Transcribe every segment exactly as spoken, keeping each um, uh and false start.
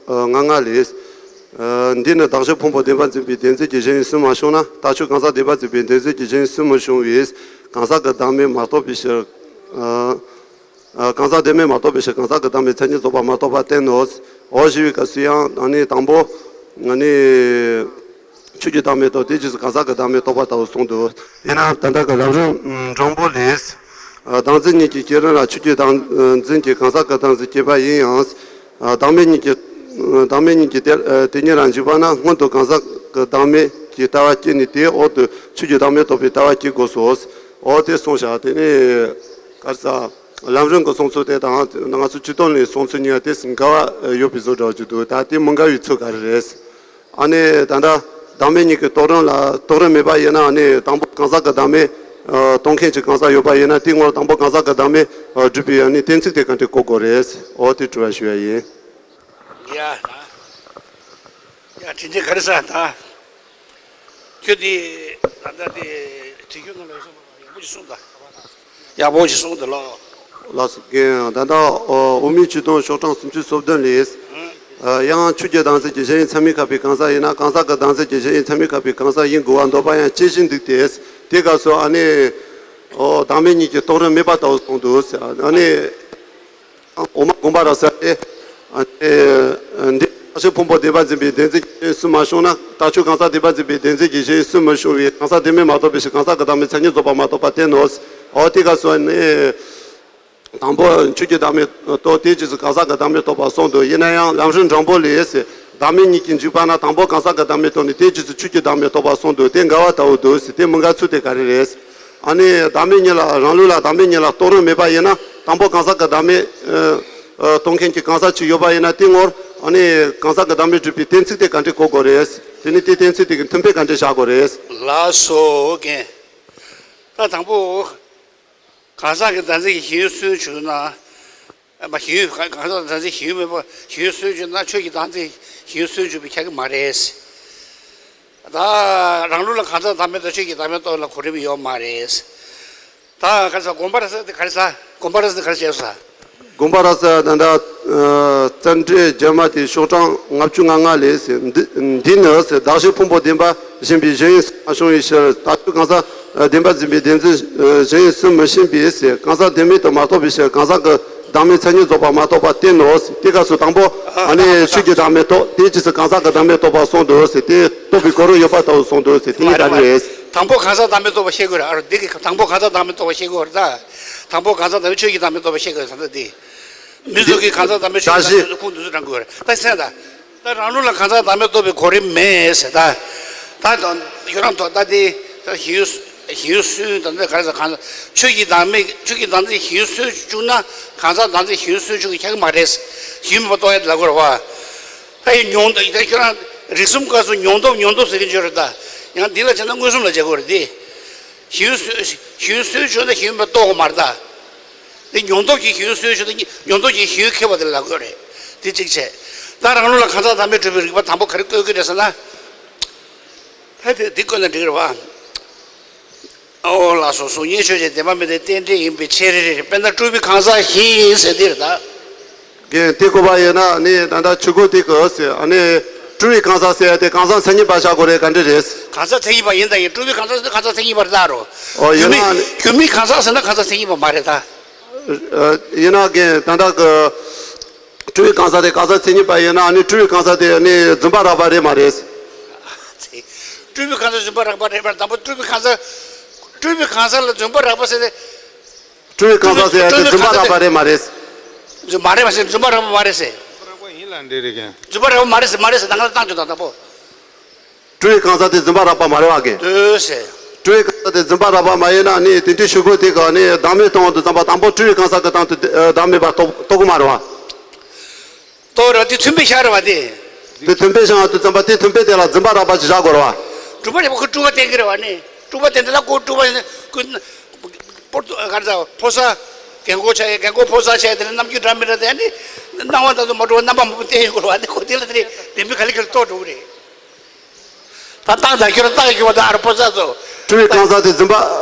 ལྔ་ལྔ་ལས། འདི་ནི་གདགས་ཆོས་ཕུང་པོ་བདེན་པར་འཛིན་པའི་བདེན་འཛིན་གྱི་གཞན་ཡུལ་སུན་མ་བྱུང་ན། རྟགས་ཆོས་གང་ཟག་བདེན་པར་འཛིན་པའི་བདེན་འཛིན་གྱི་གཞན་ཡུལ་སུན་མི་བྱུང་བས། གང་ཟག་གི་བདག་མེད་མ་རྟོགས་པའི་ཕྱིར། གང་ཟག་བདེན་མེད་མ་རྟོགས་པའི་ཕྱིར་གང་ཟག་གི་བདག་མེད་མཚན་ཉིད་རྫོགས་པ་མ་རྟོགས་པར་བསྟན་ནོ། འོ་ཞེས་པའི་སྐབས་སུ་ཡང་ཨ་ནི་དང་པོ་ཨ་ནི་ཆོས་ཀྱི་བདག་མེད་རྟོགས། དེའི་རྗེས་སུ་གང་ཟག་གི་བདག་མེད་རྟོགས་པ་ལྟ་བུ་གསུངས་འདུག། ཡིན་ནའང་ད་ལྟ་གི་ལམ་རིམ་དྲང་པོ་ལས། བདག་འཛིན་གཉིས་ཀྱི་བསྐྱེད་རིམ་ལ་ཆོས་ཀྱི་བདག་འཛིན་གྱིས་གང་ཟག་གི་བདག་འཛིན་བསྐྱེད་པ་ཡིན་ཡང་། བདག་མེད་གཉིས་ཀྱི་བདག་མེད་གཉིས་ཀྱི་དེ་དེ་ཉིད་ལ་འཇུག་པ་ན་སྔོན་དུ་གང་ཟག་གི་བདག་མེད་ཀྱི་ལྟ་བ་བསྐྱེད་ནས་དེའི་འོག་ཏུ་ཆོས་ཀྱི་བདག་མེད་རྟོགས་པའི་ལྟ་བ་བསྐྱེད་དགོས་སོ། འོ་དེ་གསུངས་བཞག། དེ་ནས་ག་རེ་ཟ། ལམ་རིམ་གྱི་གསུང་ཚུལ་དེ་དང་ང་ཚོ་སྤྱིར་བཏང་ནས་གསུང་ཚུལ་གཉིས་ཀ་དེ་འགལ་བ་ཡོད་པའི་བཟོ་འདྲ་ཅིག་འདུག། ད་དེ་མི་འགལ་བའི་ཚུལ་ག་རེ་རེད། ཨ་ནི་ད་ལྟ་བདག་མེད་གཉིས་ཀྱི་རྟོགས་རིམ་ལ་རྟོགས་རིམ་མེད་པ་ཡིན་ན་ཨ་ནི་དང་པོ་གང་ཟག་གི་བདག་མེད་རྟོགས་མཁན་གྱི་གང་ཟག་ཡོད་པ་ཡིན་ན། དེའི་སྔོན་དང་པོ་གང་ཟག་གི་བདག་མེད་སྒྲུབ་པའི་ཨ་ནི་གཏན་ཚིགས་དེ་ག་འདྲས་གོ་དགོས་རེད། འོ་དེ་དྲི་བ་ཞུ་ཡ་ཡིན། ཡ་ད། ཡ་དྲིན་ཆེ་ག་རེ་ཟ་ད། ཁྱོད་དེ་ད་ལྟ་དེ་དྲི་ཁྱོད་ང་ལ་ཡག་པོ་ཅིག་གསུངས་ད། ཡག་པོ་ཅིག་གསུངས་འདུག་ལོ། ལགས་སོ། རྒན་ད་ལྟ་དབུ་མའི་ཆོས་དུང་ཤོག་གྲངས་སུམ་ཅུ་སོ་བདུན་ལས། ཡང་ཆོས་ཀྱི་བདག་འཛིན་གྱི་གཞན་ཡུལ་ཚད་མས་ཁེགས་པའི་གང་ཟག་ཡིན་ན། གང་ཟག་གི་བདག་འཛིན་གྱི་གཞན་ཡུལ་ཚད་མས་ཁེགས་པའི་གང་ཟག་ཡིན་དགོས་པ་འདོད་པ་ཡང་སྐྱེ་བཞིན་འདུག་སྟེ། དེ་སྐབས་སུ་ཨ་ནི་བདག་མེད་གཉིས་ཀྱི་རྟོགས་རིམ་མེད་པ་ལྟ་བུ་གསུངས་འདུག། ཨ་ནི། འོག་མ་དགོངས་པ་རབ་གསལ་ཏེ། འདི་རྟགས་ཆོས་ཕུང་པོ་བདེན་པར་འཛིན་པའི་བདེན་འཛིན་གྱི་གཞན་སུན་མ་བྱུང་ན། རྟགས་ཆོས་གང་ཟག་བདེན་པར་འཛིན་པའི་བདེན་འཛིན་གྱི་གཞན་སུན་མི་བྱུང་བས། གང་ཟག་བདེན་མེད་མ་རྟོགས་པའི་ཕྱིར་གང་ཟག་གི་བདག་མེད་མཚན་ཉིད་རྫོགས་པ་མ་རྟོགས་པར་བསྟན་ནོ། འོ་དེ་སྐབས་སུ་ནི། དང་པོ་ཆོས་ཀྱི་བདག་མེད་རྟོགས། དེའི་རྗེས་སུ་གང་ཟག་གི་བདག་མེད་རྟོགས་པ་གསུངས་འདུག། ཡིན་ན་ཡང་ལམ་སྲོལ་དྲང་པོ་ལས། བདག་མེད་གཉིས་ཀྱིས་འཇུག་པ་ན་དང་པོ་གང་ཟག་གི་བདག་མེད་རྟོགས་ནས་དེའི་རྗེས་སུ་ཆོས་ཀྱི་བདག་མེད་རྟོགས་པ་གསུངས་འདུག། དེ་འགལ་བ་ལྟ་བུ་འདུག། དེ་མི་འགལ་ཚུལ་དེ་ག་རེ་རེད། ཨ་ནི་བདག་མེད་གཉིས་ལ་རང་ལུགས་ལ་བདག་མེད་གཉིས་ལ་རྟོགས་རིམ་མེད་པ་ཡིན་ན། དང་པོ་གང་ཟག་གི་བདག་མེད་ཨ་ཨ་རྟོགས་མཁན་གྱི་གང་ཟག་ཅིག་ཡོད་པ་ཡིན་ན། དེའི་སྔོན་ཨ་ནི་གང་ཟག་གི་བདག་མེད་སྒྲུབ་པའི་གཏན་ཚིགས་དེ་ག་འདྲས་གོ་དགོས་རེད། དེ་ནི་དེའི་གཏན་ཚིགས་དེ་གི་མཐུན་དཔེ་ག་འདྲས་བཞག་དགོས་རེད། ལགས་སོ་རྒན། ད་དང་པོ་གང་ཟག་གི་བདག་འཛིན་གྱི་གཞན་ཡུལ་སུན་བྱུང་ན། ཨ་མ་གཞན་ཡུལ་གང་ཟག་བདག་འཛིན་གཞན་ཡུལ་མེད་པ་གཞན་ཡུལ་སུན་བྱུང་ན་ཆོས་ཀྱི་བདག་འཛིན་གཞན་ཡུལ་སུན་བྱུང་བའི་ཁྱད་ཀྱི་མ་རེད། ད་རང་ལུགས་ལ་གང་ཟག་བདག་མེད་དང་ཆོས་ཀྱི་བདག་མེད་རྟོགས་ལ་གོ་རིམ་ཡོད་མ་རེད། ད་ག་རེ་ཟ། དགོངས་པ་རབ་གསལ་དེ་ག་རེ་ཟ། དགོངས་པ་རབ་གསལ་དེ་ག་རེ་བྱས་སོང་ཟ། དགོངས་པ་རབ་གསལ་ད་ལྟ་ཨ་རྩ་འགྲེལ་རྒྱབ་མ་དེ་ཤོག་གྲངས་ལྔ་བཅུ་ང་ལྔ་ལས། འདི་འདི་ནི་གདགས་ཆོས་ཕུང་པོ་བདེན་པར་འཛིན་པའི་གཞན་ཡུལ་སུན་མ་བྱུང་བའི་ཕྱིར། རྟགས་ཆོས་གང་ཟག་བདེན་པར་འཛིན་པའི་བདེན་འཛིན་གཞན་ཡུལ་སུན་མི་ཕྱུང་བས། གང་ཟག་བདེན་མེད་དུ་མ་རྟོགས་པའི་ཕྱིར་གང་ཟག་གི་བདག་མེད་མཚན་ཉིད་རྫོགས་པ་མ་རྟོགས་པར་བསྟན་ནོ། དེ་སྐབས་སུ་དང་པོ་ཨ་ནི་ཆོས་ཀྱི་བདག་མེད་རྟོགས། དེའི་རྗེས་སུ་གང་ཟག་གི་བདག་མེད་རྟོགས་པ་གསུངས་འདུག། དེ་རྟོགས་པའི་གོ་རིམ་ཡོད་པ་ལྟ་བུ་གསུངས་འདུག། དེ་གཉིས་ད་རེས་དང་པོ་གང་ཟག་བདག་མེད་རྟོགས་པ་ཤེས་དགོས་རེད། ཨ་རོ་འདི་གི་དང་པོ་གང་ཟག་བདག་མེད་རྟོགས་པ་ཤེས་དགོས་རེད་ད། དང་པོ་གང་ཟག་བདག་མེད་ཆོས་ཀྱི་བདག་མེད་རྟོགས་པ་ཤེས་དགོས་རེད་ད་འདི། མི་ཚོ་གིས་གང་ཟག་བདག་མེད་ཆོས་ཀྱི་བདག་མེད་ཁུངས་འདི་ཚོ་དྲན་དགོས་རེད་ད་སེམས་ད། ད་རང་ལུགས་ལ་གང་ཟག་བདག་མེད་རྟོགས་པའི་གོ་རིམ་མེད་ཟེར་ད། ད་ཁྱོད་རང་ཐོག་ད་དེ་གཞན་ཡུལ་གཞན་ཡུལ་སུན་ད་འདི་ག་རེ་ཟེར། གང་ཟག་ཆོས་ཀྱི་བདག་མེད་ཆོས་ཀྱི་བདག་འཛིན་གཞན་ཡུལ་སུན་བྱུང་ན་གང་ཟག་བདག་འཛིན་གཞན་ཡུལ་སུན་བྱུང་གི་ཁྱད་མ་རེད། གཞན་ཡུལ་མེད་པ་རྟོགས་ཡ་དེ་ལབ་དགོས་རེད་བ། ད་ཡི་མྱོང་ད་ཁྱོད་རང་རིག་གསུམ་སྐབས་སུ་མྱོང་སྟོབས་མྱོང་སྟོབས་ཟེར་གྱི་ཡོད་རེད་ད། ཡང་འདི་ལ་བྱས་ན་མངོན་སུམ་ལ་བྱེད་དགོས་རེད་དེ། གཞན་ཡུལ་སུན་གཞན་ཡུལ་སུན་བྱུང་ན་གཞན་ཡུལ་མེད་པ་རྟོགས་དགོས་མ་རེད་ད། དེ་མྱོང་སྟོབས་ཀྱིས་གཞན་ཡུལ་སུན་བྱུང་ན་མྱོང་སྟོབས་ཀྱིས་གཞན་ཡུལ་ཁེགས་པ་དེ་ལབ་དགོས་རེད། དེ་གཅིག་བྱས། ད་རང་ལུགས་ལ་གང་ཟག་བདག་མེད་སྒྲུབ་པའི་རིགས་པ་དང་པོ་ག་རེ་བཀོད་ཀྱི་རེད་ཟེར་ན། ད་དེ་འདི་བཀོད་ན་འགྲིག་གི་རེད་བ། ཨོ་ལགས་སོ། གཟུགས་བརྙན་ཆོས་ཅན་བདེན་པ་མིན་ཏེ་རྟེན་འབྲེལ་ཡིན་པའི་ཕྱིར། དཔེར་ན་སྤྲུལ་པའི་གང་ཟག་བཞི་ཡིན་ཟེར་འདི་རེད་ད། རྒན་དེ་གོ་བ་ཡིན་ན་ནི་ད་ལྟ་ཆུ་གོ་དེ་གོ་ཟེར། ཨ་ནི་སྤྲུལ་པའི་གང་ཟག་ཟེར་ཡ་དེ་གང་ཟག་མཚན་ཉིད་པ་བཞག་དགོས་རེད་ག་འདྲ་རེད། གང་ཟག་མཚན་ཉིད་པ་ཡིན་དང་ཡིན། སྤྲུལ་པའི་གང་ཟག་ཟེར་ན་གང་ཟག་མཚན་ཉིད་པ་རེད་ད་རོ། ཨོ་ཡིན་ན་སྒྱུ་མའི་གང་ཟག་ཟེར་ན་གང་ཟག་མཚན་ཉིད་པ་མ་རེད་ད། ཡིན་ན་རྒན་ད་ལྟ་གི་སྤྲུལ་པའི་གང་ཟག་དེ་གང་ཟག་མཚན་ཉིད་པ་ཡིན་ན་ཨ་ནི་སྤྲུལ་པའི་གང་ཟག་དེ་ཨ་ནི་རྫུན་པ་རགས་པ་རེད་མ་རེད། སྤྲུལ་པའི་གང་ཟག་རྫུན་པ་རགས་པ་རེད་པར་དང་པོ་སྤྲུལ་པའི་གང་ཟག་སྤྲུལ་པའི་གང་ཟག་ལ་རྫུན་པ་རགས་པ་ཟེར་ཏེ། སྤྲུལ་པའི་གང་ཟག་ཟེར་ཡ་དེ་རྫུན་པ་རགས་པ་རེད་མ་རེད། རྫུན་མ་རེད་མ་ཟེར། རྫུན་པ་རགས་པ་མ་རེད་ཟེར། རགས་པ་ཡིན་ལ་འདི་རེད་མཁན། རྫུན་པ་རགས་པ་མ་རེད་ཟེར་མ་རེད་ཟེར་ད་ང་ལ་བཏང་ཆོག་དང་དང་པོ། སྤྲུལ་པའི་གང་ཟག་དེ་རྫུན་པ་རགས་པ་མ་རེད་བ་རྒན། འདོད་ཟེར། སྤྲུལ་པའི་གང་ཟག་དེ་རྫུན་པ་རགས་པ་མ་ཡིན་ན་ནི་དེ་འདྲའི་ཤོད་དགོས་དེ་ག་ནི་བདག་མེད་རྟོགས་དུས་ཙམ་པ་དང་པོ་སྤྲུལ་པའི་གང་ཟག་གི་སྟེང་དུ་བདག་མེད་པ་རྟོགས་རྟོགས་གི་མ་རེད་བ། རྟོགས་ར་དེ་མཐུན་དཔེ་ཤར་བ་དེ། དེ་མཐུན་དཔེ་ཤར་དུས་ཙམ་པ་དེ་མཐུན་དཔེ་དེ་ལ་རྫུན་པ་རགས་པ་ཅིག་བཞག་དགོས་རེད་བ། སྒྲུབ་པ་རེད་པ་ཁོ་སྤྲུལ་པ་བསྟན་གི་རེད་བ་ནི། སྤྲུལ་པ་བསྟན་དེ་ལ་ཁོ་སྤྲུལ་པ་ཁོ། པོར་ག་རེ་ཟ་ཕོ་གསར། རྒན་གོག་ཆགས་ཡས་རྒན་གོག་ཕོ་གསར་ཆགས་ཡས་དེ་ལ་རྣམ་འགྱུར་འདྲ་མི་འདྲ་དེ་ནི། སྣང་བ་དང་དུ་མ་འགྲོ་བ་རྣམ་པ་མང་པོ་བསྟན་ཡོད་དགོས་རེད་བ་ནི་ཁོ་དེ་ལ་དེ་ནི་བདེན་པའི་ག་ལེ་ག་ལེ་རྟོགས་འགྲོ་གི་རེད། ད་བཏང་ད་ཁྱོད་རང་བཏང་ཡོད་པ་ད་ཨ་ར་ཕོ་གསར་ཚོ། སྤྲུལ་པའི་གང་ཟག་དེ་རྫུན་པ།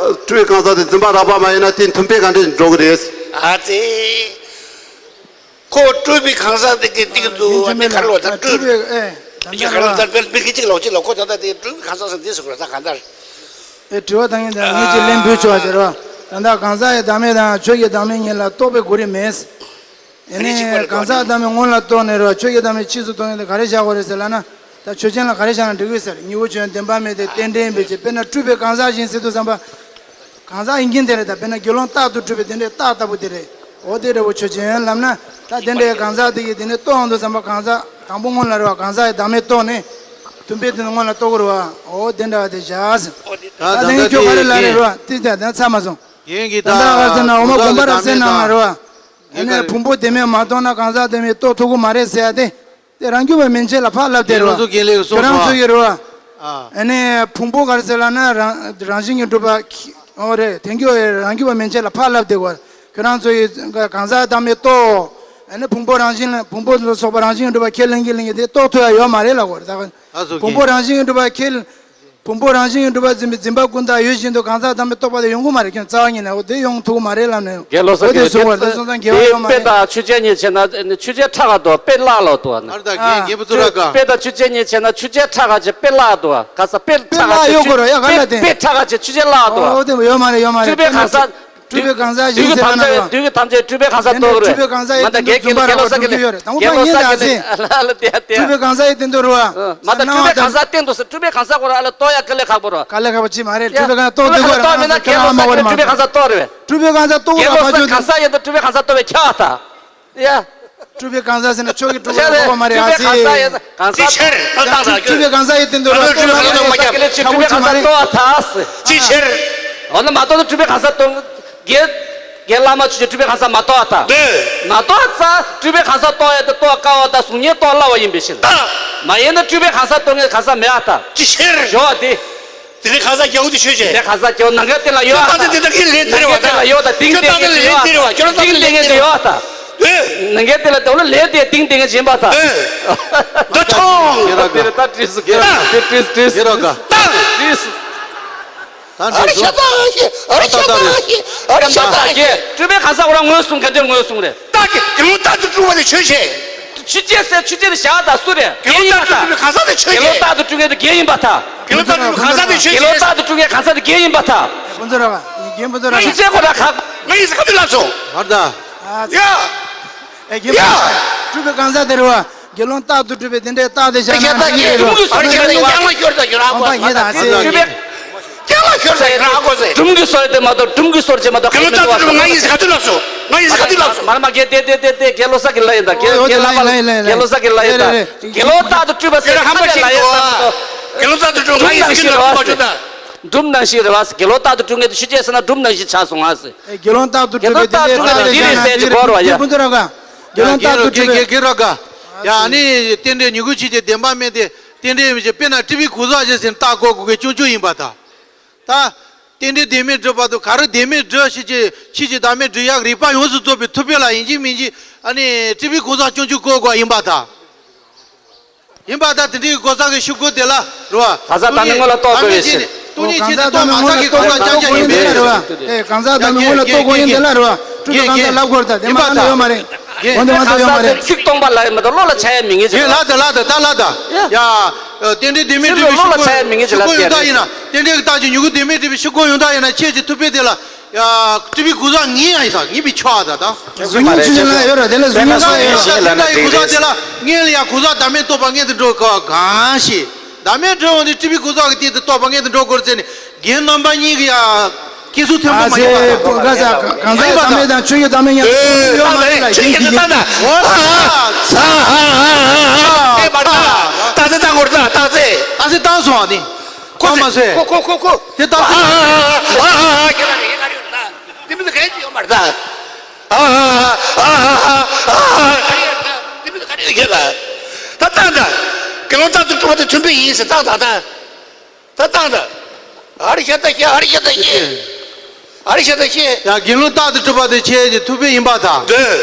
སྤྲུལ་པའི་གང་ཟག་དེ་རྫུན་པ་རགས་པ་མ་ཡིན་ན་དེ་མཐུན་དཔེ་ག་འདྲས་འགྲོ་གི་རེད། ཨ་ཙི། ཁོ་སྤྲུལ་པའི་གང་ཟག་དེ་གི་སྟེང་དུ་ཡིན་གཅིག་མིན་མི་ག་རེ་ལབ་ད་སྤྲུལ་པའི་ཨེ་ད་མི་ག་རེ་ལབ་ད་དཔེར་མི་གི་གཅིག་ལོག་གཅིག་ལོག་ཁོ་ད་ལྟ་དེ་སྤྲུལ་པའི་གང་ཟག་ཟེར་འདི་ཟེར་དགོས་ད་གང་ལྟར། ཨེ་དྲི་བ་བཏང་མཁན་དེ་ངས་ཅིག་ལན་འབུལ་ཆོག་པ་ཟེར་རོ། ད་ལྟ་གང་ཟག་གི་བདག་མེད་དང་ཆོས་ཀྱི་བདག་མེད་གཉིས་ལ་རྟོག་པའི་གོ་རིམ་མེད། ཨེ་ནས་གང་ཟག་བདག་མེད་སྔོན་ལ་རྟོགས་ནས་རོ་ཆོས་ཀྱི་བདག་མེད་ཕྱིས་སུ་རྟོགས་མཁན་དེ་ག་རེ་བཞག་དགོས་རེད་ཟེར་ལབ་ན། ད་ཆོས་ཅན་ལ་ག་རེ་བཞག་ན་འགྲིག་གི་ཟེར་ཉི་འོད་ཆོས་དབྱིངས་བདེན་པ་མེད་དེ་རྟེན་འབྲེལ་ཡིན་པའི་ཕྱིར་དཔེར་ན་སྤྲུལ་པའི་གང་ཟག་བཞིན་ཟེར་དུས་ཙམ་པ། གང་ཟག་ཡིན་མཁན་དེ་རེད་ད་དཔེར་ན་དགེ་སློང་རྟག་ཏུ་སྤྲུལ་པའི་དེ་འདྲའི་རྟགས་ལྟ་བུ་དེ་རེད། འོ་དེ་འདྲ་བོ་ཆོས་ཅན་ལབ་ན་ད་དེ་འདྲའི་གང་ཟག་དེ་ཡི་དེ་ནས་རྟོགས་འོང་དུས་ཙམ་པ་གང་ཟག་དང་པོ་སྔོན་ལ་རེད་བ་གང་ཟག་ཡི་བདག་མེད་རྟོགས་ནས་མཐུན་དཔེ་དེ་ནི་སྔོན་ལ་རྟོགས་དགོས་རེད་བ། འོ་དེ་འདྲ་བ་དེ་བཞག་ཟེར། ད་དེ་ནས་ཁྱོད་ག་རེ་ལབ་རེད་རེད་བ་དེ་ད་དེ་ཚར་མ་སོང་། ད་ལྟ་ག་ཟེར་ན་འོ་མ་དགོན་པ་རབ་གསལ་ནང་ལ་རེད་བ། ཨ་ནི་ཕུང་པོ་བདེན་མེད་མ་རྟོགས་ན་གང་ཟག་བདེན་མེད་རྟོགས་ཐུབ་ཀྱི་མ་རེད་ཟེར་ཡ་དེ། དེ་རང་རྒྱུད་པ་མན་ཆད་ལ་ཕར་ལབ་བསྡད་རེད་བ། ཁྱོད་རང་ཚོ་ཡི་རེད་བ། ཨ་ནི་ཕུང་པོ་ག་རེ་ཟེར་ལབ་ན་རང་རང་བཞིན་གྱིས་གྲུབ་པ་ཁྱི་འོ་རེད་དེང་རྒྱུད་རང་རྒྱུད་པ་མན་ཆད་ལ་ཕར་ལབ་བསྡད་དགོས། ཁྱོད་རང་ཚོ་ཡི་གང་ཟག་བདག་མེད་རྟོགས། ཨ་ནི་ཕུང་པོ་རང་བཞིན་ལ་ཕུང་པོ་ལ་སོགས་པ་རང་བཞིན་གྱིས་གྲུབ་པ་ཁས་ལེན་གྱི་ལེན་གྱི་དེ་རྟོགས་ཐུབ་ཡ་ཡོད་མ་རེད་ལབ་དགོས་རེད་ད། ཕུང་པོ་རང་བཞིན་གྱིས་གྲུབ་པ་ཁས། ཕུང་པོ་རང་བཞིན་གྱིས་གྲུབ་པ་འཛིན་པའི་འཛིན་པ་ཀུན་བཏགས་ཡོད་བཞིན་དུ་གང་ཟག་བདག་མེད་རྟོགས་པ་དེ་ཡོང་གི་མ་རེད། ཁྱོད་རྩ་བ་ཉིད་ནས་འོ་དེ་ཡོང་ཐུབ་ཀྱི་མ་རེད་ལབ་ནས་དགེ་སློང་ས་འོ་དེ་དགེ་གསུང་བར་དེ་སོང་ཙང་དགེ་བ་ཡོད་མ་དཔེ་རེད། དང་ཆོས་ཅན་གཉིས་བྱས་ན་ཆོས་ཅན་ཕྲ་ག་འདུག་དཔེ་བརླག་ལོ་འདུག་ཨ་ནི། ཨ་ད་དགེ་རྒན་བུ་ཚོ་ར་ག་དཔེ་དང་ཆོས་ཅན་གཉིས་བྱས་ན་ཆོས་ཅན་ཕྲ་ག་ཅེས་དཔེ་བརླག་འདུག་ག་ས་དཔེ་དཔེ་ཕྲ་ག་བརླག་ཅེས་ཡོད་དགོས་རེད་ཡ་ག་ལ་དེ། དཔེ་ཕྲ་ག་ཅེས་ཆོས་ཅན་བརླག་འདུག་འོ་དེ་ཡོད་མ་རེད་ཡོད་མ་རེད། སྤྲུལ་པའི་གང་ཟག་སྤྲུལ་པའི་གང་ཟག་བཞིན་ཟེར་ན་བདུད་ཀྱི་ཐམས་ཅད་བདུད་ཀྱི་ཐམས་ཅད་སྤྲུལ་པའི་གང་ཟག་རྟོགས་རེད། སྤྲུལ་པའི་གང་ཟག་ཡིན་དེ་འདུག་རྒན་ལོ་ས་གི་ལ་རྒན་ལོ་ས་གི་ལ་ལ་ལ་དེ་དེ། སྤྲུལ་པའི་གང་ཟག་ཡིན་དེ་འདུག་རུ་བ། མ་ད་སྤྲུལ་པའི་གང་ཟག་སྟེང་དུ་སྤྲུལ་པའི་གང་ཟག་ཁོ་ར་ཨ་ལ་རྟོགས་ཡ་དཀའ་ལས་ཁག་པོ་རོ། དཀའ་ལས་ཁག་པོ་ཅི་མ་རེད་སྤྲུལ་པའི་གང་ཟག་རྟོགས་འདུག་རུ་མ་ད་རྒན་ལོ་ས་གི་ལ་སྤྲུལ་པའི་གང་ཟག་རྟོགས་རེད། སྤྲུལ་པའི་གང་ཟག་རྟོགས་རུ་བ་གང་ཟག་ཡིན་དུ་སྤྲུལ་པའི་གང་ཟག་རྟོགས་པའི་ཁྱག་ད། ཡ། སྤྲུལ་པའི་གང་ཟག་ཟེར་ན་ཆོས་ཀྱི་སྤྲུལ་པ་ཡོད་པ་མ་རེད་ཨ་ཙི། སྤྲུལ་པའི་གང་ཟག་ཡིན་ད་ད་སྤྲུལ་པའི་གང་ཟག་ཡིན་དེ་འདུག་ར་སྤྲུལ་པའི་གང་ཟག་མ་རྟོགས་ཐལ། ཅི་ཕྱིར། འོ་ན་མ་རྟོགས་ན་སྤྲུལ་པའི་གང་ཟག་རྟོགས། རྒན་རྒན་བླ་མ་ཆོས་ཀྱི་སྤྲུལ་པའི་གང་ཟག་མ་རྟོགས་ཐལ། མ་རྟོགས་ཙང་སྤྲུལ་པའི་གང་ཟག་རྟོགས་ཡ་དེ་རྟོགས་དཀའ་བ་དང་གཟུགས་བརྙན་རྟོགས་སླ་བ་ཡིན་པའི་ཕྱིར། མ་ཡིན་ན་སྤྲུལ་པའི་གང་ཟག་རྟོགས་མཁན་གང་ཟག་མེད་ཨ་ད། ཅི་ཕྱིར། ཞོ་བ་དེ། དེ་ནི་གང་ཟག་རྒྱལ་པོ་དེ་ཆོས་ཅན། དེ་གང་ཟག་རྒྱལ་པོ་ནམ་མཁའི་སྟེང་ལ་ཡོད་ཨ་ད། ཁྱོད་ད་དེ་ལན་དེ་རེད་བ་ད། ཁྱོད་ད་དེ་ལན་དེ་རེད་བ་ཁྱོད་ད་དེ་ལན་དེ་རེད་བ་ད། ནམ་མཁའི་སྟེང་ལ་དེ་ལ་ལན་དེ་དེང་དེང་ཅན་པ་ད། འདི་མཐོང་། དེ་ལ་ད་བྲིས་སུ་གེ་ར་དེ་བྲིས་བྲིས་གེ་ར་ག་བྲིས་སུ། ཨ་རེ་ཤ་ད་ཤི་ཨ་རེ་ཤ་ད་ཤི་ཨ་རེ་ཤ་ད་ཤི། སྤྲུལ་པའི་གང་ཟག་ཁོ་རང་ངོས་བཟུང་ག་འདྲའི་ངོས་བཟུང་རེད། ད་ཀྱི་དགེ་སློང་རྟག་ཏུ་སྤྲུལ་པ་དེ་ཆོས་ཅན། ཆོས་ཅན་ཟེར་ཆོས་ཅན་དེ་བཞག་ད་སུ་རེད། དགེ་སློང་རྟག་ཏུ་སྤྲུལ་པའི་གང་ཟག་དེ་ཆོས་ཅན། དགེ་སློང་རྟག་ཏུ་སྤྲུལ་མཁན་དེ་དགེ་ཡིན་པ་ད། དགེ་སློང་རྟག་ཏུ་སྤྲུལ་པའི་གང་ཟག་དེ་ཆོས་ཅན། དགེ་སློང་རྟག་ཏུ་སྤྲུལ་མཁན་གང་ཟག་དེ་དགེ་ཡིན་པ་ད། ཁོང་ཚོ་ར་བ་རྒན་ཁོང་ཚོ་ར་ཆོས་ཅན་ཁོ་ར་ཁག་ང་ཡིན་ཟེར་ག་དུས་ལབ་སོང་། མར་ད། ཡ། ཨེ་རྒན་ཡ། སྤྲུལ་པའི་གང་ཟག་དེ་རེད་བ། དགེ་སློང་རྟག་ཏུ་སྤྲུལ་པའི་དེ་འདྲའི་རྟགས་དེ་བཞག་ན་ཁྱེད་ཀྱི་རེད་བ། ཨ་རེ་ཁྱེད་ཀྱི་རེད་བ། ཡང་ལ་ཤོར་ད་ཡོད་ར་ཨ་ཁོ་ཟེར། སྤྲུལ་པའི། ཡང་ལ་ཤོར་ད་ཡོད་ར་ཨ་ཁོ་ཟེར། སྒྲུང་གི་སྲོལ་དེ་མ་གཏོགས་སྒྲུང་གི་སྲོལ་ཅན་མ་གཏོགས་དགེ་སློང་རྟག་ཏུ་སྤྲུལ་པ་ང་ཡིན་ཟེར་ག་དུས་ལབ་སོང་། ང་ཡིན་ཟེར་ག་དུས་ལབ་སོང་། མར་མ་རྒན་དེ་དེ་དེ་དེ་དགེ་སློང་ས་གི་ལ་ཡིན་ད་དགེ་དགེ་བླ་མ་དགེ་སློང་ས་གི་ལ་ཡིན་ད། དགེ་སློང་རྟག་ཏུ་སྤྲུལ་པ་ཟེར་ཁ་པ་ཞིག་ལ་ཡིན་ད། དགེ་སློང་རྟག་ཏུ་སྤྲུལ་ང་ཡིན་ཟེར་ག་དུས་ལབ་སོང་། སྒྲུང་ནང་བཞིན་རེད་བ། དགེ་སློང་རྟག་ཏུ་སྤྲུལ་མཁན་དེ་ཆོས་ཅན་ཟེར་ན་སྒྲུང་ནང་བཞིན་ཆགས་སོང་ང་ཟེར། དགེ་སློང་རྟག་ཏུ་སྤྲུལ་པའི་དེ་འདྲའི་རྟགས་དེ་རེད་ཟེར་གྱི་གོ་ར་བ་ཡ། སྤུན་ཚོ་ར་ག་དགེ་སློང་རྟག་ཏུ་སྤྲུལ་པའི་དགེ་ར་ག་ཡ་ཨ་ནི་རྟེན་འབྲེལ་མྱུ་གུ་ཆོས་ཅན་བདེན་པ་མེད་དེ་རྟེན་འབྲེལ་མི་བྱེད་དཔེར་ན་སྤྲུལ་པའི་གོ་ས་ཅན་ཟེར་རྟགས་བཀོད་དགོས་མཁན་ཆུང་ཆུང་ཡིན་པ་དང་། ད་རྟེན་འབྲེལ་བདེན་མེད་སྒྲུབ་པ་དང་ག་རེ་བདེན་མེད་སྒྲུབ་ཤེས་ཀྱི་ཆོས་ཀྱི་བདག་མེད་སྒྲུབ་ཡག་རིགས་པ་ཡོངས་སུ་རྫོགས་པའི་ཐུབ་པའི་ལ་ཡིན་གཅིག་མིན་གཅིག་ཨ་ནི་སྤྲུལ་པའི་གོ་ས་ཆུང་ཆུང་བཀོད་དགོས་ཡིན་པ་དང་། ཡིན་པ་དང་དེ་འདྲའི་གོ་ས་གི་ཤུགས་རྐྱེན་དེ་ལ་རེད་བ། གང་ཟག་བདག་མེད་སྔོན་ལ་རྟོགས་དགོས་པའི་ཕྱིར། སྟོང་ཉིད་ཆོས་ཅན་དེ་རྟོགས་མ་ཐག་གི་གོ་ས་རྐྱང་རྐྱང་ཡིན་པས། ཨེ་གང་ཟག་བདག་མེད་སྔོན་ལ་རྟོགས་དགོས་ཡིན་དེ་ལ་རེད་བ། སྤྲུལ་པའི་གང་ཟག་ལབ་དགོས་རེད་ད་དེ་མ་ལབ་ན་ཡོད་མ་རེད། འོན་ཏེ་མ་ལབ་ན་ཡོད་མ་རེད། ཚིག་སྟོང་པ་ལ་ཡིན་མ་གཏོགས་བློ་ལ་འཆར་ཡ་མེད་ངེས་ཀྱི་རེད། ལ་ད་ལ་ད་ད་ལ་ད། ཡ། རྟེན་འབྲེལ་བདེན་མེད་སྒྲུབ་པའི་ཤུགས་རྐྱེན་ཡོང་ད་ཡིན་ན་རྟེན་འབྲེལ་གྱི་རྟགས་ཀྱི་མྱུ་གུ་བདེན་མེད་སྒྲུབ་པའི་ཤུགས་རྐྱེན་ཡོང་ད་ཡིན་ན་ཆོས་ཀྱི་ཐུབ་པའི་དེ་ལ། ཡ། སྤྲུལ་པའི་གོ་ས་ངེས་ཡ་ཡིན་ས་ངེས་པའི་ཆོག་ཨ་ད་ད། གཟུགས་བརྙན་ཆོས་ཅན་ལ་ཡོད་ར་དེ་ལ་གཟུགས་བརྙན་ས་ཡོད་ར། དེ་འདྲ་ཡི་གོ་ས་དེ་ལ་སྔོན་ལ་ཡ་གོ་ས་བདག་མེད་རྟོགས་པ་སྔོན་དུ་འགྲོ་ག་གང་ཞིག་བདག་མེད་སྒྲུབ་འོང་དུས་སྤྲུལ་པའི་གོ་ས་གི་སྟེང་དུ་རྟོགས་པ་སྔོན་དུ་འགྲོ་དགོས་ཟེར་ནས་རྒན་རྣམ་པ་གཉིས་ཀྱི་ཡ་སྐྱེ་སུ་མཐོན་པོ་མ་ཡིན་པ་དང་། ག་ས་གང་ཟག་བདག་མེད་དང་ཆོས་ཀྱི་བདག་མེད་ཡང་ཡོད་མ་རེད་ལ་ཡིན་གྱི་ཡིན། ཨོ་ལ་ཚ་ཧ་ཧ་ཧ་ཧ་ཧ། ཨེ་མ་རེད་ད། ད་ཚེ་ད་ངོར་ད་ད་ཚེ། ད་ཚེ་བཏང་སོང་ཨ་ནི། ཁོ་ཚེ་ཁོ་ཁོ་ཁོ་ཁོ། དེ་ད་ཚེ། ཨ་ཧ་ཧ་ཧ་ཧ་ཧ། ཁྱེད་ལ་ངས་ག་རེ་ཡོད་ད། དེ་མི་ཚེ་ག་ཡེ་ཅི་ཡོད་མ་རེད་ད། ཨ་ཧ་ཧ་ཧ་ཧ་ཧ། དེ་མི་ཚེ་ག་རེ་ཡོད་ཁྱེད་ལ། ད་བཏང་ད། དགེ་སློང་རྟག་ཏུ་སྤྲུལ་པ་དེ་མཐུན་དཔེ་ཡིན་ཟེར་བཏང་ད་ད། ད་བཏང་ད། ཨ་རེ་ཤ་ད་ཤེ་ཨ་རེ་ཤ་ད་ཤེ། ཨ་རེ་ཤ་ད་ཤེ། ཡང་དགེ་སློང་རྟག་ཏུ་སྤྲུལ་པ་དེ་ཆོས་ཀྱི་ཐུབ་པའི་ཡིན་པ་དང་། འདོད།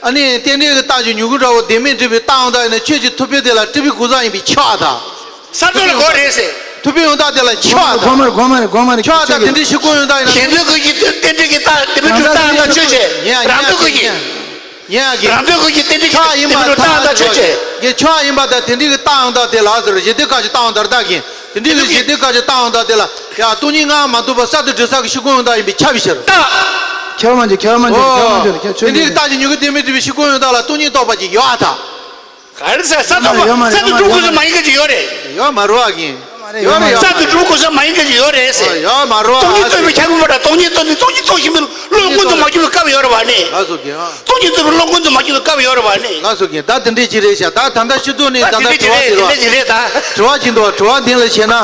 ཨ་ནི་རྟེན་འབྲེལ་གྱི་རྟགས་ཀྱི་མྱུ་གུ་འདྲ་བོ་བདེན་མེད་སྒྲུབ་པའི་རྟགས་འོང་དག་ཡིན་ན་ཆོས་ཀྱི་ཐུབ་པའི་དེ་ལ་སྤྲུལ་པའི་གོ་ས་ཡིན་པའི་ཆོག་ཨ་དང་། ས་མཚམས་ལ་གོ་རེད་ཟེར། ཐུབ་པའི་ཡོང་རྟགས་དེ་ལ་ཆོག་ཨ་དང་། གོ་མ་རེད་གོ་མ་རེད་གོ་མ་རེད། ཆོག་ཨ་དང་དེ་འདྲའི་ཤུགས་རྐྱེན་ཡོང་དག་ཡིན་ན། གཞན་དོན་ཀུན་གྱི་རྟེན་འབྲེལ་གྱི་རྟགས་བདེན་མེད་སྒྲུབ་རྟགས་ལ་ཆོས་ཅན། རང་དོན་ཀུན་གྱི། ཉན་ཡ་གི། རང་འདོད་ཀུན་གྱི་རྟེན་འབྲེལ་གྱི་ཆགས་ཡིན་པ་རྟེན་འབྲེལ་ལ་བཏགས་ཆོས་ཅན། གི་ཆགས་ཡིན་པ་དང་དེ་འདྲའི་གི་རྟགས་ཡང་དག་དེ་ལ་ཟེར། ཞི་བདེ་ཁ་ཅིག་རྟགས་ཡང་དག་རྟགས་ཀྱི། དེ་འདྲའི་གི་ཞི་བདེ་ཁ་ཅིག་རྟགས་ཡང་དག་དེ་ལ་ཡ་སྟོང་ཉིད་ལྔ་མ་གཏོགས་པ་གསར་དུ་གྲུབ་ས་གི་ཤེས་ཀུན་ཡང་དག་ཡིན་པས་ཁྱབ་པའི་ཕྱིར། རྟགས། ཁྱད་པར་མ་འཇོག་ཁྱད་པར་མ་འཇོག་ཁྱད་པར་མ་འཇོག་ཁྱད་ཆོས་དེ་འདྲའི་གི་རྟགས་ཀྱི་མྱུ་གུ་རྟེན་མིན་གྲུབ་པའི་ཤེས་ཀུན་ཡང་དག་ལ་སྟོང་ཉིད་རྟོགས་པ་ཅིག་ཡོད་ཨ་ད། ག་རེ་ཟེར། གསར་དུ་ཡོད་མ་རེད། ཡོད་མ་རེད། གསར་དུ་གྲུབ་དགོས་ས་མ་ཡིན་མཁན་ཅིག་ཡོད་རེད། ཡོད་མ་རེད་བ་གིན། ཡོད་རེད། ཡོད་མ་རེད། གསར་དུ་གྲུབ་དགོས་ས་མ་ཡིན་མཁན་ཅིག་ཡོད་རེད་ཟེར། ཡོད་མ་རེད་བ། སྟོང་ཉིད་རྟོགས་པའི་ཁྱབ་ཀུན་པ་དང་སྟོང་ཉིད་རྟོགས་ནས་སྟོང་ཉིད་རྟོགས་བཞིན་པའི་བློ་ཀུན་ཏུ་མ་གྱུར་པའི་སྐབས་ཡོད་རེད་བ་ནི། ལགས་སོ་གིན། སྟོང་ཉིད་རྟོགས་པའི་བློ་ཀུན་ཏུ་མ་གྱུར་པའི་སྐབས་ཡོད་རེད་བ་ནི། ལགས་སོ་གིན། ད་དེ་འདྲས་ཅིག་རེད་ཤག་ད་ད་ལྟ་ཕྱི་ཐོག་ནས་ད་ད་ལྟ་དེ་འདྲས་དྲི་བ་ཅིག་དེ་འདྲས་ཅིག་རེད་ད། དྲི་བ་ཅིག་འདུག་དྲི་བ་འདི་ལ་བྱས་ན།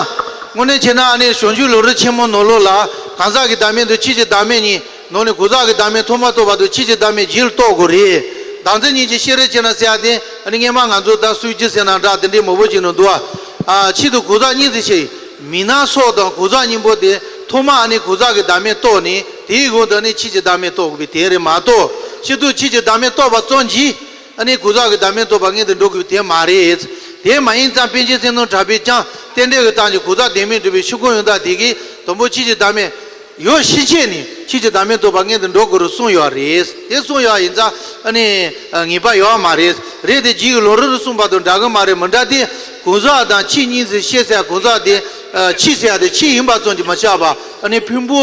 དངོས་གནས་བྱས་ན་ཨ་ནི་ཞང་ཞུང་ལོ་རི་ཆེན་མོ་ནང་ལོགས་ལ་གང་ཟག་གི་བདག་མེད་དང་ཕྱིས་ཀྱི་བདག་མེད་གཉིས། ནང་ནས་གང་ཟག་གི་བདག་མེད་ཐོག་མར་རྟོགས་པ་དང་ཕྱིས་ཀྱི་བདག་མེད་རྗེས་ལ་རྟོགས་དགོས་རེད། བདག་འཛིན་གཉིས་ཀྱི་བཤད་རེས་བྱས་ན་ཟེར་ཡ་དེ་ཨ་ནི་སྔས་མ་ང་ཚོ་ད་སྲོལ་རྒྱུན་ཟེར་ན་འདྲ་དེ་འདྲའི་མང་པོ་ཅིག་ནང་འདུག་ཨ། ཨ་ཕྱིས་དང་གང་ཟག་གཉིས་ཟེར་བཤད། མི་སྣ་སོགས་དང་གང་ཟག་གཉིས་པོ་དེ་ཐོག་མར་ཨ་ནི་གང་ཟག་གི་བདག་མེད་རྟོགས་ནས་དེའི་འོག་ཏུ་ཨ་ནི་ཕྱིས་ཀྱི་བདག་མེད་རྟོགས་དགོས་པའི་དེ་རེད་མ་གཏོགས། ཕྱིས་དང་ཕྱིས་ཀྱི་བདག་མེད་རྟོགས་པ་ཙམ་གྱིས། ཨ་ནི་གང་ཟག་གི་བདག་མེད་རྟོགས་པ་མངོན་དུ་འགྲོ་དགོས་པ་དེ་མ་རེད། དེ་མ་ཡིན་ཙང་པཎ་ཆེན་སེང་གེ་གྲགས་པས་ཀྱང་རྟེན་འབྲེལ་གྱི་སྟངས་ཀྱིས་གང་ཟག་བདག་མེད་སྒྲུབ་པའི་ཤེས་ཀུན་ཡང་དག་དེ་གིས་དང་པོ་ཕྱིས་ཀྱི་བདག་མེད་ཡོད་ཕྱིན་ཆད་ནས་ཕྱིས་ཀྱི་བདག་མེད་རྟོགས་པ་མངོན་དུ་འགྲོ་དགོས་རུ་གསུངས་ཡོད་རེད། དེ་གསུངས་ཡོད་ཡིན་ཙང་ཨ་ནི་ངེས་པ་ཡོད་མ་རེད། རེད་དེ་རྗེས་ཀྱི་ལམ་རིམ་རུ་གསུངས་པ་དང་འདྲ་གི་མ་རེད། མི་འདྲ་སྟེ། གང་ཟག་དང་ཕྱིས་གཉིས་སུ་བཤད་ཟེར་གང་ཟག་དེ་ཕྱིས་ཟེར་ཡ་དེ་ཕྱིས་ཡིན་པ་ཙམ་གྱིས་མ་ཁྱབ་པ་ཨ་ནི་ཕུང་པོ།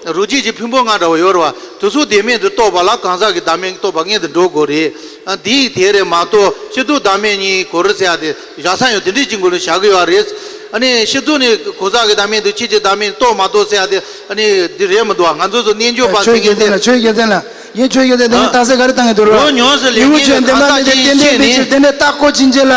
རང་རྒྱུད་ཀྱི་ཕུང་པོ་ལྔ་འདྲ་བོ་ཡོད་རེད་བ། དེ་ཚོ་བདག་མེད་དུ་རྟོགས་པ་ལ་གང་ཟག་གི་བདག་མེད་རྟོགས་པ་མངོན་དུ་འགྲོ་དགོས་རེད། ཨ་འདི་ཡིག་དེ་རེད་མ་གཏོགས་ཕྱིས་དང་བདག་མེད་གཉིས་ག་རེ་ཟེར་ཡ་དེ་བཞག་ས་ཡང་དེ་འདྲའི་ཅིག་མགོ་ལ་བཞག་གི་ཡོད་རེད། ཨ་ནི་ཕྱིས་དང་ནི་གང་ཟག་གི་བདག་མེད་དང་ཕྱིས་ཀྱི་བདག་མེད་རྟོགས་མ་རྟོགས་ཟེར་ཡ་དེ་ཨ་ནི་འདི་རེད་མི་འདུག་ང་ཚོ་ཚོ་རྣལ་འབྱོར་པ་ཆོས་ཟེར་མཁན་དེ། ཆོས་རྒྱལ་མཚན་ལགས། ཡིན་ཆོས་རྒྱལ་མཚན་དེ་ནི་རྟགས་གསལ་ག་རེ་བཏང་གི་འདུག་རོ། ལོ་ཉུང་སུ་ལས་ཉིན་མོ་ཆོས་གང་ཟག་གཅིག་ཤེས་ནས། དེ་འདྲའི་རྟགས་སྐོར་ཕྱིན་ཆད་ལ།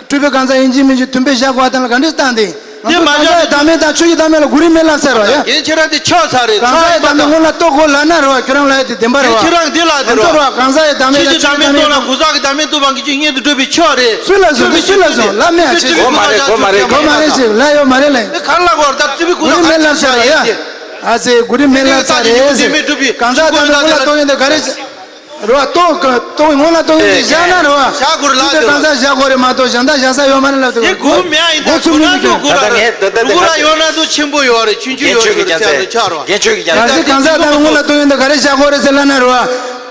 སྤྲུལ་པའི་གང་ཟག་ཡིན་གཅིག་མིན་གཅིག་མཐུན་དཔེ་བཞག་དགོས་པ་དང་ལ་ག་འདྲས་བཏང་སྟེ། ང་ཚོ་གང་ཟག་ཡི་བདག་མེད་དང་ཆོས་ཀྱི་བདག་མེད་ལ་གོ་རིམ་མེད་ལབ་ཟེར་རོ་ཡ། རྒན་ཁྱེད་རང་དེ་ཆགས་ཚར་རེད། གང་ཟག་ཡི་བདག་མེད་སྔོན་ལ་རྟོགས་དགོས་ལབ་ན་རོ། ཁྱོད་རང་ལ་ཡ་དེ་བདེན་པ་རེད་བ། ཁྱེད་རང་འདི་ལ་དེ་རོ། ང་ཚོ་རོ་གང་ཟག་ཡི་བདག་མེད་དང་ཆོས་ཀྱི་བདག་མེད་རྟོགས་ལ་གང་ཟག་གི་བདག་མེད་རྟོགས་པ་གི་ཆོས་མངོན་དུ་འགྲོ་བའི་ཆོས་རེད། སུ་ལ་སུ་སུ་ལ་སུ་ལབ་མེད་ཨ་ཆེ། གོ་མ་རེད་གོ་མ་རེད་གོ་མ་རེད་ཅིག་ལབ་ཡོད་མ་རེད་ལ། ཁར་ལ་གོ་ད་ཏི་བི་གོ་རིམ་མེད་ལབ་ཟེར་རོ་ཡ། ཨ་ཙེ་གོ་རིམ་མེད་ལབ་ཟེར་རེད། གང་ཟག་བདག་མེད་སྔོན་ལ་རྟོགས་ཡོན་དེ་ག་རེ། རོ། ལྟོ་ག་ལྟོ་སྔོན་ལ་ལྟོ་ཡོན་དེ་བཞག་ན་རོ། བཞག་དགོས་རེད་ལབ་དེ་རོ། གང་ཟག་བཞག་དགོས་རེད་མ་གཏོགས་གཞན་དག་བཞག་ས་ཡོད་མ་རེད་ལབ་དེ་རོ། དེ་གོ་མེད་ཨ་ཡིན་ད་གོ་ཚུལ་མིན་གྱི་ད་ད་ངས་ད་ད་ད་གོ་ལ་ཡོད་ན་ཚོ་ཆེན་པོ་ཡོད་རེད། ཆུང་ཆུང་ཡོད་རེད་ཟེར་ཡ་དེ་ཆགས་རོ། རྒན་ཆོས་ཀྱི་རྒྱལ་མཚན། གང་ཟག་གང་ཟག་དང་སྔོན་ལ་ལྟོ་ཡོན་དེ་ག་རེ་བཞག་དགོས་རེད་ཟེར་ལབ་ན་རོ།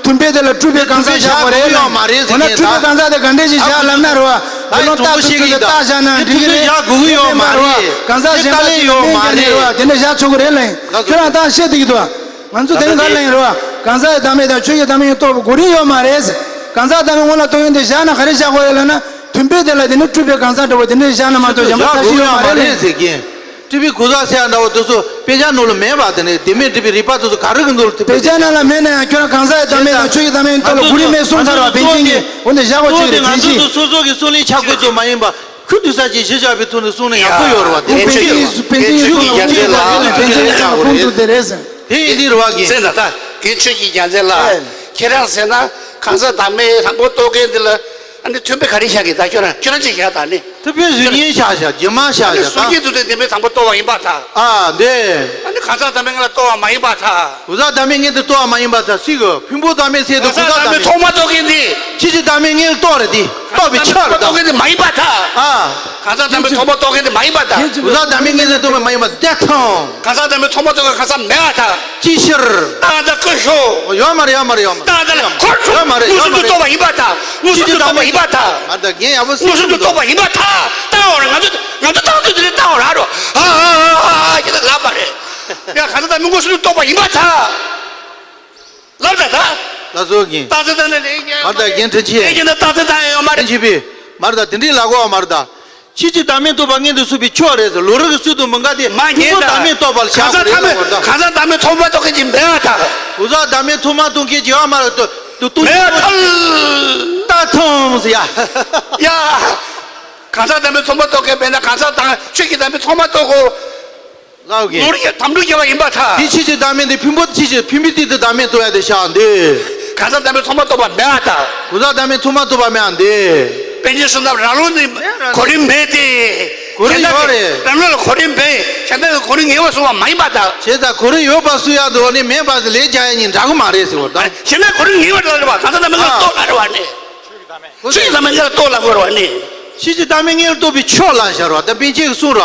མཐུན་དཔེ་དེ་ལ་སྤྲུལ་པའི་གང་ཟག་བཞག་དགོས་རེད་ལབ། འོ་ན་སྤྲུལ་པའི་གང་ཟག་དེ་ག་འདྲས་ཞིག་བཞག་ལབ་ན་རོ། དེ་ལོ་རྟག་ཏུ་ཚུལ་དེ་རྟགས་བཞག་ན་འགྲིག་གི་རེད། བཞག་དགོས་ཀྱི་ཡོད་མ་རེད། གང་ཟག་གཞན་པ་ཅིག་ཡོད་མ་རེད། དེ་འདྲ་བཞག་ཆོག་གི་རེད་ལབ། ཁྱོད་རང་ད་བཤད་བསྡད་ཀྱི་འདུག་ང་ཚོ་དེ་རིང་ག་རེ་ལབ་ཡིན་རེད་བ། གང་ཟག་ཡི་བདག་མེད་དང་ཆོས་ཀྱི་བདག་མེད་ཡང་རྟོགས་པའི་གོ་རིམ་ཡོད་མ་རེད། གང་ཟག་བདག་མེད་སྔོན་ལ་རྟོགས་ཡོན་དེ་བཞག་ན་ག་རེ་བཞག་དགོས་རེད་ལབ་ན། མཐུན་དཔེ་དེ་ལ་དེ་ནི་སྤྲུལ་པའི་གང་ཟག་འདྲ་བོ་དེ་འདྲ་བཞག་ན་མ་གཏོགས་གཞན་པ་བཞག་ཐབས་ཤེས་ཡོད་མ་རེད། ཟེར་གྱིན། སྤྲུལ་པའི་གང་ཟག་ཟེར་ཡ་འདྲ་བོ་དེ་ཚོ་དཔེ་ཆ་ནང་ལ་མེད་པ། དེ་ནི་བདེན་མེད་སྒྲུབ་པའི་རིགས་པ་དེ་ཚོ་ག་རེ་གི་ནང་ལ་དེ་དཔེ་ཆ་ནང་ལ་མེད་ན་ཡང་ཁྱོད་རང་གང་ཟག་ཡི་བདག་མེད་དང་ཆོས་ཀྱི་བདག་མེད་ཐོག་ལ་གོ་རིམ་མེད་གསུངས་ཚར་བ། པཎ་ཆེན་གྱིས་འོན་ཏེ་བཞག་པ་ཅིག་རེད། ང་ཚོ་ཚོ་སོ་སོ་གི་སྲོག་ལན་ཆག་དགོས་ཚོ་མ་ཡིན་པ། ཁུ་དུ་ས་ཅིག་གཞི་བཞག་པའི་ཐོག་ནས་གསུངས་ན་ཡག་པོ་ཡོད་རེད་བ། དེ་པཎ་ཆེན་གྱི་པཎ་ཆེན་གྱི་ཡང་དེ་ལ་པཎ་ཆེན་གྱི་ཁོང་དུ་དེ་རེད་ཟེར། དེ་ཡིན་དུས་རེད་བ་གི། ཟེར་ན་ད་རྒན་ཆོས་ཀྱི་རྒྱལ་མཚན་ལགས། ཁྱེད་རང་ཟེར་ན་གང་ཟག་བདག་མེད་དང་པོ་རྟོགས་མཁན་འདི་ལ་ཨ་ནི་མཐུན་དཔེ་ག་རེ་བཞག་གི། ད་ཁྱོད་རང་ཁྱོད་རང་ཅིག་བཞག་ད་ནི། མཐུན་དཔེ་གཟུགས་བརྙན་བཞག་བཞག་རྗེས་མ་བཞག་ཨ་ནི་བཞག་གཟུགས་ད་བརྙན་དུ་དེ་བདེན་པའི་དང་པོ་རྟོགས་པ་ཡིན་པར་ཐལ། ཨ་འདི། ཨ་ནི་གང་ཟག་བདག་མེད་སྔོན་ལ་རྟོགས་པ་མ་ཡིན་པར་ཐལ། གང་ཟག་བདག་མེད་སྔོན་དུ་རྟོགས་པ་མ་ཡིན་པར་ཐལ། སྲིད་གོ་ཕུང་པོ་བདག་མེད་ཚེ་དུ་གང་ཟག་བདག་མེད་ཐོག་མ་རྟོགས་མཁན་འདི། ཕྱིས་ཀྱི་བདག་མེད་སྔོན་ལ་རྟོགས་རེད་འདི། རྟོགས་པའི་ཆ་རེད་ད། རྟོགས་མཁན་འདི་མ་ཡིན་པར་ཐལ། ཨ། གང་ཟག་བདག་མེད་ཐོག་མ་རྟོགས་མཁན་དེ་མ་ཡིན་པར་ཐལ། གང་ཟག་བདག་མེད་སྔོན་ལ་རྟོགས་མཁན་མ་ཡིན་པར་ཐལ། གང་ཟག་བདག་མེད་ཐོག་མ་རྟོགས་མཁན་གང་ཟག་མེད་པར་ཐལ། ཅིའི་ཕྱིར། རྟགས་དང་ཀུན་ཤོ། ཡོད་མ་རེད་ཡོད་མ་རེད་ཡོད་མ་རེད། རྟགས་དང་འཁོར་ཤོ། ཡོད་མ་རེད་མངོན་སུམ་དུ་རྟོགས་པ་ཡིན་པར་ཐལ། མངོན་སུམ་དུ་རྟོགས་པ་ཡིན་པར་ཐལ། ཨ་ད་རྒན་ཡག་པོ་མངོན་སུམ་དུ་རྟོགས་པ་ཡིན་པར་ཐལ། རྟགས་འོང་ར་ང་ཚོ་ང་ཚོ་རྟགས་ཚོད་དེ་ནས་རྟགས་འོང་ར་རོ། ཨ་ཨ་ཨ་ཨ་ཨ་ཁྱེད་ཚོ་ལབ་པ་རེད། ཡ་གང་ཟག་བདག་མེད་མངོན་སུམ་དུ་རྟོགས་པ་ཡིན་པར་ཐལ། ལབ་ད་ད། ལ་སོགས་ཀྱི། རྟགས་ཚད་ད་ནི་ལས་ཀྱང་མ་རེད་ད་རྒན་ཁྲི་ཆེ། ལས་ཀྱང་ད་རྟགས་ཚད་ད་ཡང་ཡོད་མ་རེད། ཁྲི་ཆེ་པས། མ་རེད་ད་དེ་འདྲའི་ལ་གོ་བ་མ་རེད་ད། ཕྱིས་ཀྱི་བདག་མེད་རྟོགས་པ་མངོན་དུ་སུ་བའི་ཆོས་རེད་ཟེར། ལོ་རིགས་ཀྱི་ཚུལ་དུ་མི་འགལ་ཏེ། མ་ཕུང་པོ་ངེས་ད། བདག་མེད་རྟོགས་པར་བྱ་དགོས་རེད་བར་ད། གང་ཟག་བདག་མེད་ཐོག་མ་རྟོགས་མཁན་གྱི་མེད་པར་ཐལ། གང་ཟག་བདག་མེད་ཐོག་མ་རྟོགས་མཁན་གྱི་ཡོད་མ་རེད་དོ། དུ་དུ་མེད་པར་ཐལ། ད་ཐོང་ཟེར་ཡ། ཡ། གང་ཟག་བདག་མེད་ཐོག་མ་རྟོགས་མཁན་མེད་ན་གང་ཟག་དང་ཆོས་ཀྱི་བདག་མེད་ཐོག་མ་རྟོགས་གོ། ལའོ་གི། ནོར་གྱི་དམ་ཕྲུག་བྱ་བ་ཡིན་པར་ཐལ། དེ་ཕྱིས་ཀྱི་བདག་མེད་དེ་ཕུང་པོ་ཕྱིས་ཀྱི་ཕུང་པོའི་སྟེང་དུ་བདག་མེད་རྟོགས་ཡ་དེ་བཞག་འདི། གང་ཟག་བདག་མེད་ཐོག་མ་རྟོགས་པ་མེད་པར་ཐལ། གང་ཟག་བདག་མེད་ཐོག་མ་རྟོགས་པ་མེད་འདི། པཎ་ཆེན་བསོད་ནམས་རང་ལུགས་ནི་གོ་རིམ་མེད་དེ། གོ་རིམ་ཡོད་རེད། རང་ལུགས་ལ་གོ་རིམ་མེད། གཞན་དག་གི་གོ་རིམ་ངེས་པར་བཟུང་བ་མ་ཡིན་པར་ཐལ། བྱས་ཙང་གོ་རིམ་ཡོད་པ་སུ་ཡག་འདུག་ནི་མེད་པ་ལས་བྱ་ཡ་གཉིས་འདྲ་གི་མ་རེད་ཟེར་བ་དང་། གཞན་དག་གོ་རིམ་ངེས་པར་ལ་རེད་བ། གང་ཟག་བདག་མེད་ལ་རྟོགས་ལ་རེད་བ་ནི། ཆོས་ཀྱི་བདག་མེད་ངེས་ལ་རྟོགས་ལ་དགོས་རེད་བ་ནི། ཕྱིས་ཀྱི་བདག་མེད་ངེས་ལ་རྟོགས་པའི་ཆོས་ལ་ཤར་བ་ད་པཎ་ཆེན་གྱིས་གསུངས་ར།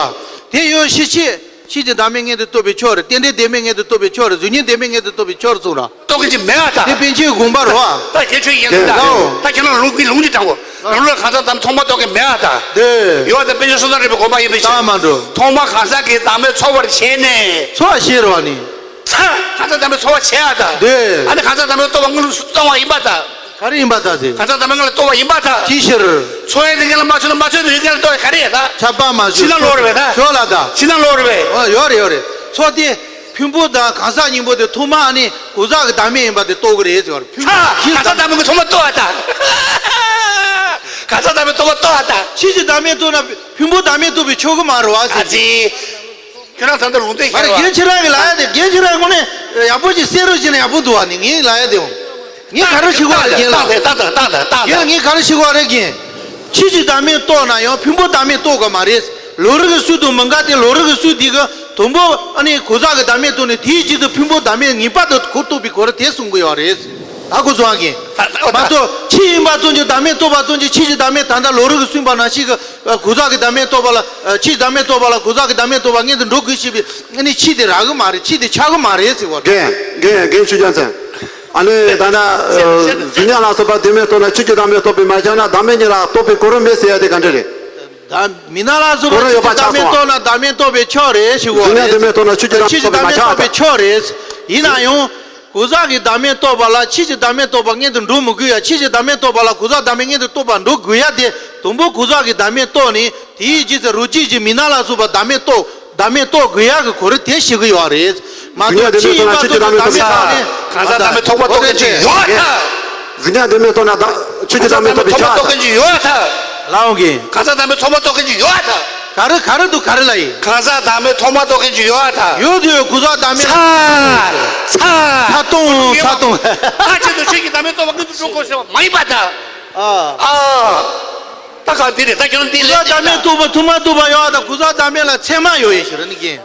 དེ་ཡོད་ཕྱིན་ཆད། ཕྱིས་ཀྱི་བདག་མེད་མངོན་དུ་རྟོགས་པའི་ཕྱིར། རྟེན་འབྲེལ་བདེན་མེད་མངོན་དུ་རྟོགས་པའི་ཕྱིར། གཟུགས་བརྙན་བདེན་མེད་མངོན་དུ་རྟོགས་པའི་ཕྱིར་གསུངས་ར། རྟོགས་མཁན་ཅིག་མེད་པ་དང་། དེ་པཎ་ཆེན་དགོངས་པ་རེད་བ། ད་ཁྱེད་ཆོས་ཡིན་ད། ལའོ། ད་ཁྱེད་རང་ལུང་གི་ལུང་འདི་དྲངས་གོ། རང་ལུགས་གང་ཟག་དམ་ཐོག་མ་རྟོགས་མཁན་མེད་པ་དང་། དེ། ཡོད་དང་དཔེ་ཆ་སོ་སོ་རེད་པའི་དགོངས་པ་ཡིན་པའི་ཕྱིར། ད་མ་འགྲོ། ཐོག་མ་གང་ཟག་གི་བདག་མེད་ཚོར་བར་བྱས་ནས། ཚོར་བ་ཤེས་རོགས་ནི། ཚ། གང་ཟག་དམ་པའི་ཚོར་བ་བྱེད་ཡ་ད། དེ། ཨ་ནི་གང་ཟག་དམ་པའི་རྟོགས་པ་དངོས་ལུགས་སུ་སྟོང་བ་ཡིན་པ་ད། ག་རེ་ཡིན་པ་ད་ཟེར། གང་ཟག་དམ་པའི་ངང་ལ་རྟོགས་པ་ཡིན་པ་ད། ཅི་ཕྱིར། ཚོར་ཡ་དེ་ངང་ལ་མ་ཚོར་ན་མ་ཚོར་དུ་ཡིན་ངང་ལ་རྟོགས་ཡ་ག་རེ་ཡ་ད། ཆགས་པ་མ་ཚོར། ཕྱི་ནང་ལོག་རེད་པས་ད། ཞོག་ལ་ད། ཕྱི་ནང་ལོག་རེད་པས། ཨོ་ཡོད་རེད་ཡོད་རེད། ཚོར་དེ། ཕུང་པོ་དང་གང་ཟག་གཉིས་པོ་དེ་ཐོག་མ་ཨ་ནི་གང་ཟག་གི་བདག་མེད་ཡིན་པ་དེ་རྟོགས་ཀྱི་རེད་ཟེར་བ་རེད། ཕུང་པོ་ཚ། གང་ཟག་དམ་པའི་ཚོར་མ་རྟོགས་པ་ད། གང་ཟག་དམ་པའི་ཚོར་མ་རྟོགས་པ་ད། ཕྱིས་ཀྱི་བདག་མེད་རྟོགས་ན་ཕུང་པོ་བདག་མེད་རྟོགས་པའི་ཆོག་གི་མ་རེད་བ་ཟེར། ཨ་ཙི། ཁྱོད་རང་ད་ལྟ་ལུང་བསྟན་མ་རེད་ཤར་བ། རྒན་ཁྱེད་རང་གི་ལབ་ཡ་དེ། རྒན་ཁྱེད་རང་ངོ་ནས་ཡག་པོ་ཅིག་གསན་རོགས་བྱས་ན་ཡག་པོ་འདུག་བ། ནི་ངས་ལབ་ཡ་དེ། ངས་ག་རེ་ཞུ་གི་བ་རེད་རྒན་ལགས། རྒན་ལགས་ངས་ག་རེ་ཞུ་གི་བ་རེད་རྒན། ཕྱིས་ཀྱི་བདག་མེད་རྟོགས་ན་ཡང་ཕུང་པོ་བདག་མེད་རྟོགས་དགོས་མ་རེད། ལོ་རིགས་ཀྱི་སྲོལ་དང་མི་འགལ་ཏེ། ལོ་རིགས་ཀྱི་སྲོལ་དེ་གིས་དང་པོ་ཨ་ནི་གང་ཟག་གི་བདག་མེད་རྟོགས་ནས། དེའི་རྗེས་སུ་ཕུང་པོ་བདག་མེད་ངེས་པར་དུ་གོ་རྟོགས་པའི་གོ་རིམ་དེ་གསུང་གི་ཡོད་རེད། ད་གོ་སོང་ཨ་རྒན། མ་གཏོགས་ཕྱིས་ཡིན་པ་ཙམ་གྱིས་བདག་མེད་རྟོགས་པ་ཙམ་གྱིས། ཕྱིས་ཀྱི་བདག་མེད་ད་ལྟ་ལོ་རིགས་ཀྱིས་གསུངས་པ་ནང་བཞིན་གྱི་གང་ཟག་གི་བདག་མེད་རྟོགས་པ་ལ། ཕྱིས་བདག་མེད་རྟོགས་པ་ལ་གང་ཟག་གི་བདག་མེད་རྟོགས་པ་མངོན་དུ་འགྲོ་དགོས་ཞེས་པའི་ཨ་ནི་ཕྱིས་དེ་རག་གི་མ་རེད། ཕྱིས་དེ་ཆགས་གི་མ་རེད་ཟེར་བ་རེད། རྒན་རྒན་རྒན་ཆོས་རྒྱལ་མཚན། ཨ་ནི་ད་ལྟ་གཟུགས་བརྙན་ལ་སོགས་པ་བདེན་མེད་རྟོགས་ན་ཕྱིས་ཀྱི་བདག་མེད་རྟོགས་པས་མ་ཁྱབ་ན། བདག་མེད་གཉིས་ལ་རྟོགས་པའི་གོ་རིམ་མེད་ཟེར་ཡ་དེ་ག་འདྲ་རེད། ད་མི་སྣང་ལ་སོགས་པ་གོ་རིམ་ཡོད་པ་ཕྱིས་ཀྱི་བདག་མེད་ཆགས་སོང་། རྟོགས་ན་བདག་མེད་རྟོགས་པའི་ཕྱིར་རེད་ཞུ་བ་རེད། གཟུགས་བརྙན་བདེན་མེད་རྟོགས་ན་ཕྱིས་ཀྱི་བདག་མེད་རྟོགས་པས་མ་ཁྱབ་པ་དང་། ཕྱིར་རེད། ཡིན་ན་ཡང་། གང་ཟག་གི་བདག་མེད་རྟོགས་པ་ལ་ཕྱིས་ཀྱི་བདག་མེད་རྟོགས་པ་མངོན་དུ་འགྲོ་མི་དགོས་ཡ། ཕྱིས་ཀྱི་བདག་མེད་རྟོགས་པ་ལ་གང་ཟག་བདག་མེད་མངོན་དུ་རྟོགས་པ་འགྲོ་དགོས་ཡ་དེ། དང་པོ་གང་ཟག་གི་བདག་མེད་རྟོགས་ནས། དེའི་རྗེས་སུ་རང་རྐྱ་ཅིག་མི་སྣང་ལ་སོགས་པ་བདག་མེད་རྟོགས། བདག་མེད་རྟོགས་དགོས་ཡ་གི་གོ་རིམ་དེ་ཞུ་གི་ཡོད་རེད། མ་གཟུགས་བརྙན་གཏོགས་བདེན་མེད་ཕྱིས་ཡིན་པ་རྟོགས་ན་ཚོ་ཕྱིས་ཀྱི་གི་བདག་བདག་མེད་མེད་རྟོགས་ཚར། གང་ཟག་བདག་མེད་ཚོར་མ་རྟོགས་མཁན་ཅིག་ཡོད་ཐལ། གཟུགས་བརྙན་བདེན་མེད་རྟོགས་ན་བདག་ཕྱིས་ཀྱི་བདག་མེད་རྟོགས་པའི་ཕྱིར་ཐལ། གང་ཟག་བདག་མེད་ཚོར་མ་རྟོགས་མཁན་ཅིག་ཡོད་ཐལ། ལའོ་གི། གང་ཟག་བདག་མེད་ཚོར་མ་རྟོགས་མཁན་ཅིག་ཡོད་ཐལ། ག་རེ་ག་རེ་འདུག་ག་རེ་ལ་ཡིན། གང་ཟག་བདག་མེད་ཚོར་མ་རྟོགས་མཁན་ཅིག་ཡོད་ཐལ། ཡོད་དུ་ཡོད། གང་ཟག་བདག་མེད། ཚར། ཚར། ཚར་སྟོང་ཚར་སྟོང་། ཨ་ཅེ་དུ་ཆོས་ཀྱི་བདག་མེད་རྟོགས་པ་མངོན་དུ་འགྲོ་དགོས་ཟེར་བ་མ་ཡིན་པ་དང་། ཨ། ཨ། ད་ག་འདི་རེད། ད་ཁྱོད་འདི་གང་ཟག་བདག་མེད་རྟོགས་པ་ཚོར་མ་རྟོགས་པ་ཡོད་དང་། གང་ཟག་བདག་མེད་ལ་ཚད་མ་ཡོད་ཡིན་ཞུ་ར་ནི་གིན།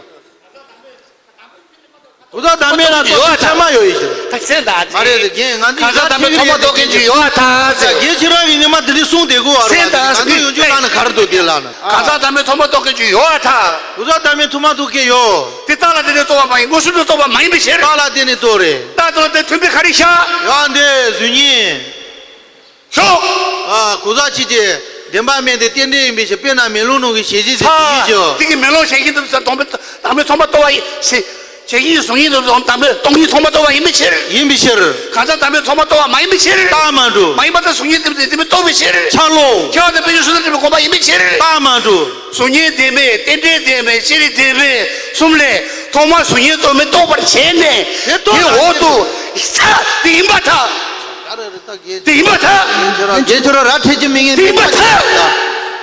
གང་ཟག་བདག་མེད་ལ་ཚད་མ་ཡོད་ཡིན་ཞུ། ད་ཚད་ད་མ་རེད་རེད་རྒན། ང་ཚོ་གང་ཟག་བདག་མེད་ཚོར་མ་རྟོགས་མཁན་ཅིག་ཡོད་ཐལ་ཟེར། རྒན་ཁྱེད་རང་གིས་ཉི་མ་འདི་འདྲ་གསུངས་བསྡད་དགོས་བ་རེད་བ། ང་ཚོ་ཡོང་རྒྱུ་ལ་ནི་ག་རེ་འདུག་དེ་ལ་ནི། གང་ཟག་བདག་མེད་ཚོར་མ་རྟོགས་མཁན་ཅིག་ཡོད་ཐལ། གང་ཟག་བདག་མེད་ཚོར་མ་རྟོགས་མཁན་ཡོད། དེ་རྟགས་ལ་བརྟེན་ནས་རྟོགས་པ་མ་ཡིན། མངོན་སུམ་དུ་རྟོགས་པ་མ་ཡིན་པའི་ཕྱིར། རྟགས་ལ་བརྟེན་ནས་རྟོགས་རེད། རྟགས་དང་དེ་མཐུན་པའི་ག་རེ་བཞག་ཡང་འདི་གཟུགས་བརྙན། ཤོག་ཨ། གང་ཟག་ཕྱིས་ཀྱི་བདེན་པ་མེད་དེ་རྟེན་འབྲེལ་ཡིན་པའི་ཕྱིར། དཔེར་ན་མེ་ལོང་ནང་གི་ཞལ་བཞེས་ཟེར་དེ་ཉིད་ཀྱང་། དེ་གི་མེ་ལོང་ཞལ་བཞེས་དེ་ཚོ་བདག་མེད་བདག་མེད་ཚོར་མ་རྟོགས་པ་ཡིན་ཞེས། ཞལ་བཞེས་གཟུགས་བརྙན་དེ་ཚོ་བདག་མེད་སྟོང་ཉིད་ཚོར་མ་རྟོགས་པ་ཡིན་པའི་ཕྱིར། ཡིན་པའི་ཕྱིར། གང་ཟག་བདག་མེད་ཚོར་མ་རྟོགས་པ་མ་ཡིན་པའི་ཕྱིར། རྟགས་མ་གྲུབ། མ་ཡིན་པ་དང་གཟུགས་བརྙན་བདེན་པ་བདེན་མེད་རྟོགས་པའི་ཕྱིར། ཆ་ལོག་སྐྱེ་བ་དང་དཔལ་འབྱོར་སོགས་དང་བྲལ་བའི་དགོངས་པ་ཡིན་པའི་ཕྱིར། རྟགས་མ་གྲུབ། གཟུགས་བརྙན་བདེན་མེད། རྟེན་འབྲེལ་བདེན་མེད། སྤྱི་རིགས་བདེན་མེད་གསུམ་ལས་ཐོག་མར་གཟུགས་བརྙན་རྟོག་མེད་རྟོགས་པར་བྱས་ནས། དེ་རྟོགས་དེ་འོག་ཏུ་ས་དེ་ཡིན་པར་ཐལ། དེ་ཡིན་པར་ཐལ། རྒན་ཁྱོད་རང་ར་འཕྲོད་ཀྱི་མི་ངན་དེ་ཡིན་པར་ཐལ།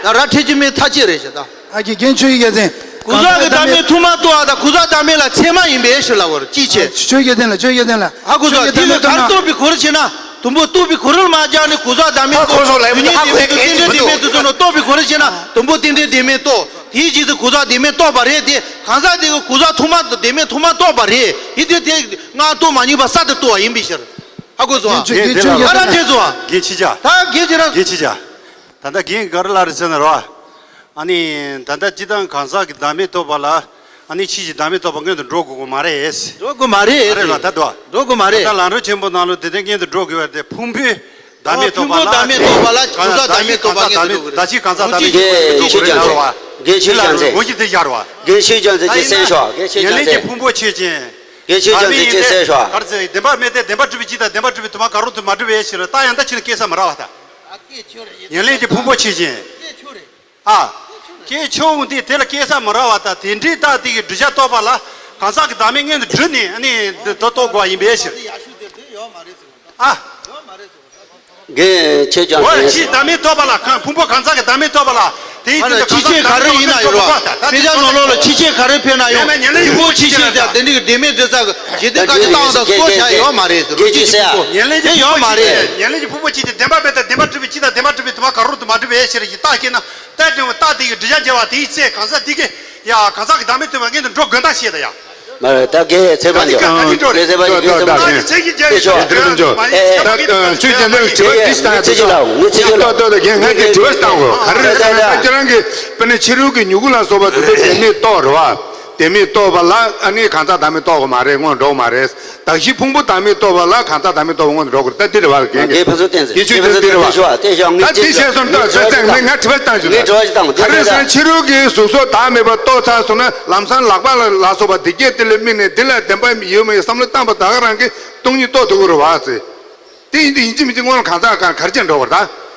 ད་ར་འཕྲོད་ཀྱི་མི་ཐག་ཆོད་རེད་ཤག་ད། ཨ་ཀྱི་རྒན་ཆོས་ཀྱི་རྒྱལ་མཚན། གང་ཟག་གི་བདག་མེད་ཚོར་མ་རྟོགས་པ་དང་གང་ཟག་བདག་མེད་ལ་ཚད་མ་ཡིན་པའི་ཕྱིར་ལབ་པ་རེད། ཅིའི་ཕྱིར། ཆོས་ཀྱི་རྒྱལ་མཚན་ལ། ཆོས་ཀྱི་རྒྱལ་མཚན་ལ། ཧ་གོ་སོང་། དེ་ལ་ག་རེ་རྟོགས་པའི་གོ་རིམ་བྱས་ན། དང་པོ་རྟོགས་པའི་གོ་རིམ་ལ་སྦྱར་ནས་གང་ཟག་བདག་མེད་རྟོགས། གཟུགས་བརྙན་བདེན་མེད་དུ་སོང་ནས་རྟོགས་པའི་གོ་རིམ་བྱས་ན། དང་པོ་རྟེན་འབྲེལ་བདེན་མེད་རྟོགས། དེའི་རྗེས་སུ་གང་ཟག་བདེན་མེད་རྟོགས་པ་རེད་དེ། གང་ཟག་དེ་གིས་གང་ཟག་ཚོར་མ་བདེན་མེད་ཚོར་མ་རྟོགས་པ་རེད། ཡིན་དུས་དེ་སྔ་རྟོགས་མ་ཉམས་པ་གསར་དུ་རྟོགས་པ་ཡིན་པའི་ཕྱིར། ཧ་གོ་སོང་ཨ། རྒན་ཁྱེད་རང་ག་རེ་བྱས་སོང་ཨ། རྒན་ཁྱེད་ཅག་ད་རྒན་ཁྱེད་རང་། རྒན་ཁྱེད་ཅག་ད་ལྟ་རྒན་ག་རེ་ལབ་རེད་ཟེར་ན་རོ། ཨ་ནི་ད་ལྟ་སྤྱིར་བཏང་གང་ཟག་གི་བདག་མེད་རྟོགས་པ་ལ། ཨ་ནི་ཕྱིས་ཀྱི་བདག་མེད་རྟོགས་པ་མངོན་དུ་འགྲོ་དགོས་ཀྱི་མ་རེད། འགྲོ་དགོས་མ་རེད། མ་རེད་ལ་ད་དོ། འགྲོ་དགོས་མ་རེད། ད་ལམ་རིམ་ཆེན་པོ་ནང་ལ་དེ་ལྟར་མངོན་དུ་འགྲོ་དགོས་པ་དེ་ཕུང་པོའི་བདག་མེད་རྟོགས་པ་ལ། ཕུང་པོའི་བདག་མེད་རྟོགས་པ་ལ་གང་ཟག་བདག་མེད་རྟོགས་པ་མངོན་དུ་འགྲོ་དགོས་རེད། ད་ཕྱིས་གང་ཟག་བདག་མེད་རྟོགས་པ་མངོན་དུ་འགྲོ་དགོས་རེད་ལ་རོ་བ། དགེ་ཆོས་རྒྱལ་མཚན། ལ་ལུང་གིས་དེ་བཞག་རོ་བ། དགེ་ཆོས་རྒྱལ་མཚན་ཅིག་གསན་ཤོག་དགེ་ཆོས་རྒྱལ་མཚན། ཉེར་ལེན་གྱི་ཕུང་པོ་ཆོས་ཅན། དགེ་ཆོས་རྒྱལ་མཚན་ཅིག་གསན་ཤོག་ག་རེ་ཟེར། བདེན་པ་མེད་དེ་བདེན་པར་གྲུབ་པའི་སྤྱི་དང་བདེན་པར་གྲུབ་པའི་དུ་མ་གང་རུང་དུ་མ་གྲུབ་པའི་ཕྱིར། རྟགས་ཡང་དག་ཕྱིས་ནས་སྐྱེ་ས་མི་རག་པ་དང་། ཉེར་ལེན་གྱི་ཕུང་པོ་ཆོས་ཅན། ཨ། སྐྱེ་ཆོག་འོང་དུས་དེ་ལ་སྐྱེ་ས་མི་རག་པ་དང་། དེ་འདྲའི་རྟགས་དེ་གི་བསྒྲུབ་བྱ་རྟོགས་པ་ལ་གང་ཟག་གི་བདག་མེད་མངོན་དུ་གྲུབ་ནས་ནི་འདི་ལྟར་རྟོགས་དགོས་པ་ཡིན་པའི་ཕྱིར། ཨ། དགེ་ཆོས་རྒྱལ་མཚན། འོ་ཕྱིས་བདག་མེད་རྟོགས་པ་ལ། གང་ཕུང་པོ་གང་ཟག་གི་བདག་མེད་རྟོགས་པ་ལ། དེའི་རྒྱུན་དུ་ཕྱིས་ཆོས་ག་རེ་ཡིན་ན་ཡོད་རོ། དཔེ་ཆ་ནང་ལོགས་ལ་ཕྱིས་ཆོས་ག་རེ་ཕེབས་ན་ཡོད་རོ། ཕུང་པོ་ཕྱིས་ཆོས་དང་དེ་འདྲའི་གི་བདེན་མེད་འདྲེ་ས་གི་ཞེ་དེ་དཀའ་ཅིག་བཏང་དང་སྐོར་བྱ་ཡོད་མ་རེད་ཟེར་རོ། ཅི་ཅི་ཕུང་པོ་དེ་ཡོད་མ་རེད། ཉེར་ལེན་གྱི་ཕུང་པོ་ཆོས་ཅན། བདེན་པ་མེད་དེ་བདེན་པར་གྲུབ་པའི་སྤྱི་དང་བདེན་པར་གྲུབ་པའི་དུ་མ་གང་རུང་དུ་མ་གྲུབ་པའི་ཕྱིར་གྱི་རྟགས་སྐྱེས་ན། རྟགས་འབྲིང་བོ་རྟགས་དེ་གི་བསྒྲུབ་བྱ་འཇལ་བ་དེའི་ཚེ་གང་ཟག་དེ་གིས་ཡང་གང་ཟག་གི་བདག་མེད་རྟོགས་པ་མངོན་དུ་འགྲོ་དགོས་རྟགས་ཤེས་ད་ཡ། མ་རེད། ད་དགེ་ཚེ་དཔལ་འབྱོར། དགེ་ཚེ་དཔལ་འབྱོར། དགེ་ཚེ་དཔལ་འབྱོར། ཚེ་གི་རྒྱལ་ཆོས་ཅན། ད་ཆོས་ཅན་ནི་དྲི་བ་འདི་བཏང་ཡ། ཚེ་གི་ལ་ངས་ཚེ་གི་ལ། ད་ད་ད་རྒན་ང་གི་དྲི་བ་བཏང་གོ། ག་རེ་རེད་ཟེར་ན་ཁྱེད་རང་གི་དཔེར་ན་ཕྱི་རོལ་གྱི་མྱུ་གུ་ལ་སོགས་པ་དེ་ཚོ་བདེན་མེད་རྟོགས་རེད་བ། བདེན་མེད་རྟོགས་པ་ལ་ཨ་ནི་གང་ཟག་བདག་མེད་རྟོགས་པ་མ་རེད། སྔོན་འགྲོ་མ་རེད། གདགས་གཞི་ཕུང་པོ་བདག་མེད་རྟོགས་པ་ལ་གང་ཟག་བདག་མེད་རྟོགས་པ་སྔོན་འགྲོ་དགོས་རེད། ད་འདི་རེད་བ། རྒན་རྒན་ཕུན་ཚོགས་བསྟན་ཟེར་ད་འདི་བཤད་སོང་ད་ཟེར་ཚེ་ངས་ང་དྲི་བ་བཏང་ཞུ་ད། ངས་དྲི་བ་ཞིག་བཏང་ག་རེ་ཟེར་ན་ཕྱི་རོལ་གྱི་གཟུགས་སོགས་བདག་མེད་པ་རྟོགས་ཚར་སོང་ན་ལམ་སང་ལག་པ་ལ་ལ་སོགས་པ་དེ་སྐད་དེ་ལ་དམིགས་ནས་འདི་ལ་བདེན་པ་ཡོད་མ་ཡིན་བསམ་བློ་བཏང་པ་ད་ག་རང་གིས་སྟོང་ཉིད་རྟོགས་ཐུབ་ཀྱི་རེད་བ་ཟེར། དེ་ཡིན་དུས་ཡིན་གཅིག་མིན་གཅིག་སྔོན་ལ་གང་ཟག་གང་ག་རེ་བྱས་འགྲོ་བར་ད།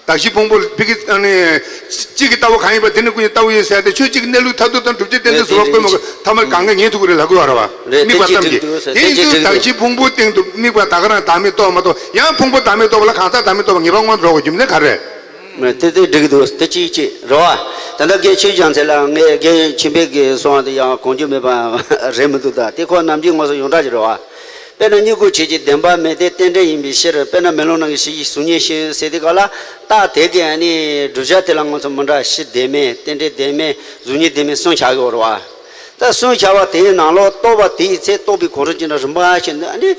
གདགས་གཞི་ཕུང་པོ་ཕི་གི་ཨ་ནི། གཅིག་གི་ལྟ་བ་གང་ཡིན་པ་དེ་ནི་ཀུན་གྱི་ལྟ་བ་ཡིན་ཟེར་ཏེ་ཆོས་གཅིག་གི་གནས་ལུགས་མཐར་ཐུག་དང་སྒྲུབ་བྱེད་རྟེན་འབྲེལ་ཟུར་པ་ཀུན་མ་ཀུན་ཐ་མར་གང་ག་ཉན་ཐུབ་ཀྱི་རེད་ལབ་ཀྱི་ཡོད་རེད་བ། རེད། དམིགས་པ་ཙམ་གྱིས་དེ་ཡིན་དུས་གདགས་གཞི་ཕུང་པོའི་སྟེང་དུ་དམིགས་པ་ད་ག་རང་བདག་མེད་རྟོགས་མ་གཏོགས་ཡང་ཕུང་པོ་བདག་མེད་རྟོགས་པ་ལ་གང་ཟག་བདག་མེད་རྟོགས་པ་ངེས་པར་སྔོན་དུ་འགྲོ་དགོས་རྒྱུ་མཚན་ག་རེ་རེད། མ་དེ་དེ་འགྲིག་གི་འདུག་དེ་གཅིག་གཅིག་རེད་བ། ད་ལྟ་རྒན་ཆོས་སྐྱོང་ཚེ་ལ་ངས་རྒན་ཆོས་འཕེལ་གྱིས་གསུངས་པ་དེ་ཡང་གོང་ཆུ་མེད་པ་རེད་མི་འདུག་ད་དེ་ཁོ་ནམ་རྒྱུན་ངོ་སོ་ཡོངས་གྲགས་ཅིག་རེད་བ། དཔེར་ན་མྱུ་གུ་ཆོས་ཅན་བདེན་པ་མེད་དེ་རྟེན་འབྲེལ་ཡིན་པའི་ཕྱིར། དཔེར་ན་མེ་ལོང་ནང་གི་གཞི་གཟུགས་བརྙན་ཞེས་ཟེར་དུས་སྐབས་ལ་རྟགས་དེ་གའི་ཨ་ནི་བསྒྲུབ་བྱ་དེ་ལ་ང་ཚོ་མི་འདྲ་གཞི་བདེན་མེད་རྟེན་འབྲེལ་བདེན་མེད་གཟུགས་བརྙན་བདེན་མེད་གསུམ་ཆགས་ཀྱི་ཡོད་རེད་བ། ད་གསུམ་ཆགས་པ་དེའི་ནང་ལོགས་རྟོགས་པ་དེའི་ཚེ་རྟོགས་པའི་གོ་རིམ་ཅི་འདྲ་རིམ་པ་བྱས་ནས་ཨ་ནི་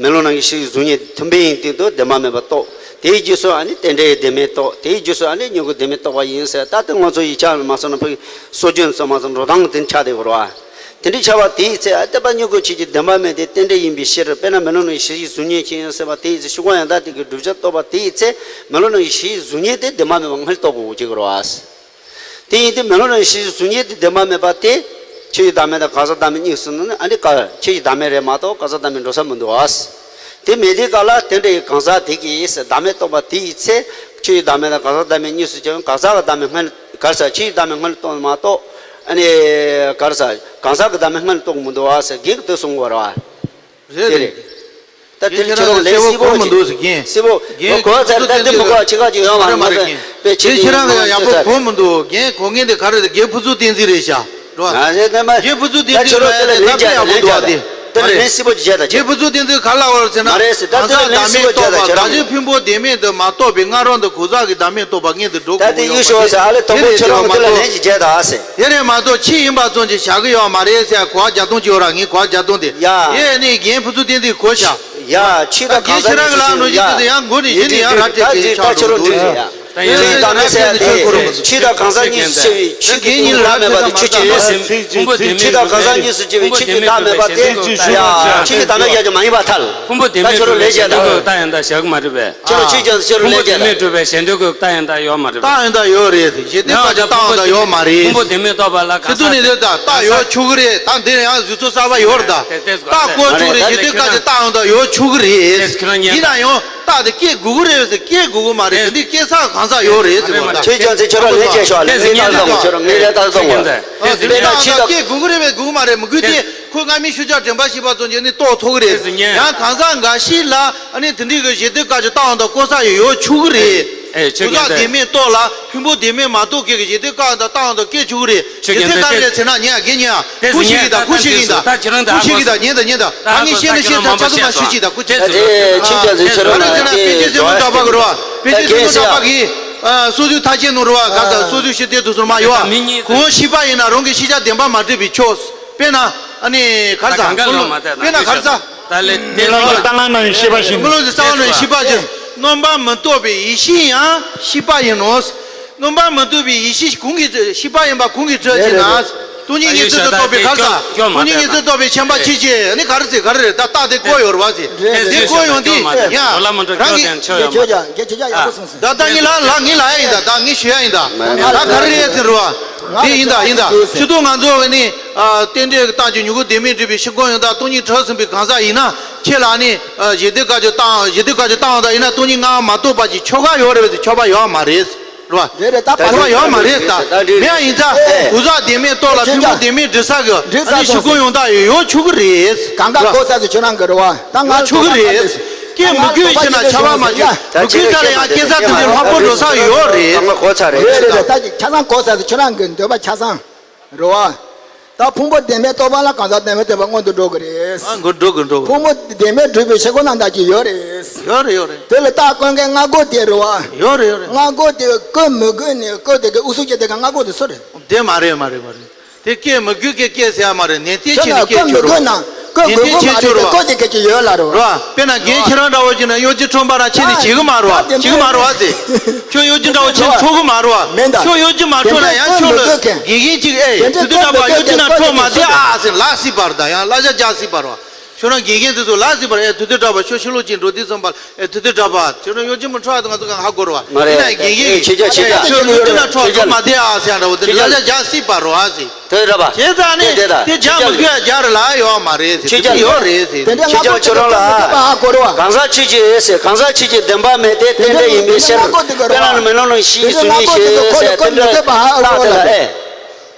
མེ་ལོང་ནང་གི་གཞི་གཟུགས་བརྙན་མཐུན་དཔེ་ཡིན་དུས་དུ་བདེན་པ་མེད་པ་རྟོགས། དེའི་རྗེས་སུ་ཨ་ནི་རྟེན་འབྲེལ་བདེན་མེད་རྟོགས། དེའི་རྗེས་སུ་ཨ་ནི་མྱུ་གུ་བདེན་མེད་རྟོགས་པ་ཡིན་ཟེར། ད་ལྟ་ང་ཚོ་ཡིག་ཆ་ལ་མ་སོང་ན་ཕ་གི་སྲོལ་རྒྱུན་ཚོ་མ་སོང་འགྲོ་སྟངས་དེ་ཆགས་བསྡད་ཡོད་རེད་བ། དེ་འདྲའི་ཆགས་པ་དེའི་ཚེ་ཨ་ལྟ་བ་མྱུ་གུ་ཆོས་ཅན་བདེན་པ་མེད་དེ་རྟེན་འབྲེལ་ཡིན་པའི་ཕྱིར། དཔེར་ན་མེ་ལོང་ནང་གི་གཞི་གཟུགས་བརྙན་ཅན་ཟེར་བ་དེའི་ཚེ་ཤུགས་གང་ཡང་དག་དེ་གི་བསྒྲུབ་བྱ་རྟོགས་པ་དེའི་ཚེ་མེ་ལོང་ནང་གི་གཞི་གཟུགས་བརྙན་དེ་བདེན་པ་མེད་པ་སྔར་རྟོགས་དགོས་ཀྱི་རེད་བ། དེ་ཡིན་དུས་མེ་ལོང་ནང་གི་གཞི་གཟུགས་བརྙན་དེ་བདེན་པ་མེད་པ་དེ། ཆོས་ཅན་བདག་མེད་དང་གང་ཟག་བདག་མེད་གཉིས་སུ་ནི་ཨ་ནི་ཀ་ཆོས་ཅན་བདག་མེད་རེད་མ་གཏོགས་གང་ཟག་བདག་མེད་འགྲོ་ས་མི་འདུག་ཨ། དེ་མེད་དུས་སྐབས་ལ་དེ་འདྲའི་གང་ཟག་དེ་གིས་བདག་མེད་རྟོགས་པ་དེ་ཡི་ཚེ། ཆོས་ཅན་བདག་མེད་དང་གང་ཟག་བདག་མེད་གཉིས་སུ་ཀྱང་གང་ཟག་གི་བདག་མེད་སྔར་ག་རེ་ཟ་ཆོས་ཅན་བདག་མེད་སྔར་རྟོགས་མ་གཏོགས་ཨ་ནི་ག་རེ་ཟ་གང་ཟག་གི་བདག་མེད་སྔར་རྟོགས་མི་འདུག་ཨ་ཟེར་རྒན་གྱིས་དེ་གསུང་གི་ཡོད་རེད་བ། རེད་དེ་རེད། ད་དེ་ཁྱེད་རང་ལ་ལན་གསལ་པོ་གོ་མི་འདུག་ཟེར་རྒན། གསལ་པོ་རྒན་གོ་ཚར། ད་འདི་མི་གོ་ཕྱི་ཁ་ཅིག་ཡོང་བ་མ་རེད། དཔེ་ཁྱེད་ཁྱེད་ཁྱེད་རང་ལ་ཡག་པོ་གོ་མི་འདུག་རྒན་གོ་མཁན་དེ་ག་རེ་རེད། རྒན་ཕུན་ཚོགས་བསྟན་འཛིན་རེད་ཤག་རོ། ཨ་རེད་དེ་མ་རྒན་ཕུན་ཚོགས་བསྟན་འཛིན་ད་ཁྱོད་རང་དེ་ལ་ལན་རྒྱག་ལན་རྒྱག་ད་དེ་ལན་གསལ་པོ་ཅིག་བྱས་ད་རྒན་ཕུན་ཚོགས་བསྟན་འཛིན་ག་ལ་བར་ཟེར་ན་མ་རེད་ཟེར། ད་གང་ཟག་བདག་མེད་རྟོགས་པ་བདག་གཞན་ཕུང་པོ་བདེན་མེད་དུ་མ་རྟོགས་པའི་སྔ་རོལ་དུ་གང་ཟག་གི་བདག་མེད་རྟོགས་པ་མངོན་དུ་འགྲོ་ད་དགོས་དེ་ཡོད་ཡུལ་ཤོར་ཟེར། ཨ་ལེ་དང་པོ་ཁྱོད་རང་གི་དེ་ལ་ལན་ཅིག་བྱས་ད་ཨ་ཟེར། དེ་རེད་མ་གཏོགས་ཕྱི་ཡིན་པ་ཙམ་གྱིས་བཞག་གི་ཡོད་མ་རེད་ཟེར། གོ་བ་བརྒྱ་སྟོང་ཅིག་ཡོད་ར། ངས་གོ་བ་བརྒྱ་སྟོང་དེ། ཡ། ཨེ་ནི་རྒན་ཕུན་ཚོགས་བསྟན་འཛིན་གོ་ཤག་ཡ། ཆོས་དང་གང་ཟག་གཉིས་སུ་ཕྱེ་བའི་ཡ། ཡང་མགོ་ནས་གཞི་ནས་ཡང་ར་སྤྲད་པའི་ཆ་ད་ཁྱོད་རང་འགྲིག་ཡ། ཆོས་དང་གང་ཟག་གཉིས་སུ་ཕྱེ་བའི་ཆོས་ཅན་ཕུང་པོ་བདག་མེད་པ་དེ་ཆོས་ཅན་ཡིན། ཕུང་པོ་བདེན་མེད་ཆོས་དང་གང་ཟག་གཉིས་སུ་ཕྱེ་བའི་ཆོས་ཅན་བདག་མེད་པ་དེ་ཡ། ཆོས་ཅན་བདག་མེད་ཡ་ཅིག་མ་ཡིན་པར་ཐལ། ཕུང་པོ་བདེན་མེད་གྲུབ་པའི་གཞན་དོན་ཀུན་རྟག་ཡིན་ད་བཞག་གི་མ་རེད་པས། ཁྱོད་ལ་ཆོས་ཅན་ཟེར་ཁྱོད་ལ་ལན་རྒྱག་ད། ཕུང་པོ་བདེན་མེད་གྲུབ་པའི་གཞན་དོན་ཀུན་རྟག་ཡིན་ད་ཡོད་མ་རེད་པས། རྟག་ཡིན་ད་ཡོད་རེད། གཞན་དོན་ཀུན་རྟག་ཡིན་ད་ཡོད་མ་རེད། ཕུང་པོ་བདེན་མེད་རྟོགས་པ་ལ་གང་ཟག་དེ་དུས་ནས་དེ་ད་རྟག་ཡོད་ཆོག་གི་རེད། ད་འདིར་ཡང་གཟུགས་ཚོ་གསར་པ་ཡོད་རེད་ད། རྟག་གོ་ཆོག་རེད། གཞན་དོན་ཀུན་རྟག་ཡིན་ད་ཡོད་ཆོག་གི་རེད། ཡིན་ན་ཡང་རྟགས་དེ་སྐྱེ་དགོས་ཀྱི་རེད་ཟེར། སྐྱེ་དགོས་ཀྱི་མ་རེད་ཟེར། འདི་སྐྱེ་ས་གང་ཟག་ཡོད་རེད་ཟེར་བ་ད། ཁྱེད་ཅག་ཚོས་ཁྱོད་རང་ལན་བྱས་ཤོག་ལན་ངས་ལྟ་དང་ཁྱོད་རང་ངས་ལན་ལྟ་དང་། དཔེར་ན་ཆོས་དག་སྐྱེ་དགོས་ཀྱི་རེད་པས་དགོས་ཀྱི་མ་རེད། མི་དགོས་ཏེ་ཁོ་སྔ་མའི་ཤུལ་བཞག་དྲན་པ་ཤེས་པ་ཙམ་གྱིས་ནི་རྟོགས་ཐུབ་ཀྱི་རེད། ཡང་གང་ཟག་འགའ་ཞིག་ལ་ཨ་ནི་དེ་འདྲའི་གི་གཞན་དོན་ཀུན་རྟག་ཡོད་ད་གོ་ས་ཡོད་ཆོག་གི་རེད། གོ་ས་བདེན་མེད་རྟོགས་ལ་ཕུང་པོ་བདེན་མེད་མ་རྟོགས་མཁན་གྱི་གཞན་དོན་ཀུན་རྟག་ཡོད་ད་སྐྱེ་ཆོག་གི་རེད། དེ་ཚེ་ག་རེ་ཟེར་ན་ཉན་དགེ་ཉན་ཁུ་ཤི་གི་ད་ཁུ་ཤི་གི་ད་ཁུ་ཤི་གི་ད་ཉན་ད་ཉན་ད་ད་ངས་བཤད་ན་བཤད་ཚ་ཚ་ཚ་མ་ཤི་ཤི་ད་ཁུ་ཤི་ད། ཁྱེད་ཅག་ཚོས་ཁྱེད་རང་ལ་དེ་པེ་ཅིན་སྲིད་བློན་གྲགས་པ་གི་རོ། པེ་ཅིན་སྲིད་བློན་གྲགས་པ་གི་སོ་སོའི་ཐག་བཅད་ནོ་རོ་བ་ག་ས་སོ་སོའི་ཤི་དེ་དུ་སོར་མ་ཡོ། ཁོ་བོ་ཤི་པ་ཡིན་ན་རང་གི་ཤེས་བྱ་བདེན་པ་མ་གྲུབ་པའི་ཕྱོགས། དཔེར་ན་ཨ་ནི་ག་རེ་ཟ། དཔེར་ན་ག་རེ་ཟ། ད་ལས་དེ་ལ་ལྟ་ན་ནང་ཤི་པ་ཞིག་མི་ལོ་དེ་རྩ་བ་ནས་ཤི་པ་ཅིག་རྣམ་པར་མི་རྟོག་པའི་ཡེ་ཤེས་ཡང་ཤི་པ་ཡིན་ནོ། རྣམ་པར་མི་རྟོག་པའི་ཡེ་ཤེས་གང་གིས་ཤི་པ་ཡིན་པ་གང་གིས་གྲོལ་ཅེ་ན། སྟོང་ཉིད་ངེས་གསལ་དུ་རྟོགས་པའི་ག་རེ་ཟ། སྟོང་ཉིད་ངེས་གསལ་རྟོགས་པའི་མཁྱེན་པ་ཆེ་ཆེ་ནི་ག་རེ་ཟེར་ག་རེ་རེད། ད་རྟགས་དེ་བཀོད་ཡོད་རེད་བ་ཟེར། དེ་བཀོད་ཡོང་དུས་ཡ་རང་གི་ད་ལྟ་ངས་ལ་ལ་ངས་ལ་ཡ་ཡིན་ད། ད་ངས་ཞུ་ཡ་ཡིན་ད། ད་ག་རེ་རེད་ཟེར་བ། དེ་ཡིན་ད་ཡིན་ད། ཕྱི་ཐོག་ང་ཚོ་གི་ནི་རྟེན་འབྲེལ་གྱི་རྟགས་ཀྱི་མྱུ་གུ་བདེན་མེད་གྲུབ་པའི་ཤིན་ཁོང་ཡོན་བདག་སྟོང་ཉིད་གྲོལ་ཟིན་པའི་གང་ཟག་ཡིན་ན་ཁྱེད་ལ་ནི་གཞི་དུས་སྐབས་ཀྱི་རྟགས་གཞི་དུས་སྐབས་ཀྱི་རྟགས་ཡོང་ད་ཡིན་ན་སྟོང་ཉིད་ང་མ་རྟོགས་པ་ཅིག་ཆོག་ག་ཡོད་རེད་བས་ཆོག་པ་ཡོད་མ་རེད། རེད་བ། རེད་རེད། ད་བར་བ་ཡོད་མ་རེད་ད། མེད་ཡིན་ཙང་གོ་ས་བདེན་མེད་རྟོགས་ལ་ཕུང་པོ་བདེན་མེད་འདྲི་ས་གི་ཨ་ནི་ཤུགས་ཀུན་ཡོང་ད་ཡོད་ཆོག་གི་རེད། གང་ག་གོ་ས་ཟེར་ཁྱོད་རང་གི་རེད་བ། ད་ང་ཆོག་གི་རེད། སྐད་མི་དགོས་ཤེ་ན་ཆ་བ་མ་ཆོད་མི་དགོས་ས་ལ་ཡང་སྐད་ས་དེ་འདྲའི་ལྷག་པོ་འགྲོ་ས་ཡོད་རེད། ད་ང་གོ་ཚར་རེད། རེད་རེད་རེད། ད་ཆ་ཚང་གོ་ས་ཟེར་ཁྱོད་རང་གི་འདོད་པ་ཆ་ཚང་རེད་བ། ད་ཕུང་པོ་བདེན་མེད་རྟོགས་པ་ལ་གང་ཟག་བདེན་མེད་རྟོགས་པ་སྔོན་དུ་འགྲོ་གི་རེད། ཨ་འགྲོ་གི་འགྲོ་གི། ཕུང་པོ་བདེན་མེད་གྲུབ་པའི་ཤེས་སྒོ་རྣམ་དག་ཅིག་ཡོད་རེད། ཡོད་རེད་ཡོད་རེད། དེ་ལ་རྟགས་བཀོད་མཁན་སྔ་རྒོལ་དེ་རེད་བ། ཡོད་རེད་ཡོད་རེད། སྔ་རྒོལ་དེ་བཀོད་མི་དགོས་ནས་བཀོད་དེ་གི་ཨུ་ཚུགས་བྱས་དེ་གི་སྔ་རྒོལ་དེ་སུ་རེད། དེ་མ་རེད་མ་རེད་མ་རེད། དེ་སྐད་མི་དགོས་སྐད་སྐད་ཟེར་ཡ་མ་རེད། ནན་ཏན་ཁྱོད་བྱས་ནས་ལ་སྐད་བཀོད་མི་ཆོག་རོགས། དགོས་ན་ བཀོད། དེ་དགོས་དགོས་མ་རེད་དེ། བཀོད་དེ་སྐད་ཆ་ཡོད་ལ་རོ། རོ། དཔེར་ན་རྒན་ཁྱེད་རང་འདྲ་བོ་ཅིག་ན་གཡོ་སྒྱུ་འཕྲོག་པ་རང་ཁྱེད་ནི་བྱེད་གི་མ་རོ། བྱེད་གི་མ་རོ་ཨ་ཙི། ཁྱོད་གཡོ་སྒྱུ་འདྲ་བོ་ཁྱེད་ནི་འཕྲོག་གི་མ་རོ། མེད་ད། ཁྱོད་གཡོ་སྒྱུ་མ་འཕྲོག་ན་ཡང་ཁྱོད་ལ་དགེ་རྒན་ཅིག་ཨེ་དེ་དུས་འདྲ་བ་གཡོ་སྒྱུ་ན་འཕྲོག་མ་དེ་ཨ་ཟེར་ལ་སྲིད་པར་ད་ཡང་གླ་ཆ་རྒྱག་སྲིད་པར་བ། ཁྱོད་རང་དགེ་རྒན་དེ་ཚོ་ལ་སྲིད་པར་ཨེ་དུས་དུས་འདྲ་བ་ཁྱོད་ཕྱི་ལོགས་ཅིག་འགྲོ་དུས་ཙམ་པ་ཨེ་དུས་དུས་འདྲ་བ་ཁྱོད་རང་གཡོ་སྒྱུ་མ་འཕྲོག་ཨ་དེ་ང་ཚོ་གང་ཧ་གོ་ར་བ། མ་རེད། ཡིན་ན་དགེ་རྒན་ཅིག་ཁྱོད་གཡོ་སྒྱུ་ན་འཕྲོག་འཕྲོག་མ་དེ་ཨ་ཟེར་འདྲ་བོ་དེ་གླ་ཆ་རྒྱག་སྲིད་པར་བ་ཟེར། དེ་རེད་པ། བྱས་ཙང་ནི་དེ་དེ་དེ་རྒྱག་མི་དགོས་ཡ་རྒྱག་རེད་ལ་ཡོད་མ་རེད་ཟེར། ཁྱོད་ཅག་ཡོད་རེད་ཟེར། དེ་འདྲ་ཁྱོད་ཅག་ཁྱོད་རང་ལ་གང་ཟག་ཆོས་ཀྱི་ཟེར། གང་ཟག་ཆོས་ཀྱི་བདེན་པ་མེད་དེ་རྟེན་འབྲེལ་ཡིན་པའི་ཕྱིར། དཔེར་ན་མེ་ལོང་ནང་བཞིན་གཟུགས་བརྙན་ཞེས་ཟེར། དེ་འདྲ་རྟགས་དེ་ལ་ཨེ།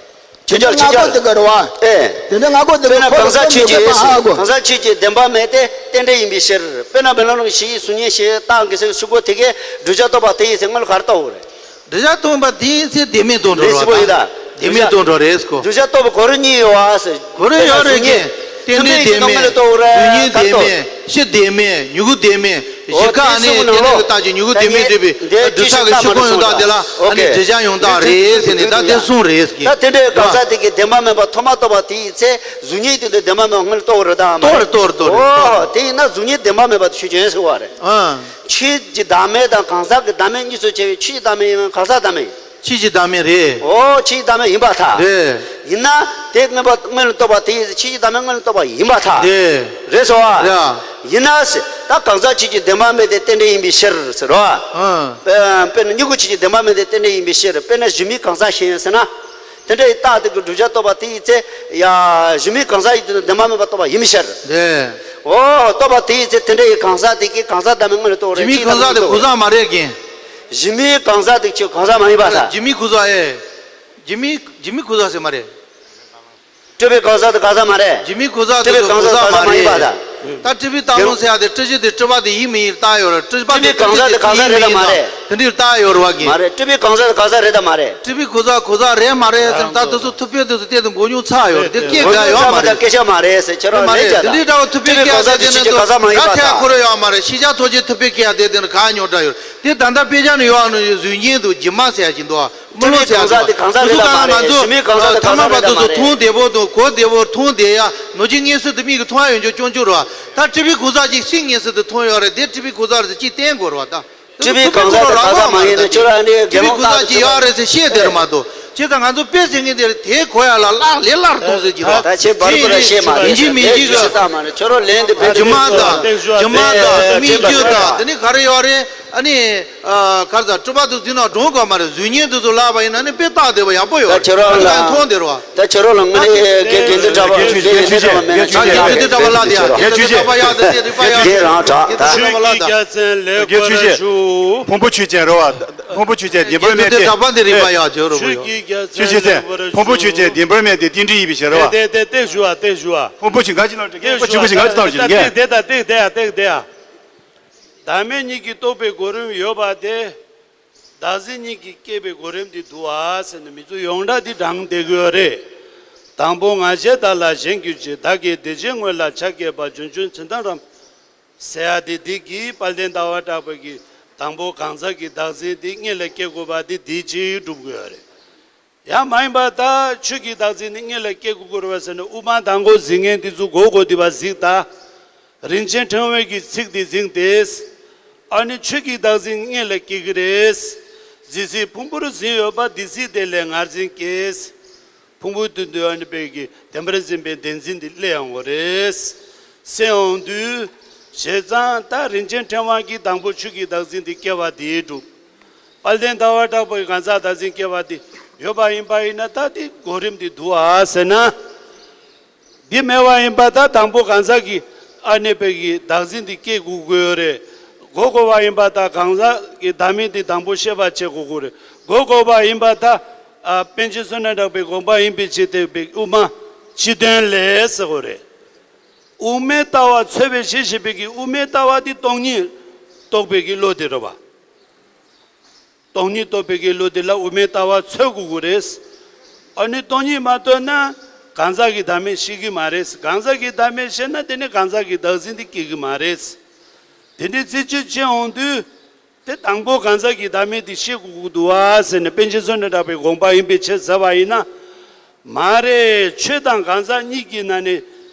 ཁྱོད་ཅག་ཁྱོད་ཅག་ཨེ། དེ་འདྲ་ང་གོ་དེ་དཔེར་ན་གང་ཟག་ཆོས་ཀྱི་ཟེར། གང་ཟག་ཆོས་ཀྱི་བདེན་པ་མེད་དེ་རྟེན་འབྲེལ་ཡིན་པའི་ཕྱིར། དཔེར་ན་མེ་ལོང་ནང་བཞིན་གཟུགས་བརྙན་ཞེས་རྟགས་འགའ་ཤས་ཤུགས་གོ་དེ་གའི་བསྒྲུབ་བྱ་རྟོགས་པ་དེ་ཡིན་ཟེར་སྔོན་ལ་ག་རེ་རྟོགས་རེད། བསྒྲུབ་བྱ་རྟོགས་པ་དེ་ཡིན་ཚེ་བདེན་མེད་དུ་འགྲོ་རེད་རོ། ཟེར་བ་ཡིན་ད། བདེན་མེད་དུ་འགྲོ་རེད་ཀོ། བསྒྲུབ་བྱ་རྟོགས་པ་གོ་རིམ་གཉིས་ཡོད་ཨ་ཟེར། གོ་རིམ་ཡོད་རེད་ཀྱི། རྟེན་འབྲེལ་བདེན་མེད། གཟུགས་བརྙན་བདེན་མེད། གཤིས་བདེན་མེད། མྱུ་གུ་བདེན་མེད། གཞི་ཀ་ཨ་ནི་དེ་འདྲ་གི་རྟགས་ཀྱི་མྱུ་གུ་བདེན་མེད་སྒྲུབ་པའི་བསྒྲུབ་བྱ་གི་ཤུགས་གོ་ཡོང་སྟངས་དེ་ལ་ཨ་ནི་བསྒྲུབ་བྱ་ཡོང་སྟངས་རེད་ཟེར་ནས་ད་དེ་གསུངས་རེད་ཀྱི། ད་དེ་འདྲའི་གང་ཟག་དེ་གི་བདེན་པ་མེད་པ་ཐོག་མ་རྟོགས་པ་དེ་ཡིན་ཚེ་གཟུགས་བརྙན་དེ་ཚོ་བདེན་པ་མེད་པ་སྔོན་ལ་རྟོགས་རེད་ད། རྟོགས་རེད་རྟོགས་རེད་རྟོགས་རེད། ཨོ་དེ་ཡིན་ན་གཟུགས་བརྙན་བདེན་པ་མེད་པ་དེ་ཆོས་ཅན་ཟེར་བ་རེད། ཨ། ཆོས་ཀྱི་བདག་མེད་དང་གང་ཟག་གི་བདག་མེད་གཉིས་སུ་ཕྱེ་བའི་ཆོས་ཀྱི་བདག་མེད་ཡིན་ན་གང་ཟག་བདག་མེད་ཡིན། ཆོས་ཀྱི་བདག་མེད་རེད། ཨོ་ཆོས་ཀྱི་བདག་མེད་ཡིན་པར་ཐལ། རེད། ཡིན་ན་དེ་མངོན་པ་སྔོན་ལ་རྟོགས་པ་དེ་ཡིན་ཚེ་ཆོས་ཀྱི་བདག་མེད་སྔོན་ལ་རྟོགས་པ་ཡིན་པར་ཐལ། རེད། རེད་སོ། རེད། ཡིན་ན་ཟེར། ད་གང་ཟག་ཆོས་ཀྱི་བདེན་པ་མེད་དེ་རྟེན་འབྲེལ་ཡིན་པའི་ཕྱིར་ཟེར་རོ། ཨ། དཔེ་དཔེར་ན་མྱུ་གུ་ཆོས་ཀྱི་བདེན་པ་མེད་དེ་རྟེན་འབྲེལ་ཡིན་པའི་ཕྱིར། དཔེར་ན་གཞི་མེད་གང་ཟག་གཞན་ཟེར་ན། དེ་འདྲ་ཡི་རྟགས་དེ་གི་བསྒྲུབ་བྱ་རྟོགས་པ་དེ་ཡིན་ཚེ། ཡ། གཞི་མེད་གང་ཟག་ཡིན་དུས་བདེན་པ་མེད་པ་རྟོགས་པ་ཡིན་པའི་ཕྱིར། རེད། ཨོ། རྟོགས་པ་དེ་ཡིན་ཚེ་དེ་འདྲ་ཡི་གང་ཟག་དེ་གིས་གང་ཟག་བདག་མེད་སྔོན་ལ་རྟོགས་རེད། གཞི་མེད་གང་ཟག་དེ་གང་ཟག་མ་རེད་ཀྱི། གཞི་མེད་གང་ཟག་དེ་ཁྱོད་གང་ཟག་མ་ཡིན་པར་ཐལ། གཞི་མེད་གང་ཟག་ཨེ། གཞི་མེད་གཞི་མེད་གང་ཟག་ཟེར་མ་རེད། སྤྲུལ་པའི་གང་ཟག་དེ་གང་ཟག་མ་རེད། གཞི་མེད་གང་ཟག་དེ་ཚོ་གང་ཟག་མ་ཡིན་པར་ཐལ། ད་སྤྲུལ་པའི་རྟགས་ལུང་ཟེར་ཡ་དེ་སྤྲུལ་གཞི་དེ་སྤྲུལ་པ་དེ་ཡིན་མིན་རྟགས་ཡོད་རེད། སྤྲུལ་པ་དེ་སྤྲུལ་པའི་གང་ཟག་དེ་གང་ཟག་རེད་དམ་མ་རེད། དེ་འདྲའི་རྟགས་ཡོད་རེད་བ་གི། མ་རེད། སྤྲུལ་པའི་གང་ཟག་དེ་གང་ཟག་རེད་དམ་མ་རེད། སྤྲུལ་པའི་གང་ཟག་གང་ཟག་རེད་མ་རེད་ཟེར་ན་ད་དེ་ཚོ་ཐུབ་པས་དེ་ཚོ་བལྟས་ཏེ་མགོ་རྙོག་ཚ་ཡོད་རེད། དེ་སྐད་ག་ཡོད་མ་རེད། སྐད་ཆ་མ་རེད་ཟེར་ཁྱེད་རང་ལན་རྒྱག་དང་། དེ་འདྲའི་འདྲ་བོ་ཐུབ་པའི་སྐད་ཡ་དེ་དེ་ཚོ་ག་ས་མ་ཡིན་པ་དང་། ཁོ་རེ་ཡོད་མ་རེད། ཤེས་བྱ་ཐོག་ཆེན་ཐུབ་པའི་སྐད་ཡ་དེ་དེ་ནི་ག་རྙོག་དྲ་ཡོད་རེད། དེ་ད་ལྟ་དཔེ་ཆ་ནས་ཡོད་ཨ་ནི་གཟུགས་བརྙན་དུ་ཇི་མ་ཟེར་ཡ་ཅིག་འདུག་ཨ། མི་ལོ་ཟེར་ཡ་འདུག་ཨ། དེ་ཚོ་ག་ང་ཚོ་ཐ་མལ་པ་དེ་ཚོ་མཐོང་བདེ་པོ་དང་གོ་བདེ་པོ་མཐོང་བདེ་ཡ་ནོར་གྱི་མངོན་སུམ་དུ་མིག་གིས་མཐོང་ཡ་ཡོད་ཆོག་ཆོག་ཆོག་རེད་བ། ད་སྤྲུལ་པའི་གང་ཟག་ཅིག་ཤིང་མངོན་སུམ་དུ་མཐོང་ཡོད་རེད། དེ་སྤྲུལ་པའི་གང་ཟག་རེད་ཅིག་བསྟན་དགོས་རེད་བ་ད། སྤྲུལ་པའི་གང་ཟག་དེ་གང་ཟག་མ་ཡིན་ན་ཁྱོད་རང་ནི་སྤྲུལ་པའི་གང་ཟག་ཅིག་ཡོད་རེད་ཟེར་བཤད་བསྡད་རེད་མ་གཏོགས། བྱས་ཙང་ང་ཚོ་དཔེ་ཟེར་མཁན་དེ་དེ་གོ་ཡ་ལ་བརླག་ལས་བརླག་གཏོང་ཟེར་གྱི་རེད། ད་ཁྱེད་བར་བར་བཤད་མ་རེད། ཡིན་གཅིག་མིན་གཅིག་གི་ཁྱོད་ལྟ་མ་རེད། ཁྱོད་རང་ལན་དེ་དཔེ་སྒྱུ་མ་དང་སྒྱུ་མ་དང་སྨིག་རྒྱུ་དང་དེ་ནི་ག་རེ་ཡོད་རེད། ཨ་ནི་ཨ་ག་རེ་ཟ་སྤྲུལ་པ་དེ་ཚོ་ནང་འགྲོ་དགོས་མ་རེད། གཟུགས་བརྙན་དེ་ཚོ་བརླག་པ་ཡིན་ན་ནི་དཔེ་བལྟ་བདེ་བ་ཡག་པོ་ཡོད་རེད། ད་ཁྱོད་རང་ལ་མཐོང་བདེ་རེད་བ། ད་ཁྱོད་རང་ལ་དངོས་གནས་དགེ་དགེ་འདུན་གྲྭ་པ་དགེ་འདུན་གྲྭ་པ་མེད་ན་ད་དགེ་འདུན་གྲྭ་པ་ལ་དེ་ཡ་དགེ་འདུན་གྲྭ་པ་ཡག་དེ་དེ་རིག་པ་ཡག་དེ་རང་གྲགས་ད། ཆོས་ཀྱི་རྒྱལ་མཚན་ལེགས་པར་ཞུ། ཕུང་པོ་ཆོས་ཅན་རེད་བ། ཕུང་པོ་ཆོས་ཅན་བདེན་པར་མེད་དེ། དགེ་འདུན་གྲྭ་པ་འདི་རིག་པ་ཡག་ཅོ་རུ་ཡོད། ཆོས་ཀྱི་རྒྱལ་མཚན་ལེགས་པར་ཞུ། ཕུང་པོ་ཆོས་ཅན་བདེན་པར་མེད་དེ་རྟེན་འབྲེལ་ཡིན་པའི་ཕྱིར་རེད་བ། དེ་དེ་དེ་ཞུ་བ་དེ་ཞུ་བ། ཕུང་པོ་ཆོས་ག་ཅི་ལ་དེ་ཞུ་བ་ཆོས་པོ་ཆོས་ག་ཅི་ལ་ཞུ་ག་དེ་དེ་ད་དེ་དེ་ཡ་དེ་དེ་ཡ། བདག་མེད་གཉིས་ཀྱིས་རྟོགས་པའི་གོ་རིམ་ཡོད་པ་དེ། བདག་འཛིན་གཉིས་ཀྱིས་སྐྱེས་པའི་གོ་རིམ་འདི་འདུག་ཨ་ཟེར་ནས་མི་ཚོ་ཡོངས་གྲགས་འདི་དྲངས་བསྡད་ཀྱི་ཡོད་རེད། དང་པོ་ང་ཞེས་བདག་ལ་ཞེན་གྱུར་ཅིང་། བདག་གི་དེ་བཞིན་དངོས་ལ་ཆགས་སྐྱེས་པ། བྱུང་བྱུང་ཇི་ལྟར་རམ། ཟེར་ཡ་དེ་འདི་གིས་དཔལ་ལྡན་ཟླ་བ་གྲགས་པ་གིས་དང་པོ་གང་ཟག་གི་བདག་འཛིན་འདི་སྔོན་ལ་སྐྱེ་དགོས་པ་འདི་འདི་གཅིག་སྒྲུབ་དགོས་ཡོད་རེད། ཡང་མ་ཡིན་པ་ད་ཆོས་ཀྱི་བདག་འཛིན་ནི་སྔོན་ལ་སྐྱེ་དགོས་ཀྱི་རེད་པ་ཟེར་ནས་དབུ་མ་དང་པོ་གཟིགས་མཁན་འདི་ཚོ་གོ་དགོས་འདུག་པ་གཟིགས་ད། རིན་ཆེན་ཕྲེང་བའི་གི་ཚིག་འདི་གཟིགས་ཏེ། ཨ་ནི་ཆོས་ཀྱི་བདག་འཛིན་སྔོན་ལ་སྐྱེ་གི་རེད། ཇི་སྲིད་ཕུང་པོར་འཛིན་ཡོད་པ་དེ་སྲིད་དེ་ལས་ངར་འཛིན་སྐྱེས། ཕུང་པོའི་དོན་དུ་ཨ་ནི་པའི་གི་བདེན་པར་འཛིན་པའི་བདེན་འཛིན་འདི་སླེབས་ཡོང་གི་རེད། སླེབས་ཡོང་དུས། བྱས་ཙང་ད་རིན་ཆེན་ཕྲེང་བ་གི་དང་པོ་ཆོས་ཀྱི་བདག་འཛིན་འདི་སྐྱེ་བ་དེའི་གྲུབ། དཔལ་ལྡན་ཟླ་བ་གྲགས་པའི་གང་ཟག་བདག་འཛིན་སྐྱེ་བ་དེ་ཡོད་པ་ཡིན་པ་ཡིན་ན་ད་དེ་གོ་རིམ་འདི་འདུག་ཨ་ཟེར་ན། འདི་མེད་པ་ཡིན་པ་ད་དང་པོ་གང་ཟག་གི་ཨ་ནི་པའི་གི་བདག་འཛིན་འདི་སྐྱེ་དགོས་ཀྱི་ཡོད་རེད། གོ་དགོས་པ་ཡིན་པ་ད་གང་ཟག་གི་བདག་མེད་འདི་དང་པོ་ཤེས་པ་བྱེད་དགོས་ཀྱི་རེད། གོ་དགོས་པ་ཡིན་པ་ད་ཨ་པཎ་ཆེན་བསོད་ནམས་གྲགས་པའི་དགོངས་པ་ཡིན་པའི་ཕྱིར་དེ་པའི་དབུ་མ་སྤྱི་དོན་ལས་ཟེར་དགོས་རེད། དབུ་མའི་ལྟ་བ་འཚོལ་བའི་ཞེས་བཤད་པའི་གི་དབུ་མའི་ལྟ་བ་འདི་སྟོང་ཉིད་རྟོགས་པའི་གི་བློ་དེ་རེད་པ། སྟོང་ཉིད་རྟོགས་པའི་གི་བློ་དེ་ལ་དབུ་མའི་ལྟ་བ་འཚོལ་དགོས་ཀྱི་རེད། ཨ་ནི་སྟོང་ཉིད་མ་རྟོགས་ན་གང་ཟག་གི་བདག་མེད་ཤེས་ཀྱི་མ་རེད། གང་ཟག་གི་བདག་མེད་ཤེས་ན་དེ་ནི་གང་ཟག་གི་བདག་འཛིན་དེ་སྐྱེ་གི་མ་རེད། དེ་འདྲའི་རྩད་གཅོད་བྱེད་འོང་དུས། དེ་དང་པོ་གང་ཟག་གི་བདག་མེད་དེ་ཤེས་དགོས་ཀྱི་འདུག་བ་ཟེར་ནས་པཎ་ཆེན་བསོད་ནམས་གྲགས་པའི་དགོངས་པ་ཡིན་པའི་ཕྱིར་ཟེར་བ་ཡིན་ན། མ་རེད། ཆོས་དང་གང་ཟག་གཉིས་ཀྱི་ནང་ནས་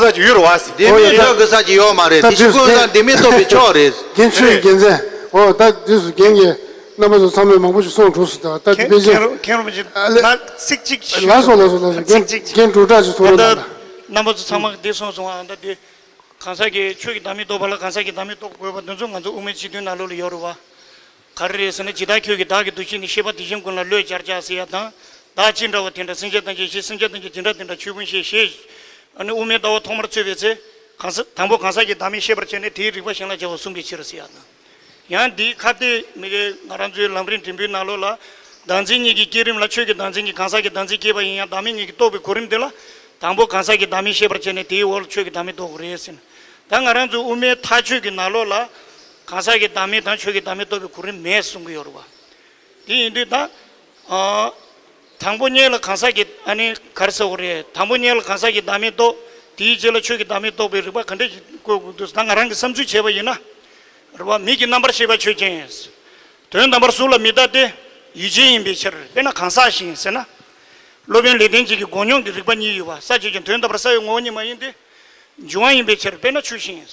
གང་ཟག་ཅིག་ཡོད་རེད་བ། འདི་མི་ཡོད་གི་ས་ཅིག་ཡོད་མ་རེད། ད་དེ་ཅི་དུས་ཀུན་ས་འདི་མི་སྟོབས་པའི་ཕྱོགས་རེད། རྒན་ཆོས་རྒྱལ་མཚན། ཨོ་ད་དུས་སུ་རྒན་གྱིས་རྣམ་པ་ཚོ་ཚང་མས་མང་པོ་ཞིག་གསུངས་གྲུབ་སོང་། ད་ད་དེ་དཔེ་ཆ། མཁན་རིན་མཁན་རིན་པོ་ཆེ། ཨ་ལེ། ང་ཚིག་གཅིག་ཞུ། ལགས་སོ་ལགས་སོ་ལགས་སོ། རྒན་ཚིག་གཅིག་རྒན་གྲུབ་གྲགས་ཅིག་གསུང་རོགས་གནང་། ད་རྣམ་པ་ཚོ་ཚང་མ་འདི་གསུངས་སོང་ཨ། ད་དེ་གང་ཟག་གིས་ཆོས་ཀྱི་བདག་མེད་རྟོགས་པ་ལ་གང་ཟག་གི་བདག་མེད་རྟོགས་དགོས་པ་འདི་ཚོ་ང་ཚོ་དབུ་མའི་སྤྱི་དོན་ནང་ལོགས་ལ་ཡོད་རེད་བ། ག་རེ་རེད་ཟེར་ན། ཇི་ལྟར་ཁྱོད་ཀྱིས་བདག་གི་འདུ་ཤེས་ནི། ཤེས་པ་དེ་བཞིན་ཀུན་ལ་བློས་སྦྱར་བྱ་ཟེར་ཡ་དང་། བདག་ཅི་འདྲ་བ་དེ་འདྲ་སེམས་ཅན་ཐམས་ཅད་ཞེས། སེམས་ཅན་ཐམས་ཅད་ཇི་འདྲ་དེ་འདྲ་ཆོས་ཀུན་ཤེས་ཞེས། ཨ་ནི་དབུ་མའི་ལྟ་བ་ཐོག་མར་རྩོད་པའི་ཚེ། གང་ཟག་དང་པོ་གང་ཟག་གི་བདག་མེད་ཤེས་པར་བྱས་ནས་དེའི་རིགས་པ་གཞན་ལ་སྦྱར་བ་གསུངས་པའི་ཕྱིར་ཟེར་ཡ་དང་། ཡང་འདིའི་ཁ་གཏད་མི་དགེ་ང་རང་ཚོའི་ལམ་རིམ་འབྲིང་པོའི་ནང་ལོགས་ལ། བདག་འཛིན་གཉིས་ཀྱི་བསྐྱེད་རིམ་ལ་ཆོས་ཀྱི་བདག་འཛིན་གྱིས་གང་ཟག་གི་བདག་འཛིན་བསྐྱེད་པ་ཡིན་ཡང་། བདག་མེད་གཉིས་ཀྱིས་རྟོགས་པའི་གོ་རིམ་འདི་ལ། དང་པོ་གང་ཟག་གི་བདག་མེད་ཤེས་པར་བྱས་ནས་དེའི་འོག་ལ་ཆོས་ཀྱི་བདག་མེད་རྟོགས་དགོས་རེད་ཟེར་ནས། ད་ང་རང་ཚོའི་དབུ་མའི་མཐའ་དཔྱོད་ཀྱི་ནང་ལོགས་ལ། གང་ཟག་གི་བདག་མེད་དང་ཆོས་ཀྱི་བདག་མེད་རྟོགས་པའི་གོ་རིམ་མེད་གསུང་གི་ཡོད་རེད་བ། དེ་ཡིན་དུས་ད། ཨ། དང་པོ་ཉིད་ལ་གང་ཟག་གི། ཨ་ནི་ག་རེ་ཟེར་དགོས་རེད། དང་པོ་ཉིད་ལ་གང་ཟག་གི་བདག་མེད་རྟོགས། དེའི་རྗེས་ལ་ཆོས་ཀྱི་བདག་མེད་རྟོགས་པའི་རིགས་པ་ག་འདྲ་ཞིག་བཀོད་དགོས་འདུག་ད་ང་རང་གིས་བསམ་ཚུལ་བྱས་པ་ཡིན་ན། རེད་བ། མིག་གི་རྣམ་པར་ཤེས་པ་ཆོས་ཅན། དོན་དམ་པར་གཟུགས་ལ་མི་ལྟ་སྟེ། ཡུལ་ཅན་ཡིན་པའི་ཕྱིར། དཔེར་ན་གང་ཟག་བཞིན་ཟེར་ན། སློབ་དཔོན་ལེགས་ལྡན་འབྱེད་ཀྱི་འགོག་སྙོམས་ཀྱི་རིགས་པ་གཉིས་ཡོད་པ། ས་ཆོས་ཅན། དོན་དམ་པར་ས་ཡི་ངོ་བོ་ཉིད་མ་ཡིན་ཏེ། འབྱུང་བ་ཡིན་པའི་ཕྱིར། དཔེར་ན་ཆུ་བཞིན།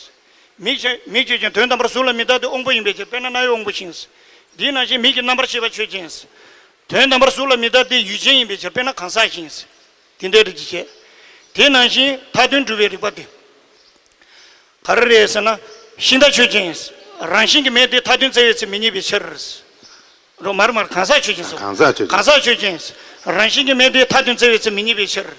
མིག་ཆོས་མིག་ཆོས་ཅན། དོན་དམ་པར་གཟུགས་ལ་མི་ལྟ་སྟེ་དབང་པོ་ཡིན་པའི་ཕྱིར། དཔེར་ན་རྣ་བའི་དབང་པོ་བཞིན། འདིའི་ནང་བཞིན་མིག་གི་རྣམ་པར་ཤེས་པ་ཆོས་ཅན། དོན་དམ་པར་གཟུགས་ལ་མི་ལྟ་སྟེ་ཡུལ་ཅན་ཡིན་པའི་ཕྱིར། དཔེར་ན་གང་ཟག་བཞིན། དེ་འདྲའི་རིགས་བྱས། དེ་ནང་བཞིན་མཐའ་དོན་སྒྲུབ་པའི་རིགས་པ་སྟེ། ག་རེ་རེད་ཟེར་ན། ཤིང་རྟ་ཆོས་ཅན། རང་བཞིན་གྱིས་མེད་དེ་མཐའ་དོན་བཙལ་བའི་ཚེ་མི་རྙེད་པའི་ཕྱིར། རོ། མར་མར་གང་ཟག་ཆོས་ཅན་སོ། གང་ཟག་ཆོས་ཅན། གང་ཟག་ཆོས་ཅན། རང་བཞིན་གྱིས་མེད་དེ་མཐའ་དོན་བཙལ་བའི་ཚེ་མི་རྙེད་པའི་ཕྱིར།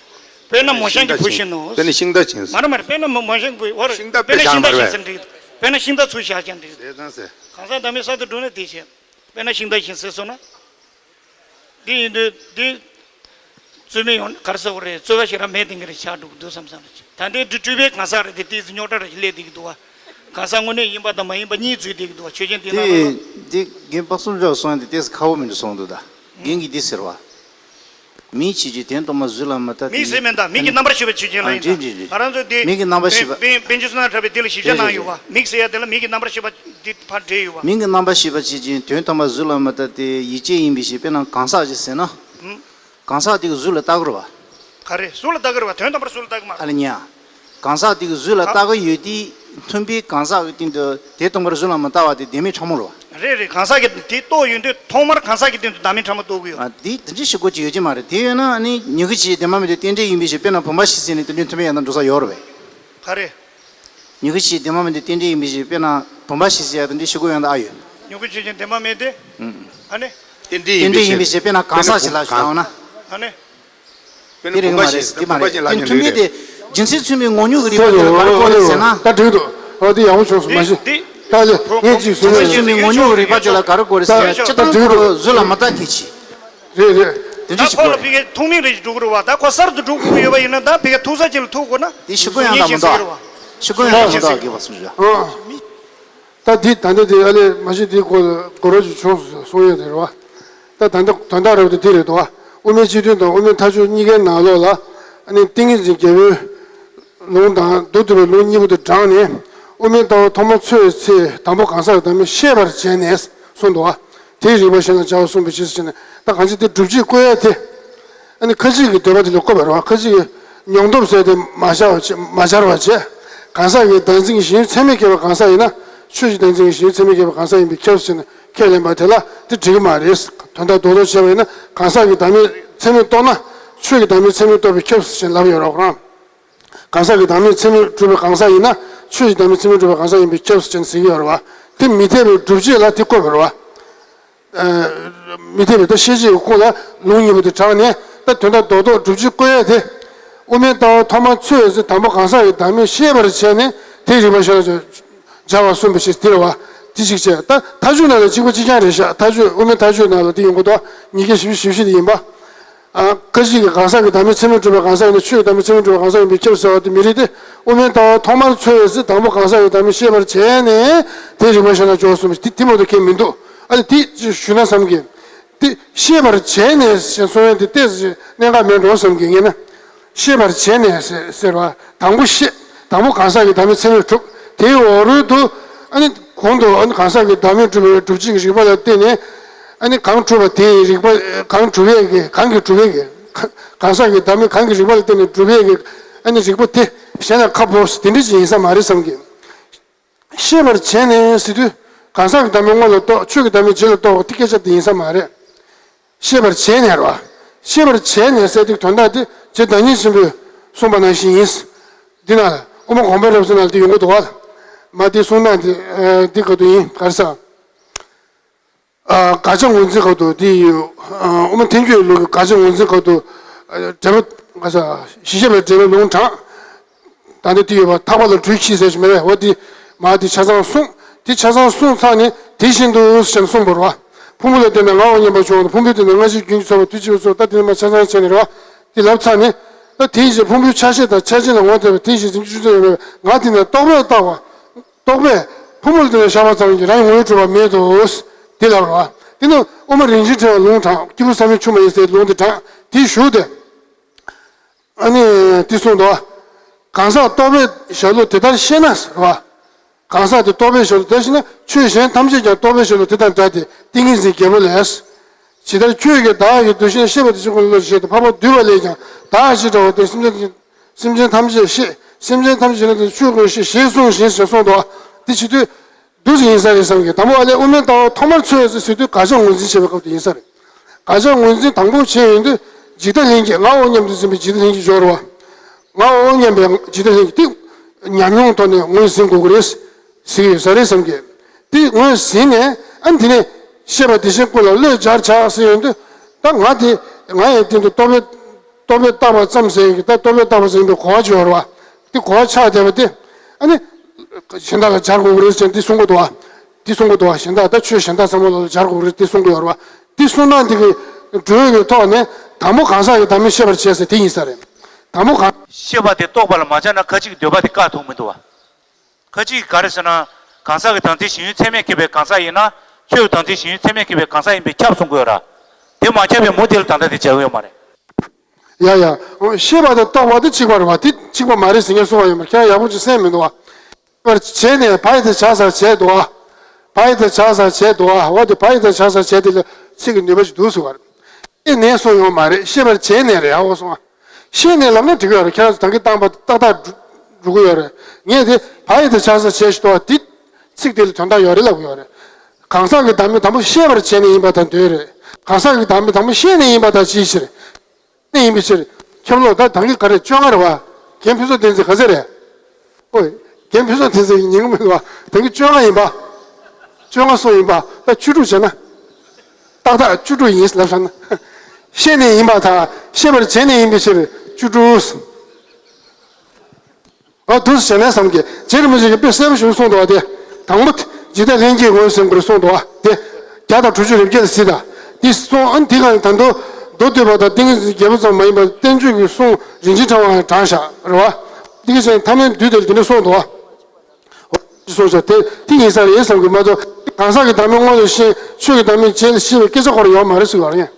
དཔེར་ན་མོ་གཤམ་གྱི་བུ་བཞིན་ནོ། དཔེར་ན་ཤིང་རྟ་ཅན། མར་མར་དཔེར་ན་མོ་མོ་གཤམ་གྱི་བུ། བར་ཤིང་རྟ་དཔེ་དཔེར་ན་ཤིང་རྟ་བཞིན་ཟེར་འགྲིག་དཔེར་ན་ཤིང་རྟ་ཚུར་བཞག་ཀྱང་འགྲིག་དེ་ཙང་ཟེར། གང་ཟག་བདག་མེད་གསར་དུ་བསྒྲུབས་ནས་དེ་བྱེད། དཔེར་ན་ཤིང་རྟ་བཞིན་ཟེར་སོང་ན། འདི་ཡིན་དུས་འདི། རྩོད་མེད་ཡོང་གར་ཟེར་བ་རེད། རྩོད་པ་ཞིག་ར་མེད་དེ་འགའ་རེ་ཆགས་འགྲོ་གི་འདུག་བསམ་བསམ་རེད། ད་ལྟའི་འདི་སྤྲུལ་པའི་གང་ཟག་རེད་དེ་ཏིས་རྙོག་དྲ་རེ་སླེབས་བསྡད་ཀྱི་འདུག་བ། གང་ཟག་དངོས་གནས་ཡིན་པ་དང་མ་ཡིན་པ་གཉིས་འཛུལ་བསྡད་ཀྱི་འདུག་བ། ཆོས་ཅན་དེ་ན་དེ་ལ། འདི་རྒན་པ་གསུམ་འཇོག་སོང་ཡང་དེ་ཏིས་ཁག་པོ་མི་འདུག་སོང་འདུག་ད། རྒན་གྱིས་འདི་ཟེར་བ། མིག་ཕྱིས་ཀྱི་དོན་དུ་མ་གཟུགས་ལ་མི་ལྟ་སྟེ། མིག་ཟེར་མེད་ད། མིག་གི་རྣམ་པར་ཤེས་པ་ཆོས་ཅན་ལ་ཡིན་ད། ང་རང་ཚོ་དེ་མིག་གི་རྣམ་པར་ཤེས་པ། པཎ་ཆེན་བསོད་ནམས་གྲགས་པས་དེ་ལ་ཞིབ་ཆ་གནང་ཡོད་བ། མིག་ཟེར་ཡ་དེ་ལ་མིག་གི་རྣམ་པར་ཤེས་པ་དེ་ཕར་འདྲེས་ཡོད་བ། མིག་གི་རྣམ་པར་ཤེས་པ་ཆོས་ཅན། དོན་དུ་མ་གཟུགས་ལ་མི་ལྟ་སྟེ་ཡུལ་ཅན་ཡིན་པའི་ཕྱིར། དཔེར་ན་གང་ཟག་ཅིག་ཟེར་ན། གང་ཟག་དེ་གི་གཟུགས་ལ་ལྟ་དགོས་རེད་བ། ག་རེ། གཟུགས་ལ་ལྟ་གི་རེད་བ། དོན་དམ་པར་གཟུགས་ལ་ལྟ་གི་མ་རེད། ཨ་ལ་ཉ། གང་ཟག་དེ་གི་གཟུགས་ལ་ལྟ་གི་ཡོད་དེ། མཐུན་དཔེའི་གང་ཟག་གི་སྟེང་དུ་དོན་དམ་པར་གཟུགས་ལ་མི་ལྟ་བ་དེ་བདེན་མེད་ཕྲ་མོ་རེད་བ། རེད་རེད། གང་ཟག་གི་དེ་རྟོགས་ཡོང་དུས་ཐོག་མར་གང་ཟག་གི་སྟེང་དུ་བདག་མེད་ཕྲ་མོ་རྟོགས་གི་ཡོད། ཨ། དེ་དེ་འདྲའི་ཤེས་དགོས་ཀྱི་ཡོད་ཀྱི་མ་རེད། དེ་ཡོད་ན་ཨ་ནི་མྱུ་གུ་ཕྱིས་བདེན་པ་མེད་དེ་རྟེན་འབྲེལ་ཡིན་པའི་ཕྱིར། དཔེར་ན་བུམ་པ་བཞིན་ཟེར་ནས་དེ་འདྲའི་མཐུན་དཔེ་ཡང་ན་འགྲོ་ས་ཡོད་རེད་བས། ག་རེ། མྱུ་གུ་ཕྱིས་བདེན་པ་མེད་དེ་རྟེན་འབྲེལ་ཡིན་པའི་ཕྱིར། དཔེར་ན་བུམ་པ་བཞིན་ཟེར་ཡ་དེ་འདྲའི་ཤེས་དགོས་ཡོང་ད་ཨ་ཡོད། མྱུ་གུ་ཕྱིས་ཀྱང་བདེན་པ་མེད་དེ། ཨ་ནི། རྟེན་འབྲེལ་ཡིན་པའི་ཕྱིར། དཔེར་ན་གང་ཟག་ཅིག་ལ་བཞག་ན། ཨ་ནི། དེ་རིགས་མ་རེད། དེ་མ་རེད། དེ་མཐུན་དཔེ་དེ་རྒྱུ་མཚན་མཚོན་པའི་ངོ་བོ་ཉིད་ཀྱི་རིགས་པ་དེ་ལ་ག་རེ་གོ་རེད་ཟེར་ན། ད་འགྲིག་འདུག་ཨོ་དེ་ཡག་པོ་བྱུང་སོང་། མ་གཞི་ད་ལས་ངས་ཅིག་བཟོས་ཡོད། རྒྱུ་མཚན་མཚོན་པའི་ངོ་བོ་ཉིད་ཀྱི་རིགས་པ་དེ་ལ་ག་རེ་གོ་རེད་ཟེར་ན། ད་སྤྱིར་བཏང་འགྲིག་འདུག་གཟུགས་ལ་མི་ལྟ་མཁན་ཅིག་རེད་རེད། དེ་འདྲ་ཞིག་གོ་རེད། ད་ཁོ་ལ་ཕ་གིའི་ཐུག་མིན་རེ་ཞིག་འགྲོ་གི་རེད་བ། ད་ཁོ་གསར་དུ་འགྲོ་དགོས་ཀྱི་ཡོད་པ་ཡིན་ན། ད་ཕ་གིའི་ཐུག་ས་ཅིག་ལ་ཐུག་དགོས་ན། དེ་ཤི་དགོས་ཡང་ད་མི་འདུག་ཤི་དགོས་ཡང་ད་མི་འདུག་རྒན་པ་གསུམ་ཞུ། ཨ། ད་འདི་ད་ལྟ་དེ་ཨ་ལས་མ་གཞི་དེའི་སྐོར་ལ་གོ་རོ་ཅིག་བྱུང་སོང་ཡོད་དེ་རེད་བ། ད་ད་ལྟ་དོན་དག་རབ་ཏུ་དེ་རེད་དོ། དབུ་མའི་སྤྱི་དོན་དང་དབུ་མའི་མཐའ་དཔྱོད་གཉིས་ཀའི་ནང་ལོགས་ལ་ཨ་ནི་ཏིང་ངེ་འཛིན་རྒྱལ་པོའི་ལུང་དང་མདོ་སྡུད་པའི་ལུང་གཉིས་པོ་དེ་དྲངས་ནས། དབུ་མའི་ལྟ་བ་ཐོག་མར་འཚོལ་བའི་ཚེ་དང་པོ་གང་ཟག་གི་བདག་མེད་ཤེས་པར་བྱས་ནས་གསུངས་འདུག་བ། དེའི་རིགས་པ་གཞན་ལ་སྦྱར་བ་གསུངས་པའི་ཕྱིར་ཟེར་ནས། ད་གང་ཅི་དེ་སྒྲུབ་བྱེད་བཀོད་ཡ་དེ། ཨ་ནི་ཁ་ཅིག་གི་འདོད་པ་དེ་ལ་བཀོད་པ་རེད་བ། ཁ་ཅིག་གི་མྱོང་སྟོབས་ཟེར་དེ་མ་སྦྱར་བ་བྱས། མ་སྦྱར་བ་བྱས། གང་ཟག་གི་བདག་འཛིན་གྱི་ཞེན་ཡུལ་ཚད་མས་ཁེགས་པ་གང་ཟག་ཡིན་ན། ཆོས་ཀྱི་བདག་འཛིན་གྱི་ཞེན་ཡུལ་ཚད་མས་ཁེགས་པ་གང་ཟག་ཡིན་པས་ཁྱབ་ཟེར་ནས་ཁས་ལེན་པ་དེ་ལ་དེ་འགྲིག་གི་མ་རེད། དོན་དག་རྡོག་རྡོག་བྱས་པ་ཡིན་ན། གང་ཟག་གི་བདག་མེད་ཚད་མས་རྟོགས་ན། ཆོས་ཀྱི་བདག་མེད་ཚད་མས་རྟོགས་པས་ཁྱབ་ཟེར་ནས་ལབ་ཡོད་རེད་བ། གང་ཟག་གི་བདག་མེད་ཚད་མས་གྲུབ་པའི་གང་ཟག་ཡིན་ན། ཆོས་ཀྱི་བདག་མེད་ཚད་མས་གྲུབ་པའི་གང་ཟག་ཡིན་པས་ཁྱབ་ཟེར་ནས་ཟེར་གྱི་ཡོད་རེད་བ། དེ་མི་འཐད་པའི་སྒྲུབ་བྱེད་ལ་དེ་བཀོད་པ་རེད་བ། མི་འཐད་པའི་ད་ཤེས་བྱེད་ཀྱི་ཁོངས་ལ་ལུང་གཉིས་པོ་དེ་དྲངས་ནས། ད་དོན་དག་རྡོག་རྡོག་སྒྲུབ་བྱེད་བཀོད་ཡ་དེ། དབུ་མའི་ལྟ་བ་ཐོག་མར་འཚོལ་བའི་ཚེ་དང་པོ་གང་ཟག་གི་བདག་མེད་ཤེས་པར་བྱས་ནས། དེའི་རིགས་པ་གཞན་ལ་སྦྱར་བ་གསུངས་པའི་ཕྱིར་དེ་རེད་བ། དེ་གཅིག་བྱས། ད་མཐའ་དཔྱོད་ནང་ལ་གཅིག་པ་གཅིག་རྐྱང་རེད་ཤག་མཐའ་དཔྱོད། དབུ་མའི་མཐའ་དཔྱོད་ནང་ལ་དེ་ཡོང་གི་འདུག་ཉིས་བརྒྱ་བཞི་བཅུ་ཞེ་བཞི་དེ་ཡིན་པ། ཨ། ཁ་ཅིག་གིས་གང་ཟག་གི་བདག་མེད་ཚད་མས་གྲུབ་པའི་གང་ཟག་ཡིན་ན། ཆོས་ཀྱི་བདག་མེད་ཚད་མས་གྲུབ་པའི་གང་ཟག་ཡིན་པས་ཁྱབ་ཟེར་བ་དེ་མི་རེད་དེ། དབུ་མའི་ལྟ་བ་ཐོག་མར་འཚོལ་བའི་ཚེ་དང་པོ་གང་ཟག་གི་བདག་མེད་ཤེས་པར་བྱས་ནས། དེའི་རིགས་པ་གཞན་ལ་སྦྱར་བ་གསུངས་པའི་ཕྱིར་དེ། དེ་མ་གཏོགས་ཁྱད་མི་འདུག་ཨ་ནི་དེ་ཅིག་ཞུས་ན་བསམ་གི། དེ་ཤེས་པར་བྱས་ནས་ཞེས་གསུང་ཡས་དེ་ཏོག་ཙམ་གནད་འགག་མེད་འགྲོ་བསམ་གི། ངས་ན། ཤེས་པར་བྱས་ནས་ཟེར་ཟེར་བ། དང་པོ་ཤེས། དང་པོ་གང་ཟག་གི་བདག་མེད་ཚད་མས་གྲུབ། དེའི་འོག་རོལ་དུ་ཨ་ནི་གོང་དུ་ཨ་ནི་གང་ཟག་གི་བདག་མེད་གྲུབ་པའི་སྒྲུབ་བྱེད་ཀྱི་རིགས་པ་ལ་བརྟེན་ནས། ཨ་ནི་གང་གྲུབ་པ་དེའི་རིགས་པ། གང་གྲུབ་པའི་གི། གང་གིས་གྲུབ་པའི་གི། ག- གང་ཟག་གི་བདག་མེད་གང་གི་རིགས་པ་ལ་བརྟེན་ནས་གྲུབ་པའི་གི། ཨ་ནི་རིགས་པ་དེ་གཞན་ལ་ཁ་ཕོ་དེ་འདྲ་ཅིག་ཡིན་ས་མ་རེད་བསམ་གི། ཤེས་པར་བྱས་ནས་ཟེར་དུས། གང་ཟག་གི་བདག་མེད་སྔོན་ལ་རྟོགས། ཆོས་ཀྱི་བདག་མེད་རྗེས་ལ་རྟོགས་པ་དེ་སྐད་ཆ་དེ་ཡིན་ས་མ་རེད། ཤེས་པར་བྱས་ནས་རེད་བ། ཤེས་པར་བྱས་ནས་ཟེར་དུས་དོན་དག་དེ་རྗེ་བདག་ཉིད་ཆེན་པོས་གསུངས་པ་ནང་བཞིན་ཡིན། འདི་ན་དབུ་མ་དགོངས་པའི་རབ་གསལ་ནང་ལ་དེ་ཡོང་གི་འདུག་བ། མ་དེ་གསུང་སྟངས་དེ་ཨ་འདི་ག་དུས་ཡིན་ག་རེ་ཟེར། ཨ། དགག་བྱ་ངོས་འཛིན་སྐབས་དུ་དེ་ཡོད། ཨ། དབུ་མ་ཐལ་འགྱུར་ལུགས་ཀྱི་དགག་བྱ་ངོས་འཛིན་སྐབས་དུ། ཨ། འགྲེལ་པ་ག་ས། ཞི་བྱེད་པའི་འགྲེལ་པའི་ལུང་དྲངས། ད་ནི་དེ་ཡོད་པ། ཐར་པ་ལ་གྲོས་མཆིས་ཟེར་ཞིག་མེད་པས། འོ་དེ་མ་དེ་ཆ་ཚང་གསུངས། དེ་ཆ་ཚང་གསུངས་ཚར་ནས་དེ་བཞིན་དུ་ཞེས་གསུངས་པ་རེད་བ། ཕུང་པོ་ལ་བརྟེན་ནས་ངའོ་སྙམ་པ་བྱུང་བ་དང་། ཕུང་པོའི་སྟེང་ན་སྔ་ཕྱིའི་རྒྱུན་གྱིས་ཚོར་བ་དུས་གཅིག་པ་ཚོར། ད་དེ་ནི་མ་ཆ་ཚང་བྱས་ནས་རེད་བ། དེ་ལབ་ཚར་ནས། ད་དེའི་རྗེས་ཕུང་པོའི་ཆ་ཤས་དང་ཆ་ཅན་ལ་ངོ་མཚར་བའི་དེའི་རྗེས་འཛིན་གྱི་ཆུ་ཚོད་ཡོད་པས། ང་དེ་ནི་རྟོག་པས་བཏགས་པ། རྟོག་པས་ཕུང་པོ་ལ་བརྟེན་ནས་བཞག་པ་ཙམ་གྱིས་རང་གི་ངོ་བོས་གྲུབ་པ་མེད་དོ། དེ་ལབ་རོ། དེ་ནི་དབུ་མ་རིན་ཆེན་ཕྲེང་བའི་ལུང་དྲངས། སྐྱེས་བུ་བསམ་ཡས་འཁྱུག་མ་ཡིན་ཟེར་ལུང་དེ་དྲངས། དེའི་གཞུག་དེ། ཨ་ནི་དེ་གསུངས་འདུག་གང་ཟག་རྟོག་པའི་ཞལ་ལུང་དེ་ལྟར་ཤེས་ན་ཟེར་བ། གང་ཟག་དེ་རྟོག་པའི་ཞལ་ལུང་དེ་ལྟར་ཤེས་ན། ཆོས་གཞན་ཐམས་ཅད་ཀྱང་རྟོག་པའི་ཞལ་ལུང་དེ་དང་འདྲ་སྟེ། ཏིང་ངེ་འཛིན་རྒྱལ་པོ་ལས། ཇི་ལྟར་ཁྱོད་ཀྱིས་བདག་གི་འདུ་ཤེས་ཤེས་པ་དེ་ཕྱིར་ཀུན་ལ་བློ་ཞེས་ཏེ། འཕགས་པ་འདུལ་བ་ལས་ཀྱང་བདག་ཅེས་བྱ་བ་དེ་སེམས་ཅན། སེམས་ཅན་ཐམས་ཅད་ཤེས། སེམས་ཅན་ཐམས་ཅད་ཀྱི་ནང་དུ་ཆོས་ཀུན་ཤེས་ཞེས་གསུངས་ཤིང་ཞེས་གསུངས་འདུག་དེ་བྱེད་དུས་འདུག་ཟེར་ཡིན་ས་རེད་བསམ་གི། དང་པོ་ཨ་ལས་དབུ་མའི་ལྟ་བ་ཐོག་མར་འཚོལ་ཡོད་ཟེར་དུས་དགག་བྱ་ངོས་འཛིན་བྱེད་པའི་སྐབས་དེ་ཡིན་ས་རེད། དགག་བྱ་ངོས་འཛིན་དང་པོ་བྱས་ཡོང་དུས་འཇིག་ལྟ་ལྷན་སྐྱེས། ང་འོ་མཉམ་དུ་འཛིན་པའི་འཇིག་ལྟ་ལྷན་སྐྱེས་སྦྱོར་བ། ང་འོ་མཉམ་པའི་འཇིག་ལྟ་ལྷན་སྐྱེས་དེ་ཉམས་མྱོང་ཐོག་ནས་ངོས་ཟིན་དགོས་ཀྱི་རེད་ཟེར་གྱི་ཡོད་ས་རེད་བསམ་གི། དེ་ངོས་ཟིན་ནས་ཨ་ནི་དེ་ནས་ཤེས་པ་དེ་བཞིན་ཀུན་ལ་བློས་སྦྱར་བྱ་ཟེར་ཡོང་དུས། ད་ང་དེ་ང་ཡི་སྟེང་དུ་རྟོག་པས་རྟོག་པས་བཏགས་པ་ཙམ་ཟེར་གི། ད་རྟོག་པས་བཏགས་པ་ཟེར་ཡིན་པའི་གོ་བ་ཅིག་ཡོད་རེད་བ། དེ་གོ་བ་ཆགས་བསྡད་པ་དེ་ཨ་ནི་གཞན་དག་ལ་སྦྱར་དགོས་ཀྱི་རེད་ཟེར་འདི་གསུང་གི་འདུག་བ། འདི་གསུང་གི་འདུག་བ། གཞན་དག་ད་ཆོས་གཞན་དག་ཚང་མ་ལ་སྦྱར་དགོས་ཀྱི་རེད་འདི་གསུང་གི་ཡོད་རེད་བ། འདི་གསུང་སྟངས་འདི་གི་འགྲོས་ཀྱི་ཐོག་ནས་དང་པོ་གང་ཟག་གི་བདག་མེད་ཤེས་པར་བྱས་ཟེར་དེ་ཡིན་ས་རེད། དང་པོ་གང་ཤེས་པ་དེ་རྟོགས་པ་ལ་མ་སྦྱར་ན་ཁ་ཅིག་གི་འདོད་པ་དེ་བཀག་ཐུབ་མི་འདུག་བ། ཁ་ཅིག་གིས་ག་རེ་ཟེར་ན། གང་ཟག་གི་བདག་འཛིན་ཞེན་ཡུལ་ཚད་མས་ཁེབས་པའི་གང་ཟག་ཡིན་ན། ཆོས་ཀྱི་བདག་འཛིན་ཞེན་ཡུལ་ཚད་མས་ཁེབས་པའི་གང་ཟག་ཡིན་པས་ཁྱབ་གསུང་གི་ཡོད་ར། དེ་མ་ཁྱབ་པའི་མུ་དེ་ལ་ད་ལྟ་དེ་བྱ་བ་ཡོད་མ་རེད། ཡ་ཡ། ཤེས་པ་དང་རྟོགས་པ་དེ་གཅིག་པ་རེད་བ། དེ་གཅིག་པ་མ་རེད་ཟེར་མཁན་གསུང་བ་ཡོད་མ་རེད། ཁྱེད་རང་ཡག་པོ་ཅིག་གསན་མི་འདུག་བ། ཤེས་པར་བྱས་ནས་བ་ཡི་དང་བྱ་ས་བྱས་འདུག་བ། བ་ཡི་དང་བྱ་ས་བྱས་འདུག་བ། འོ་དེ་བ་ཡི་དང་བྱ་ས་བྱས་དེ་ལ་ཚིག་གི་ནུས་པ་ཅིག་འདུག་ཟེར་བ་རེད། ཤེས་ནས་གསུང་ཡོད་མ་རེད། ཤེས་པར་བྱས་ནས་རེད་ཨ། འོ་གསུང་བ། ཤེས་ནས་ལབ་ན་འགྲིག་གི་ཡོད་རེད། ཁྱེད་རང་ཚོ་ད་གིན་བཏང་པ་ཏག་ཏག་འགྲོ་འགྲོ་གི་ཡོད་རེད། ངས་དེ་བ་ཡི་དང་བྱ་ས་བྱས་ཤིག་ཏོ། དེ་ཚིག་དེ་ལ་དོན་དག་ཡོད་རེད་ལབ་གི་ཡོད་རེད། གང་ཟག་གི་བདག་མེད་དང་པོ་ཤེས་པར་བྱས་ནས་ཡིན་པ་དང་དོན་རེད། གང་ཟག་གི་བདག་མེད་དང་པོ་ཤེས་ནས་ཡིན་པ་དང་ཅིའི་ཕྱིར། ནས་ཡིན་པའི་ཕྱིར། ཁྱབ་ལོ་ད་ད་གིན་ག་རེ་བཅོ་ལྔ་རེད་བ། རྒན་ཕུན་ཚོགས་བསྟན་འཛིན་ག་ཚོད་རེད། ཨོ། རྒན་ཕུན་ཚོགས་བསྟན་འཛིན་ཉན་གི་མི་འདུག་བ། ད་གིན་བཅོ་ལྔ་ཡིན་པ། བཅོ་ལྔ་སོང་ཡིན་པ། ད་བཅུ་དྲུག་བྱས་ན། ཏག་ཏག་བཅུ་དྲུག་ཡིན་ལབ་བཞག་ན། ཤེས་ནས་ཡིན་པ་དང་ཤེས་པར་བྱས་ནས་ཡིན་པའི་ཕྱིར་བཅུ་དྲུག་ཨ་འདུག་སེ་བྱས་ནས་བསམ་གྱི། རྗེ་རིན་པོ་ཆེ་གིས་དཔེ་གསལ་པོ་ཞིག་གསུངས་འདུག་བ་དེ། དང་པོ་འཇིག་རྟེན་ལྷན་སྐྱེས་ངོས་ཟིན་དགོས་གསུངས་འདུག་བ་དེ། བརྒྱ་དང་དྲུག་ཅུ་རེ་བརྒྱད་ལ་གཟིགས་དང་། འདི་གསུངས་ཨ་འདི་ག་ད་དུང་མདོ་སྡུད་པ་དང་ཏིང་ངེ་འཛིན་རྒྱལ་པོ་ཙམ་མ་ཡིན་པར་བསྟན་བཅོས་ཀྱི་གསུང་རིན་ཆེན་ཕྲེང་བ་ཡང་དྲངས་བཞག་རེད་བ། འདི་ག་ཅན་ཐ་མའི་འདུས་དེར་འདི་འདྲ་གསུངས་འདུག་བ། གསུངས་བཞག་དེ་དེ་ཡིན་ས་རེད་བསམ་གྱི་མ་གཏོགས་གང་ཟག་གི་བདག་མེད་སྔོན་ལ་ཤེས་ཆོས་ཀྱི་བདག་མེད་རྗེས་ལ་ཤེས་པའི་སྐད་ཆ་ཁོ་རང་ཡོད་མ་རེད་ཟེར་བ་རེད།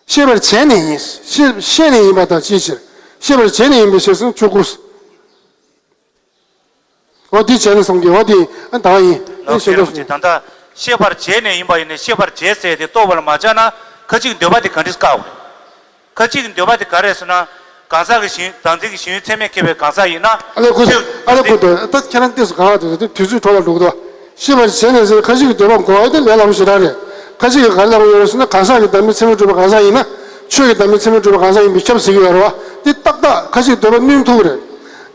ཤེས་པར་བྱས་ནས་ཡིན། ཤེས་ཤེས་ནས་ཡིན་པ་དང་ཅིའི་ཕྱིར། ཤེས་པར་བྱས་ནས་ཡིན་པའི་ཕྱིར་ཟེར་ན་ཆོས་སྐུ། འོ་འདི་བྱས་ན་བསམ་གྱི། འོ་འདི་ཨ་ད་ཡིན། ཨེ་ལགས་ཤེས་ཀྱི་རེད་བསམ། ད་ལྟ་ཤེས་པར་བྱས་ནས་ཡིན་པ་ཡིན་ནས་ཤེས་པར་བྱས་ཟེར་དེ་རྟོགས་པ་ལ་མ་སྦྱར་ན་ཁ་ཅིག་འདོད་པ་དེ་ག་འདྲས་བཀག་དགོས། ཁ་ཅིག་གི་འདོད་པ་དེ་ག་རེ་ཟེར་ན། གང་ཟག་གི་ཞེན་བདག་འཛིན་གྱི་ཞེན་ཡུལ་ཚད་མས་ཁེབས་པའི་གང་ཟག་ཡིན་ན། ཨ་ལས་ཁུ་ཨ་ལས་ཁུ་དོ་ད་ཁྱེད་རང་ཏོག་ཙམ་གང་ལ་དུས་དུས་དུས་ཚོད་འཕྲོ་བརླག་འགྲོ་གི་འདུག་ཤེས་པར་བྱས་ནས་ཟེར་ཁ་ཅིག་གི་འདོད་པ་འགོག་ཡ་དེ་ལས་སླ་པོ་ཞེ་དྲག་རེད། ཁ་ཅིག་གིས་ག་རེ་ལབ་ཀྱི་ཡོད་རེད་ཟེར་ན། གང་ཟག་གི་བདག་མེད་ཚད་མས་གྲུབ་པའི་གང་ཟག་ཡིན་ན། ཆོས་ཀྱི་བདག་མེད་ཚད་མས་གྲུབ་པའི་གང་ཟག་ཡིན་པས་ཁྱབ་ཟེར་གྱི་ཡོད་རེད་བ། དེ་ཏག་ཏག་ཁ་ཅིག་འདོད་པ་བསྣུན་ཐུབ་ཀྱི་རེད།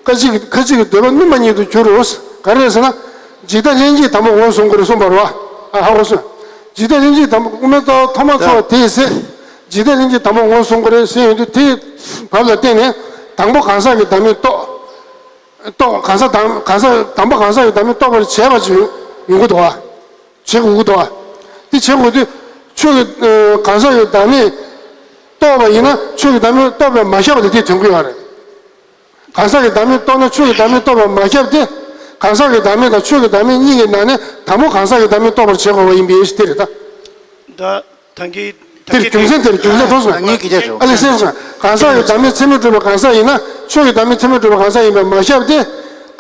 ཁ་ཅིག་ཁ་ཅིག་གི་འདོད་པ་བསྣུན་པ་ཉིད་དུ་འགྱུར་རོ། ག་རེ་རེད་ཟེར་ན། འཇིག་རྟེན་ལྷན་སྐྱེས་དང་པོ་ངོས་བཟུང་དགོས་རེད་གསུངས་པ་རེད་བ། ཨ་ཧ་གོ་སོང་། འཇིག་རྟེན་ལྷན་སྐྱེས་དང་པོ་དབུ་མའི་ཐོག་ཐོག་མ་ཚོགས་དེའི་ཚེ། འཇིག་རྟེན་ལྷན་སྐྱེས་དང་པོ་ངོས་བཟུང་དགོས་རེད་ཟེར་ཡོང་དུས་དེའི་བབ་ལ་བརྟེན་ནས་དང་པོ་གང་ཟག་གི་བདག་མེད་རྟོགས། རྟོགས་གང་ཟག་དང་གང་ཟག་དང་པོ་གང་ཟག་གི་བདག་མེད་རྟོགས་པར་བྱས་པ་ཅིག་ཡོང་གི་འདུག་བ། བྱེད་དགོས་ཀྱི་འདུག་བ། དེ་བྱེད་དགོས་དུས་ཆོས་ཀྱི་ཨ་གང་ཟག་གི་བདག་མེད་རྟོགས་པ་ཡིན་ན་ཆོས་ཀྱི་བདག་མེད་རྟོགས་པས་མ་ཁྱབ་པ་དེ་དེ་དོན་གྱི་ཡོད་རེད། གང་ཟག་གི་བདག་མེད་རྟོགས་ན་ཆོས་ཀྱི་བདག་མེད་རྟོགས་པས་མ་ཁྱབ་སྟེ། གང་ཟག་གི་བདག་མེད་དང་ཆོས་ཀྱི་བདག་མེད་གཉིས་ཀྱི་ནང་ནས་དང་པོ་གང་ཟག་གི་བདག་མེད་རྟོགས་པར་བྱེད་དགོས་པ་ཡིན་པའི་ཞིག་དེ་རེད་ད། ད་ད་གིན་ད་དེར་གིན་རྒྱུ་མཚན་དེར་རྒྱུ་མཚན་ཐོགས་སོང་། ངས་སྐད་ཆ་ཞུ། ཨ་ལས་སེམས་སོང་། གང་ཟག་གི་བདག་མེད་ཚད་མས་གྲུབ་པའི་གང་ཟག་ཡིན་ན་ཆོས་ཀྱི་བདག་མེད་ཚད་མས་གྲུབ་པའི་གང་ཟག་ཡིན་པས་མ་ཁྱབ་སྟེ།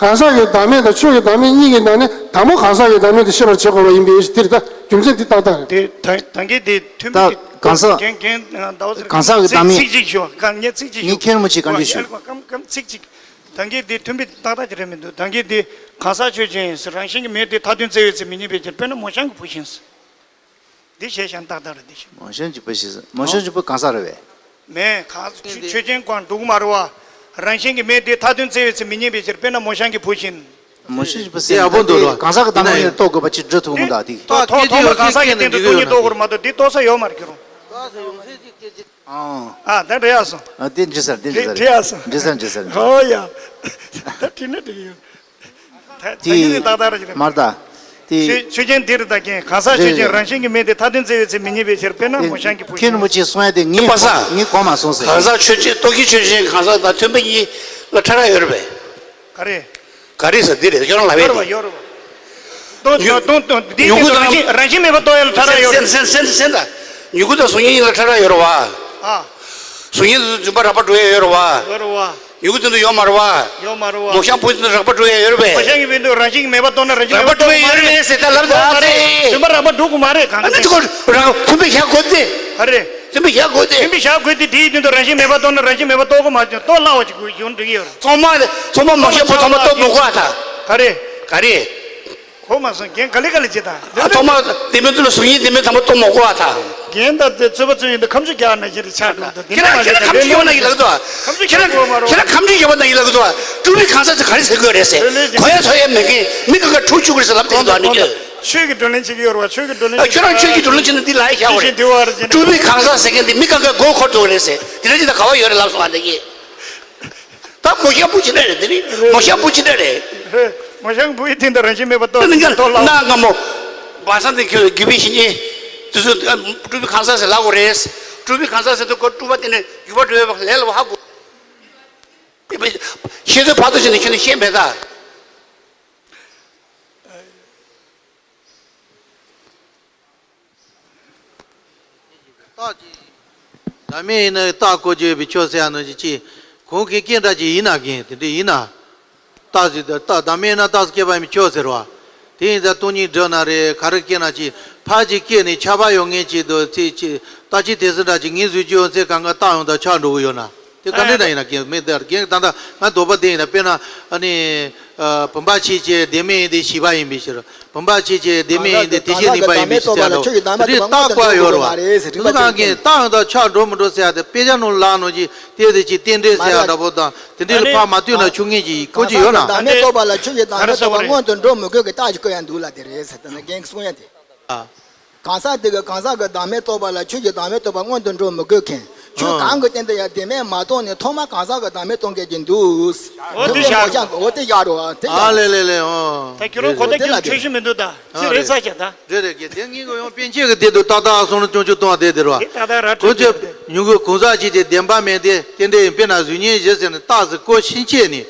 གང་ཟག་གི་བདག་མེད་དང་ཆོས་ཀྱི་བདག་མེད་གཉིས་ཀྱི་ནང་ནས་དང་པོ་གང་ཟག་གི་བདག་མེད་དེ་ཤེས་པར་བྱེད་དགོས་པ་ཡིན་པའི་ཞིག་དེ་རེད་ད། རྒྱུ་མཚན་དེ་ཏག་ཏག་རེད། དེ་ད་ད་གིན་དེ། མཐུན་པའི་ད་གང་ཟག་རྒན་རྒན་ཟླ་བ་ཟེར་གང་ཟག་གི་བདག་མེད། ཚིག་གཅིག་ཞུ་བ་ངས་ཚིག་གཅིག་ཞུ། ངས་མཁན་རིན་པོ་ཆེ་བཀའ་འདྲི་ཞུ། ཨ་ལ་ཁམ་ཁམ་ཚིག་གཅིག་ད་གིན་དེ་མཐུན་པའི་ཏག་ཏག་ཅིག་རེད་མི་འདུག་ད་གིན་དེ་གང་ཟག་ཆོས་ཅན། རང་བཞིན་གྱིས་མེད་དེ་མཐའ་དོན་བཙལ་བའི་ཚེ། མི་རྙེད་པའི་ཕྱིར་དཔེར་ན་མོ་གཤམ་གྱི་བུ་བཞིན། འདི་བྱས་ཤིང་ཏག་ཏག་རེད་འདི་བཞིན། མོ་གཤམ་གྱི་བུ་བཞིན། མོ་གཤམ་གྱི་བུ་གང་ཟག་རེད་པས། མེད་གང་ཆོས་ཆོས་ཅན་ཀུན་འགྲོ་གི་མ་རེད་བ། རང་བཞིན་གྱིས་མེད་དེ་མཐའ་དོན་བཙལ་བའི་ཚེ། མི་རྙེད་པའི་ཕྱིར་དཔེར་ན་མོ་གཤམ་གྱི་བུ་བཞིན། མོ་གཤམ་གྱི་བུ་ཟེར་ཡག་པོ་འདུག་ལ། གང་ཟག་གི་བདག་མེད་རྟོགས་དགོས་པ་ཅིག་འབྲི་ཐུབ་མི་འདུག་དེ། ཐོག་ཐོག་ཐོག་མ་གང་ཟག་གི་སྟེང་དུ་སྟོང་ཉིད་རྟོགས་དགོས་རེད་མ་གཏོགས་འདི་རྟོགས་ས་ཡོད་མ་རེད་ཁྱོད་རང་། ཨང་། ཨ་ད་འདྲ་ཡག་སོང་། ཨ་དེ་འདྲ་ཟེར་དེ་འདྲ་ཟེར། འདྲ་ཡག་སོང་། འདྲ་ཟེར་འདྲ་ཟེར། ཨོ་ཡ། ད་དྲིས་ན་འགྲིག་ཡོད། ད་ད་ཡིན་ནི་ཏག་ཏག་རེད་ཀྱི་རེད། མར་ད། དེ། ཆོས་ཆོས་ཅན་འདིར་ད་ཀྱང་གང་ཟག་ཆོས་ཅན་རེད་རེད། རང་བཞིན་གྱིས་མེད་དེ་མཐའ་དོན་བཙལ་བའི་ཚེ། མི་རྙེད་པའི་ཕྱིར་དཔེར་ན་མོ་གཤམ་གྱི་བུ་བཞིན། མཁན་རིན་པོ་ཆེས་གསུང་ཡ་དེ་ངས་པ་སངས། ངས་གོ་མ་སོང་ཟེར། གང་ཟག་ཆོས་ཅན་རྟོག་གེའི་ཆོས་ཅན་གང་ཟག་དང་མཐུན་པ་གཉིས་ལ་ཕྲ་རགས་ཡོད་རེད་པས། ག་རེ། ག་རེ་ཟེར་འདི་རེད་ཁྱོད་རང་ལབ་ཡ་ཡོད་རེད་པ་རེད། ཡོད་རེད་པ། ཉུ་ཉུ་གུ་དང་རང་བཞིན་རང་བཞིན་མེད་པ་རྟོགས་ཡ་ལ་ཕྲ་རགས་ཡོད་རེད། སེམས་སེམས་སེམས་སེམས་ད། ཉུ་གུ་དང་གཟུགས་བརྙན་གཉིས་ལ་ཕྲ་རགས་ཡོད་རེད་པ། ཨ། གཟུགས་བརྙན་དུ་རྫུན་པ་རགས་པ་འགྲོ་ཡ་ཡོད་རེད་པ། ཡོད་རེད་པ། ཉུ་གུ་དེ་ཚོ་ཡོད་མ་རེད་པ། ཡོད་མ་རེད་པ། མོ་གཤམ་བུ་དེ་ཚོ་རགས་པ་འགྲོ་ཡ་ཡོད་རེད་པས། མོ་གཤམ་གྱི་བུ་དེ་རང་བཞིན་གྱིས་མེད་པ་རྟོགས་ན་རང་བཞིན་མེད་པ་རགས་པ་འགྲོ་ཡ་ཡོད་རེད་པས་ཟེར་ད་ལབ་ད་ཨ་ཙི། རྫུན་པ་རགས་པ་འགྲོ་གི་མ་རེད་གང་ག་ཨ་ནི་ཅི་གོ་རང་མཐུན་པའི་བཞག་དགོས་ཏེ། ག་རེ། མཐུན་པའི་བཞག་དགོས་ཏེ། མཐུན་པའི་བཞག་དགོས་ཏེ་དེའི་སྟེང་དུ་རང་བཞིན་མེད་པ་རྟོགས་ན་རང་བཞིན་མེད་པ་རྟོགས་གི་མ་རེད་རྟོགས་སླ་བ་ཅིག་དགོས་ཡོང་འགྲིག་གི་ཡོད་རེད། ཚང་མ་ཚང་མ་མོ་གཤམ་བུ་ཚང་མ་རྟོགས་མི་དགོས་ཨ་ད། ག་རེ། ག་རེ། ཧོ་མ་སོང་རྒན་ག་ལེ་ག་ལེ་བྱེད་དང་། ཨ་ཐོག་མ་དེ་མི་ཚོ་ལ་གཟུགས་བརྙན་དེ་མི་ཚང་མ་གཏོང་མ་དགོས་པ་དང་། རྒན་ད་དེ་ཚོད་པ་ཚོད་ཡིན་ད་ཁམ་ཆུ་རྒྱག་ན་ཁྱེད་རེ་ཆགས་འགྲོ་འདུག་དེ་ཁྱེད་རང་ཁྱེད་རང་ཁམ་ཆུ་ཡོང་ན་ཡིན་ལགས་དོ། ཁམ་ཆུ་ཁྱེད་རང་རྒྱག་དགོས་མ་རོགས། ཁྱེད་རང་ཁམ་ཆུ་ཡོང་ན་ཡིན་ལགས་དོ། ཀྲུའུ་རིན་གང་ཟག་ཚོས་ག་རེ་ཟེར་དགོས་རེད་ཟེར། གོ་ཡ་ཚོ་ཡ་མེད་མཁན་མི་ག་ག་འཁྲུག་བཅུག་རེད་ཟེར་ལབ་དེ་འདུག་ཨ་ནི་ཁྱོད། ཆོས་ཀྱི་བགྲོ་གླེང་བྱེད་ཀྱི་ཡོད་རེད་བ། ཆོས་ཀྱི་བགྲོ་གླེང་ཨ་ཁྱོད་རང་ཆོས་ཀྱི་བགྲོ་གླེང་བྱེད་ན་འདི་ལ་ཡ་བཞག་དགོས་རེད། ཀྲུའུ་རིན་དེ་བ་རེད་ཅེ་ན། ཀྲུའུ་རིན་གང་ཟག་ཟེར་མཁན་འདི་མི་ག་ག་མགོ་འཁོར་འགྲོ་གི་རེད་ཟེར། དེ་འདྲ་ཅིག་ད་ག་བ་ཡོད་རེད་ལབ་སོང་ཨ་འདི་ཡིན། ད་མོ་ཤ་བུ་ཅི་འདྲ་རེད། དེ་ནི་མོ་ཤ་བུ་ཅི་འདྲ་རེད། མོ་ཤ་བུ་ཡི་སྟེང་དུ་རང་བཞིན་མེད་པ་ཏོག་ཙམ་ཏོག་ལ། ན་ང་མོ་བ་སང་དེ་ཁྱོད་རྒྱུད་པའི་བཤེས་གཉེན་དེ་ཚོ་ཀྲུའུ་རིན་གང་ཟག་ཟེར་ལབ་དགོས་རེད། ཀྲུའུ་རིན་གང་ཟག་ཟེར་དུས་ཀོ་ཀྲུའུ་པ་དེ་ནི་རྒྱུད་པ་འགྲོ་བའི་ལས་ལ་བ་ཧ་གོ། ཤེས་ཚོད་ཕར་ཚུར་བྱས་ནས་ཁྱོད་ནི་ཤེས་མེད་ད། རྟགས་ཀྱི་བདག་མེད་ཡིན་ན་རྟགས་བཀོད་རྒྱུ་ཡོད་པའི་ཕྱོགས་ཟེར་ཡ་ནང་བཞིན་གཅིག་གོང་གི་སྐད་འདྲ་ཅིག་ཡིན་ན་རྒན་དེ་འདྲ་ཡིན་ན། རྟགས་ཀྱི་རྟགས་བདག་མེད་ན་རྟགས་སུ་སྐྱེས་པ་ཡིན་པའི་ཕྱོགས་ཟེར་བ། དེ་ཡིན་ཙང་སྟོང་ཉིད་སྒྲུབ་ན་རེད། ག་རེ་སྐྱེས་ན་ཅིག་ཕར་ཅིག་སྐྱེས་ནས་ཁྱབ་པ་ཡོད་མཁན་ཅིག་འདུག་ཚེ་ཅིག་རྟགས་ཅིག་དེ་སྲིད་འདྲ་ཅིག་ངེས་བཟོས་རྒྱུ་ཡོད་ཚེ་གང་ག་རྟགས་ཡོང་དང་ཆགས་འགྲོ་གི་ཡོད་ན། དེ་ག་འདྲ་འདྲ་ཡིན་ན་རྒན་མེད་དེ་རྒན་ད་ལྟ་ང་དོགས་པ་དེ་ཡིན་ན་དཔེར་ན་ཨ་ནི། བུམ་པ་ཆོས་ཅན། བདེན་མེད་ཡིན་ཏེ་ཞི་བ་ཡིན་པའི་ཕྱིར། བུམ་པ་ཆོས་ཅན། བདེན་མེད་ཡིན་ཏེ་དེ་བཞིན་གནས་པ་ཡིན་པའི་ཕྱིར་ཟེར་ཡ་འདྲ་བོ་དེ་འདྲའི་རྟགས་བཀོད་ཡོད་རེད་བ། དེ་ཚོ་གང་གིས་རྟགས་ཡང་དག་ཆགས་འགྲོ་མི་འགྲོ་ཟེར་ཡ་དེ་དཔེ་ཆ་ནང་ལ་ནང་བཞིན་ཏེ་དེ་ཅིག་རྟེན་འབྲེལ་ཟེར་ཡ་འདྲ་བོ་དང་དེ་འདྲའི་ལ་ཕར་མ་ལྟོས་ན་ཆོག་མཁན་ཅིག་བཀོད་ཀྱི་ཡོད་ན། བདག་མེད་རྟོགས་པ་ལ་ཆོས་ཀྱི་བདག་མེད་རྟོགས་པ་སྔོན་དུ་འགྲོ་མི་དགོས་ཀྱི་རྟགས་ཅིག་བཀོད་ཡ་འདུག་ལ་དེ་རེད་ཟེར་ད་ནི་རྒན་གྱིས་གསུང་ཡ་དེ། གང་ཟག་དེ་གིས་གང་ཟག་གི་བདག་མེད་རྟོགས་པ་ལ་ཆོས་ཀྱི་བདག་མེད་རྟོགས་པ་སྔོན་དུ་འགྲོ་མི་དགོས་མཁན། ཆོས་ཨ་གང་གི་སྟེང་དུ་ཡང་བདེན་མེད་མ་རྟོགས་ནས་ཐོག་མར་གང་ཟག་གི་བདག་མེད་རྟོགས་མཁན་གྱི་འདུག་འོ་དེ་བཞག་འོ་དེ་བཞག་རོགས། དེ་ཨ་བཞག་ལེ་ལེ་ལེ་ཨོ། ད་ཁྱོད་རང་གོ་བདེ་ཁྱོད་འཕྲོད་བཞིན་མི་འདུག་ད་ཅི་རེད་ས་ཆ་ད། རེད་རེད་ཀྱི་དེ་ངེད་ཀྱི་ཡང་པཎ་ཆེན་གྱི་དེ་དུ་ཏག་ཏག་སོང་ན་སྐྱོན་བཅུ་གཏོང་བ་དེ་དེ་ར། དེ་ཏག་ཏག་ར་ཁོ་ཚོས་ཉུང་གི་གང་ཟག་ཅིག་དེ་བདེན་པ་མེད་དེ་རྟེན་འབྲེལ་ཡིན་པས་ན་གཟུགས་བརྙན་བཞི་ཟེར་ནས་རྟགས་སུ་བཀོད་ཕྱིན་ཆད་ནས།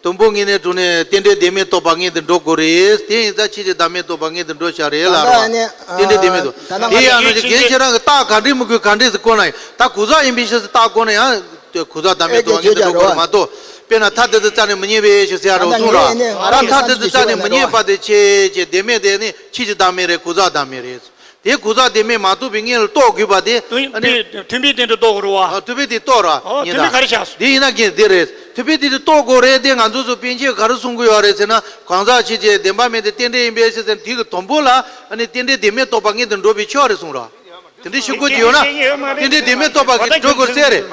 དང་པོ་ངེས་གནས་དྲུག་ནས་རྟེན་འབྲེལ་བདེན་མེད་རྟོགས་པ་སྔོན་དུ་འགྲོ་དགོས་རེད། དེ་ཡིན་ཙང་ཕྱིན་ཆད་བདག་མེད་རྟོགས་པ་སྔོན་དུ་འགྲོ་བྱ་རེད་ལ་རོ། ད་ནི་རྟེན་འབྲེལ་བདེན་མེད་རྟོགས། ད་ནི་དེ་ཡང་ནི་རྒན་ཁྱེད་རང་གི་རྟགས་ག་འདྲས་མི་དགོས་ག་འདྲས་སུ་བཀོད་ན་ཡང་ད་གང་ཟག་ཡིན་པའི་ཕྱིར་སུ་རྟགས་བཀོད་ན་ཡང་གང་ཟག་བདག་མེད་རྟོགས་པ་སྔོན་དུ་འགྲོ་དགོས་རེད་མ་གཏོགས། དཔེར་ན་ཐ་དད་དུ་རྩ་ནས་མི་རྙེད་པའི་ཕྱིར་ཟེར་ཡ་རོ་གསུངས་ར། ད་ཐ་དད་དུ་རྩ་ནས་མི་རྙེད་པ་དེ་ཆེ་ཆེ་བདེན་མེད་དེ་ནི་ཕྱིན་ཆད་བདག་མེད་རེད། གང་ཟག་བདག་མེད་རེད། དེ་གང་ཟག་བདེན་མེད་མ་རྟོགས་པའི་སྔོན་ལ་རྟོགས་དགོས་པ་དེ་ཨ་ནི་ཐུན་པའི་སྟེང་དུ་རྟོགས་དགོས་རེད་བ། ཨ་ཐུན་པའི་སྟེང་རྟོགས་ར་ཨོ་ཉེ་ཐུན་པའི་ད་ག་རེ་བཞག་སོང་། དེ་ཡིན་ན་རྒན་དེ་རེད། ཐུན་པའི་སྟེང་དུ་རྟོགས་དགོས་རེད་དེ་ང་ཚོ་ཚོ་པཎ་ཆེན་ག་རེ་གསུང་གི་ཡོད་རེད་ཟེར་ན་གང་ཟག་ཕྱིན་ཆད་བདེན་པ་མེད་དེ་རྟེན་འབྲེལ་ཡིན་པའི་ཕྱིར་ཟེར་དེ་གི་དང་པོ་ལ་ཨ་ནི་རྟེན་འབྲེལ་བདེན་མེད་རྟོགས་པ་སྔོན་དུ་འགྲོ་བའི་ཕྱོགས་རེད་གསུངས་ར། དེ་འདྲའི་ཤོད་དགོས་ཀྱི་ཡོད་ན་རྟེན་འབྲེལ་བདེན་མེད་རྟོགས་པ་གི་འགྲོ་དགོས་ཟེར་རེད།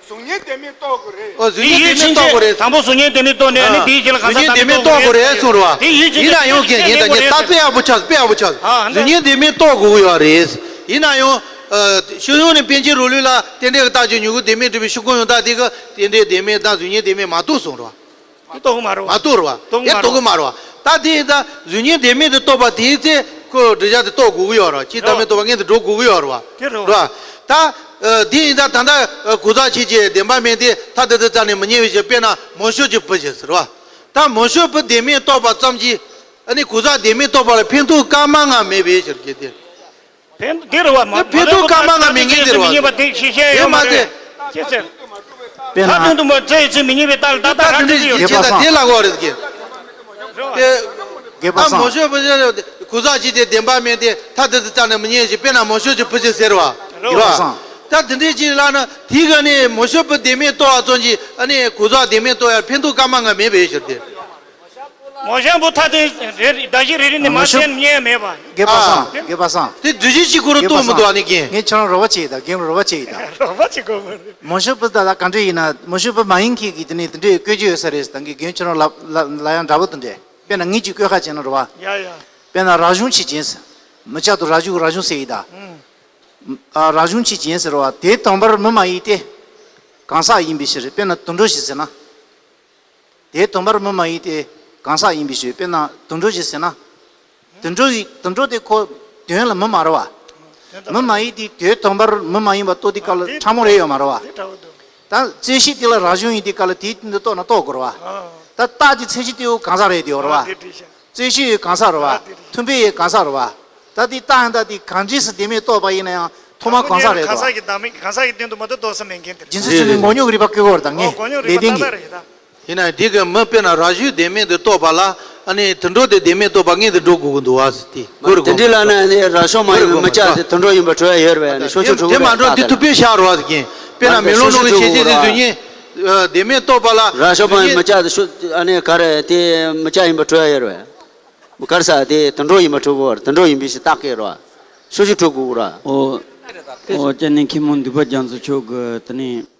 གཟུགས་བརྙན་བདེན་མེད་རྟོགས་དགོས་རེད། ཨོ་གཟུགས་བརྙན་བདེན་མེད་རྟོགས་དགོས་རེད། དང་པོ་གཟུགས་བརྙན་བདེན་མེད་རྟོགས་ནས་ཨ་ནི་དེའི་རྗེས་ལ་གང་ཟག་བདག་མེད་རྟོགས་དགོས་རེད་གསུངས་རེད་བ། དེ་ཡིན་ན་ཡང་རྒན་ངས་ད་ངས་ད་དཔེ་ཡག་པོ་ཆགས་དཔེ་ཡག་པོ་ཆགས། གཟུགས་བརྙན་བདེན་མེད་རྟོགས་དགོས་ཀྱི་ཡོད་རེད། ཡིན་ན་ཡང་ཨ་ཤེས་ཡོན་ནས་པཎ་ཆེན་རོ་ལུགས་ལ་རྟེན་འབྲེལ་གྱི་རྟགས་ཀྱི་མྱུ་གུ་བདེན་མེད་སྒྲུབ་པའི་ཤིན་ཁོ་ཡང་དག་དེ་གི་རྟེན་འབྲེལ་བདེན་མེད་དང་གཟུགས་བརྙན་བདེན་མེད་མ་རྟོགས་གསུངས་རེད་བ། དེ་རྟོགས་གི་མ་རེད་བ། མ་རྟོགས་རེད་བ། རྟོགས་གི་དེ་མ་རེད་རྟོགས་གི་མ་རེད་བ། ད་དེ་ཡིན་ད་གཟུགས་བརྙན་བདེན་མེད་དུ་རྟོགས་པ་དེའི་ཚེ་ཁོ་འདྲི་བྱ་དེ་རྟོགས་དགོས་ཀྱི་ཡོད་རེད་བ། ཕྱིན་ཆད་བདག་མེད་རྟོགས་པ་སྔོན་དུ་འགྲོ་དགོས་ཀྱི་ཡོད་རེད་བ། དེ་རེད་བ། རེད་བ། ད་ཨ་དེ་ཡིན་ད་ད་ལྟ་ཨ་གང་ཟག་ཕྱིན་ཆད་བདེན་པ་མེད་དེ་ཐ་དད་དུ་རྩ་ནས་མི་རྙེད་པའི་ཕྱིར་དཔེར་ན་མང་ཤོས་ཀྱི་བུ་ཞིག་ཟེར་བ། ད་མང་ཤོས་བུ་བདེན་མེད་རྟོགས་པ་ཙམ་གྱིས་ཨ་ནི་གང་ཟག་བདེན་མེད་རྟོགས་པ་ལ་ཕན་ཐོགས་སྐར་མ་ལྔ་མེད་པའི་ཕྱིར་གྱི་དེ། ཕན་དེ་རེད་བ་མ་ཕན་ཐོགས་སྐར་མ་ལྔ་མེད་མཁན་དེ་རེད་བ། མི་རྙེད་པ་དེ་ཤེས་བྱ་ཡོད་མ་རེད། ཅེས་ཟེར། དཔེར་ན། ཐ་དད་དུ་མ་རྩོད་ཡིན་ཚེ་མི་རྙེད་པའི་རྟགས་ལ་ད་ལྟ་རང་དེ་འདྲ་ཡོད་ཅེས་དང་དེ་ལ་གོ་རེད་ཀྱི། དེ་རྒྱས་པ་ད་སང་མང་ཤོས་བུ་ཞིག་གང་ཟག་ཅིག་དེ་བདེན་པ་མེད་དེ་ཐ་དད་དུ་རྩ་ནས་མི་རྙེད་ཅིང་དཔེར་ན་མང་ཤོས་ཀྱི་བུ་ཞིག་ཟེར་བ། རེད་བ། ད་དེ་འདྲའི་ཅིག་ལ་ན་དེའི་ག་ནས་མང་ཤོས་བུ་བདེན་མེད་རྟོགས་པ་ཙམ་གྱིས་ཨ་ནི་གང་ཟག་བདེན་མེད་རྟོགས་ཡ་ཕན་ཐོགས་སྐར་མ་ལྔ་མེད་པའི་ཕྱིར་ཏེ། མོ་གཞན་པོ་ཐ་དད་རེ་བདག་གཞན་རེ་རེ་ནས་མ་མོ་གཞན་ཚད་རྙེད་མེད་པ། རྒྱས་པ་སང་རྒྱས་པ་སང་། དེ་འདྲ་ཞིག་ཅིག་ཁོ་རང་རྟོགས་མི་འདུག་ཨ་ནི་ཀྱེ། ངས་ཁྱེད་རང་རོགས་པ་བྱེད་ཡིན་ད་རྒན་རོགས་པ་བྱེད་ཡིན་ད། རོགས་པ་བྱེད་དགོས་མ་རེད། མོ་གཞན་པོ་ད་ད་ག་འདྲ་ཡིན་ན་མོ་གཞན་པོ་མ་ཡིན་མཁན་གྱི་དེ་ནས་དེ་འདྲའི་བཀོད་རྒྱུ་ཡོད་ས་རེད་ད་གི་རྒན་ཁྱེད་རང་ལབ་ལབ་ལབ་ཡ་འདྲ་པོ་དེ་འདྲས་དཔེར་ན་ངེད་ཀྱིས་བཀོད་ཁ་བྱས་ན་རེད་བ། ཡ་ཡ། དཔེར་ན་རང་བྱུང་ཆོས་ཅན་ཟེར། མི་ཆགས་དུ་རང་བྱུང་རང་བྱུང་ཟེར་ཡིན་ད། ཨ་རང་བྱུང་ཆོས་ཅན་ཟེར་བ་དེ་དང་པོར་མི་མ་ཡིན་ཏེ། གང་ཟག་ཡིན་པའི་ཕྱིར་དཔེར་ན་དུད་འགྲོ་ཞིག་ཟེར་ན། དེའི་དང་པོར་མི་མ་ཡིན་ཏེ། གང་ཟག་ཡིན་པའི་ཕྱིར་དཔེར་ན་དུད་འགྲོ་ཞིག་ཟེར་ན། དུད་འགྲོ་ཡི་དུད་འགྲོ་དེ་ཁོ་དོན་ལ་མི་མ་རེད་བ། མི་མ་ཡིན་ཏེ་དེའི་དང་པོར་མི་མ་ཡིན་པ་རྟོགས་དུས་སྐབས་ལ་ཕྲ་མོ་རེད་ཡོད་མ་རེད་བ། ད་རྩོད་གཞི་དེ་ལ་རང་བྱུང་ཡིན་དུས་སྐབས་ལ་དེའི་སྟེང་དུ་རྟོགས་ན་རྟོགས་དགོས་རེད་བ། ད་རྟགས་ཀྱི་མཚན་གཞི་དེ་བོ་གང་ཟག་རེད་དེ་ཡོད་རེད་བ། རྩོད་གཞི་གང་ཟག་རེད་བ། མཐུན་དཔེ་གང་ཟག་རེད་བ། ད་དེ་རྟགས་ཡང་དག་དེ་གང་འདྲས་སུ་བདེན་མེད་རྟོགས་པ་ཡིན་ན་ཡང་ཐོག་མ་གང་ཟག་རེད་དོ། གང་ཟག་གི་བདག་མེད་གང་ཟག་གི་སྟེང་དུ་མ་གཏོགས་རྟོགས་ས་མེད་མཁན་དེ་རེད། རྒྱུ་མཚན་ཚུལ་མིན་མངོན་རྙོག་གི་རིགས་པ་བཀོད་ཡོད་རེད་ད་ངས་ལས་དོན་གྱི། ཡིན་ན་འདི་གི་མི་དཔེར་ན་རང་བཞིན་བདེན་མེད་དུ་རྟོགས་པ་ལ་ཨ་ནི་དུད་འགྲོ་དེ་བདེན་མེད་རྟོགས་པ་སྔོན་དུ་འགྲོ་དགོས་ཀྱི་འདུག་བ་ཟེར་ཏེ། དེ་འདྲ་ལ་ནི་རང་བྱུང་མ་ཡིན་པའི་མི་ཆགས་ཏེ་དུད་འགྲོ་ཡིན་པར་གྲོལ་ཡ་ཡོད་རེད་བས་ནི་ཤོག་ཆོས་ཁྲོ་དེ་མ་འགྲོ་འདི་ཐུག་པའི་ཤ་རོ་བ་ཟེར་གྱིན་དཔེར་ན་མེ་ལོང་ནང་གི་ཤེས་བྱེད་དེ་གཟུགས་བརྙན་བདེན་མེད་རྟོགས་པ་ལ་རང་བྱུང་མ་ཡིན་མི་ཆགས་ཏེ་ཤོག་ཨ་ནི་ག་རེ་དེ་མི་ཆགས་ཡིན་པར་གྲོལ་ཡ་ཡོད་རེད་བས། མི་དཀར་ས་དེ་དུད་འགྲོ་ཡིན་མ་འགྲོ་བར་དུད་འགྲོ་ཡིན་པའི་ཞིག་རྟགས་སྐད་རོ། ཤོ་ཤི་འགྲོ་དགོས་ར། ཨོ། ཨོ་ཅན་ནི་མཁན་མོ་འདུས་པ་རྒྱ་མཚོ་མཆོག་གི་དེ་ནས་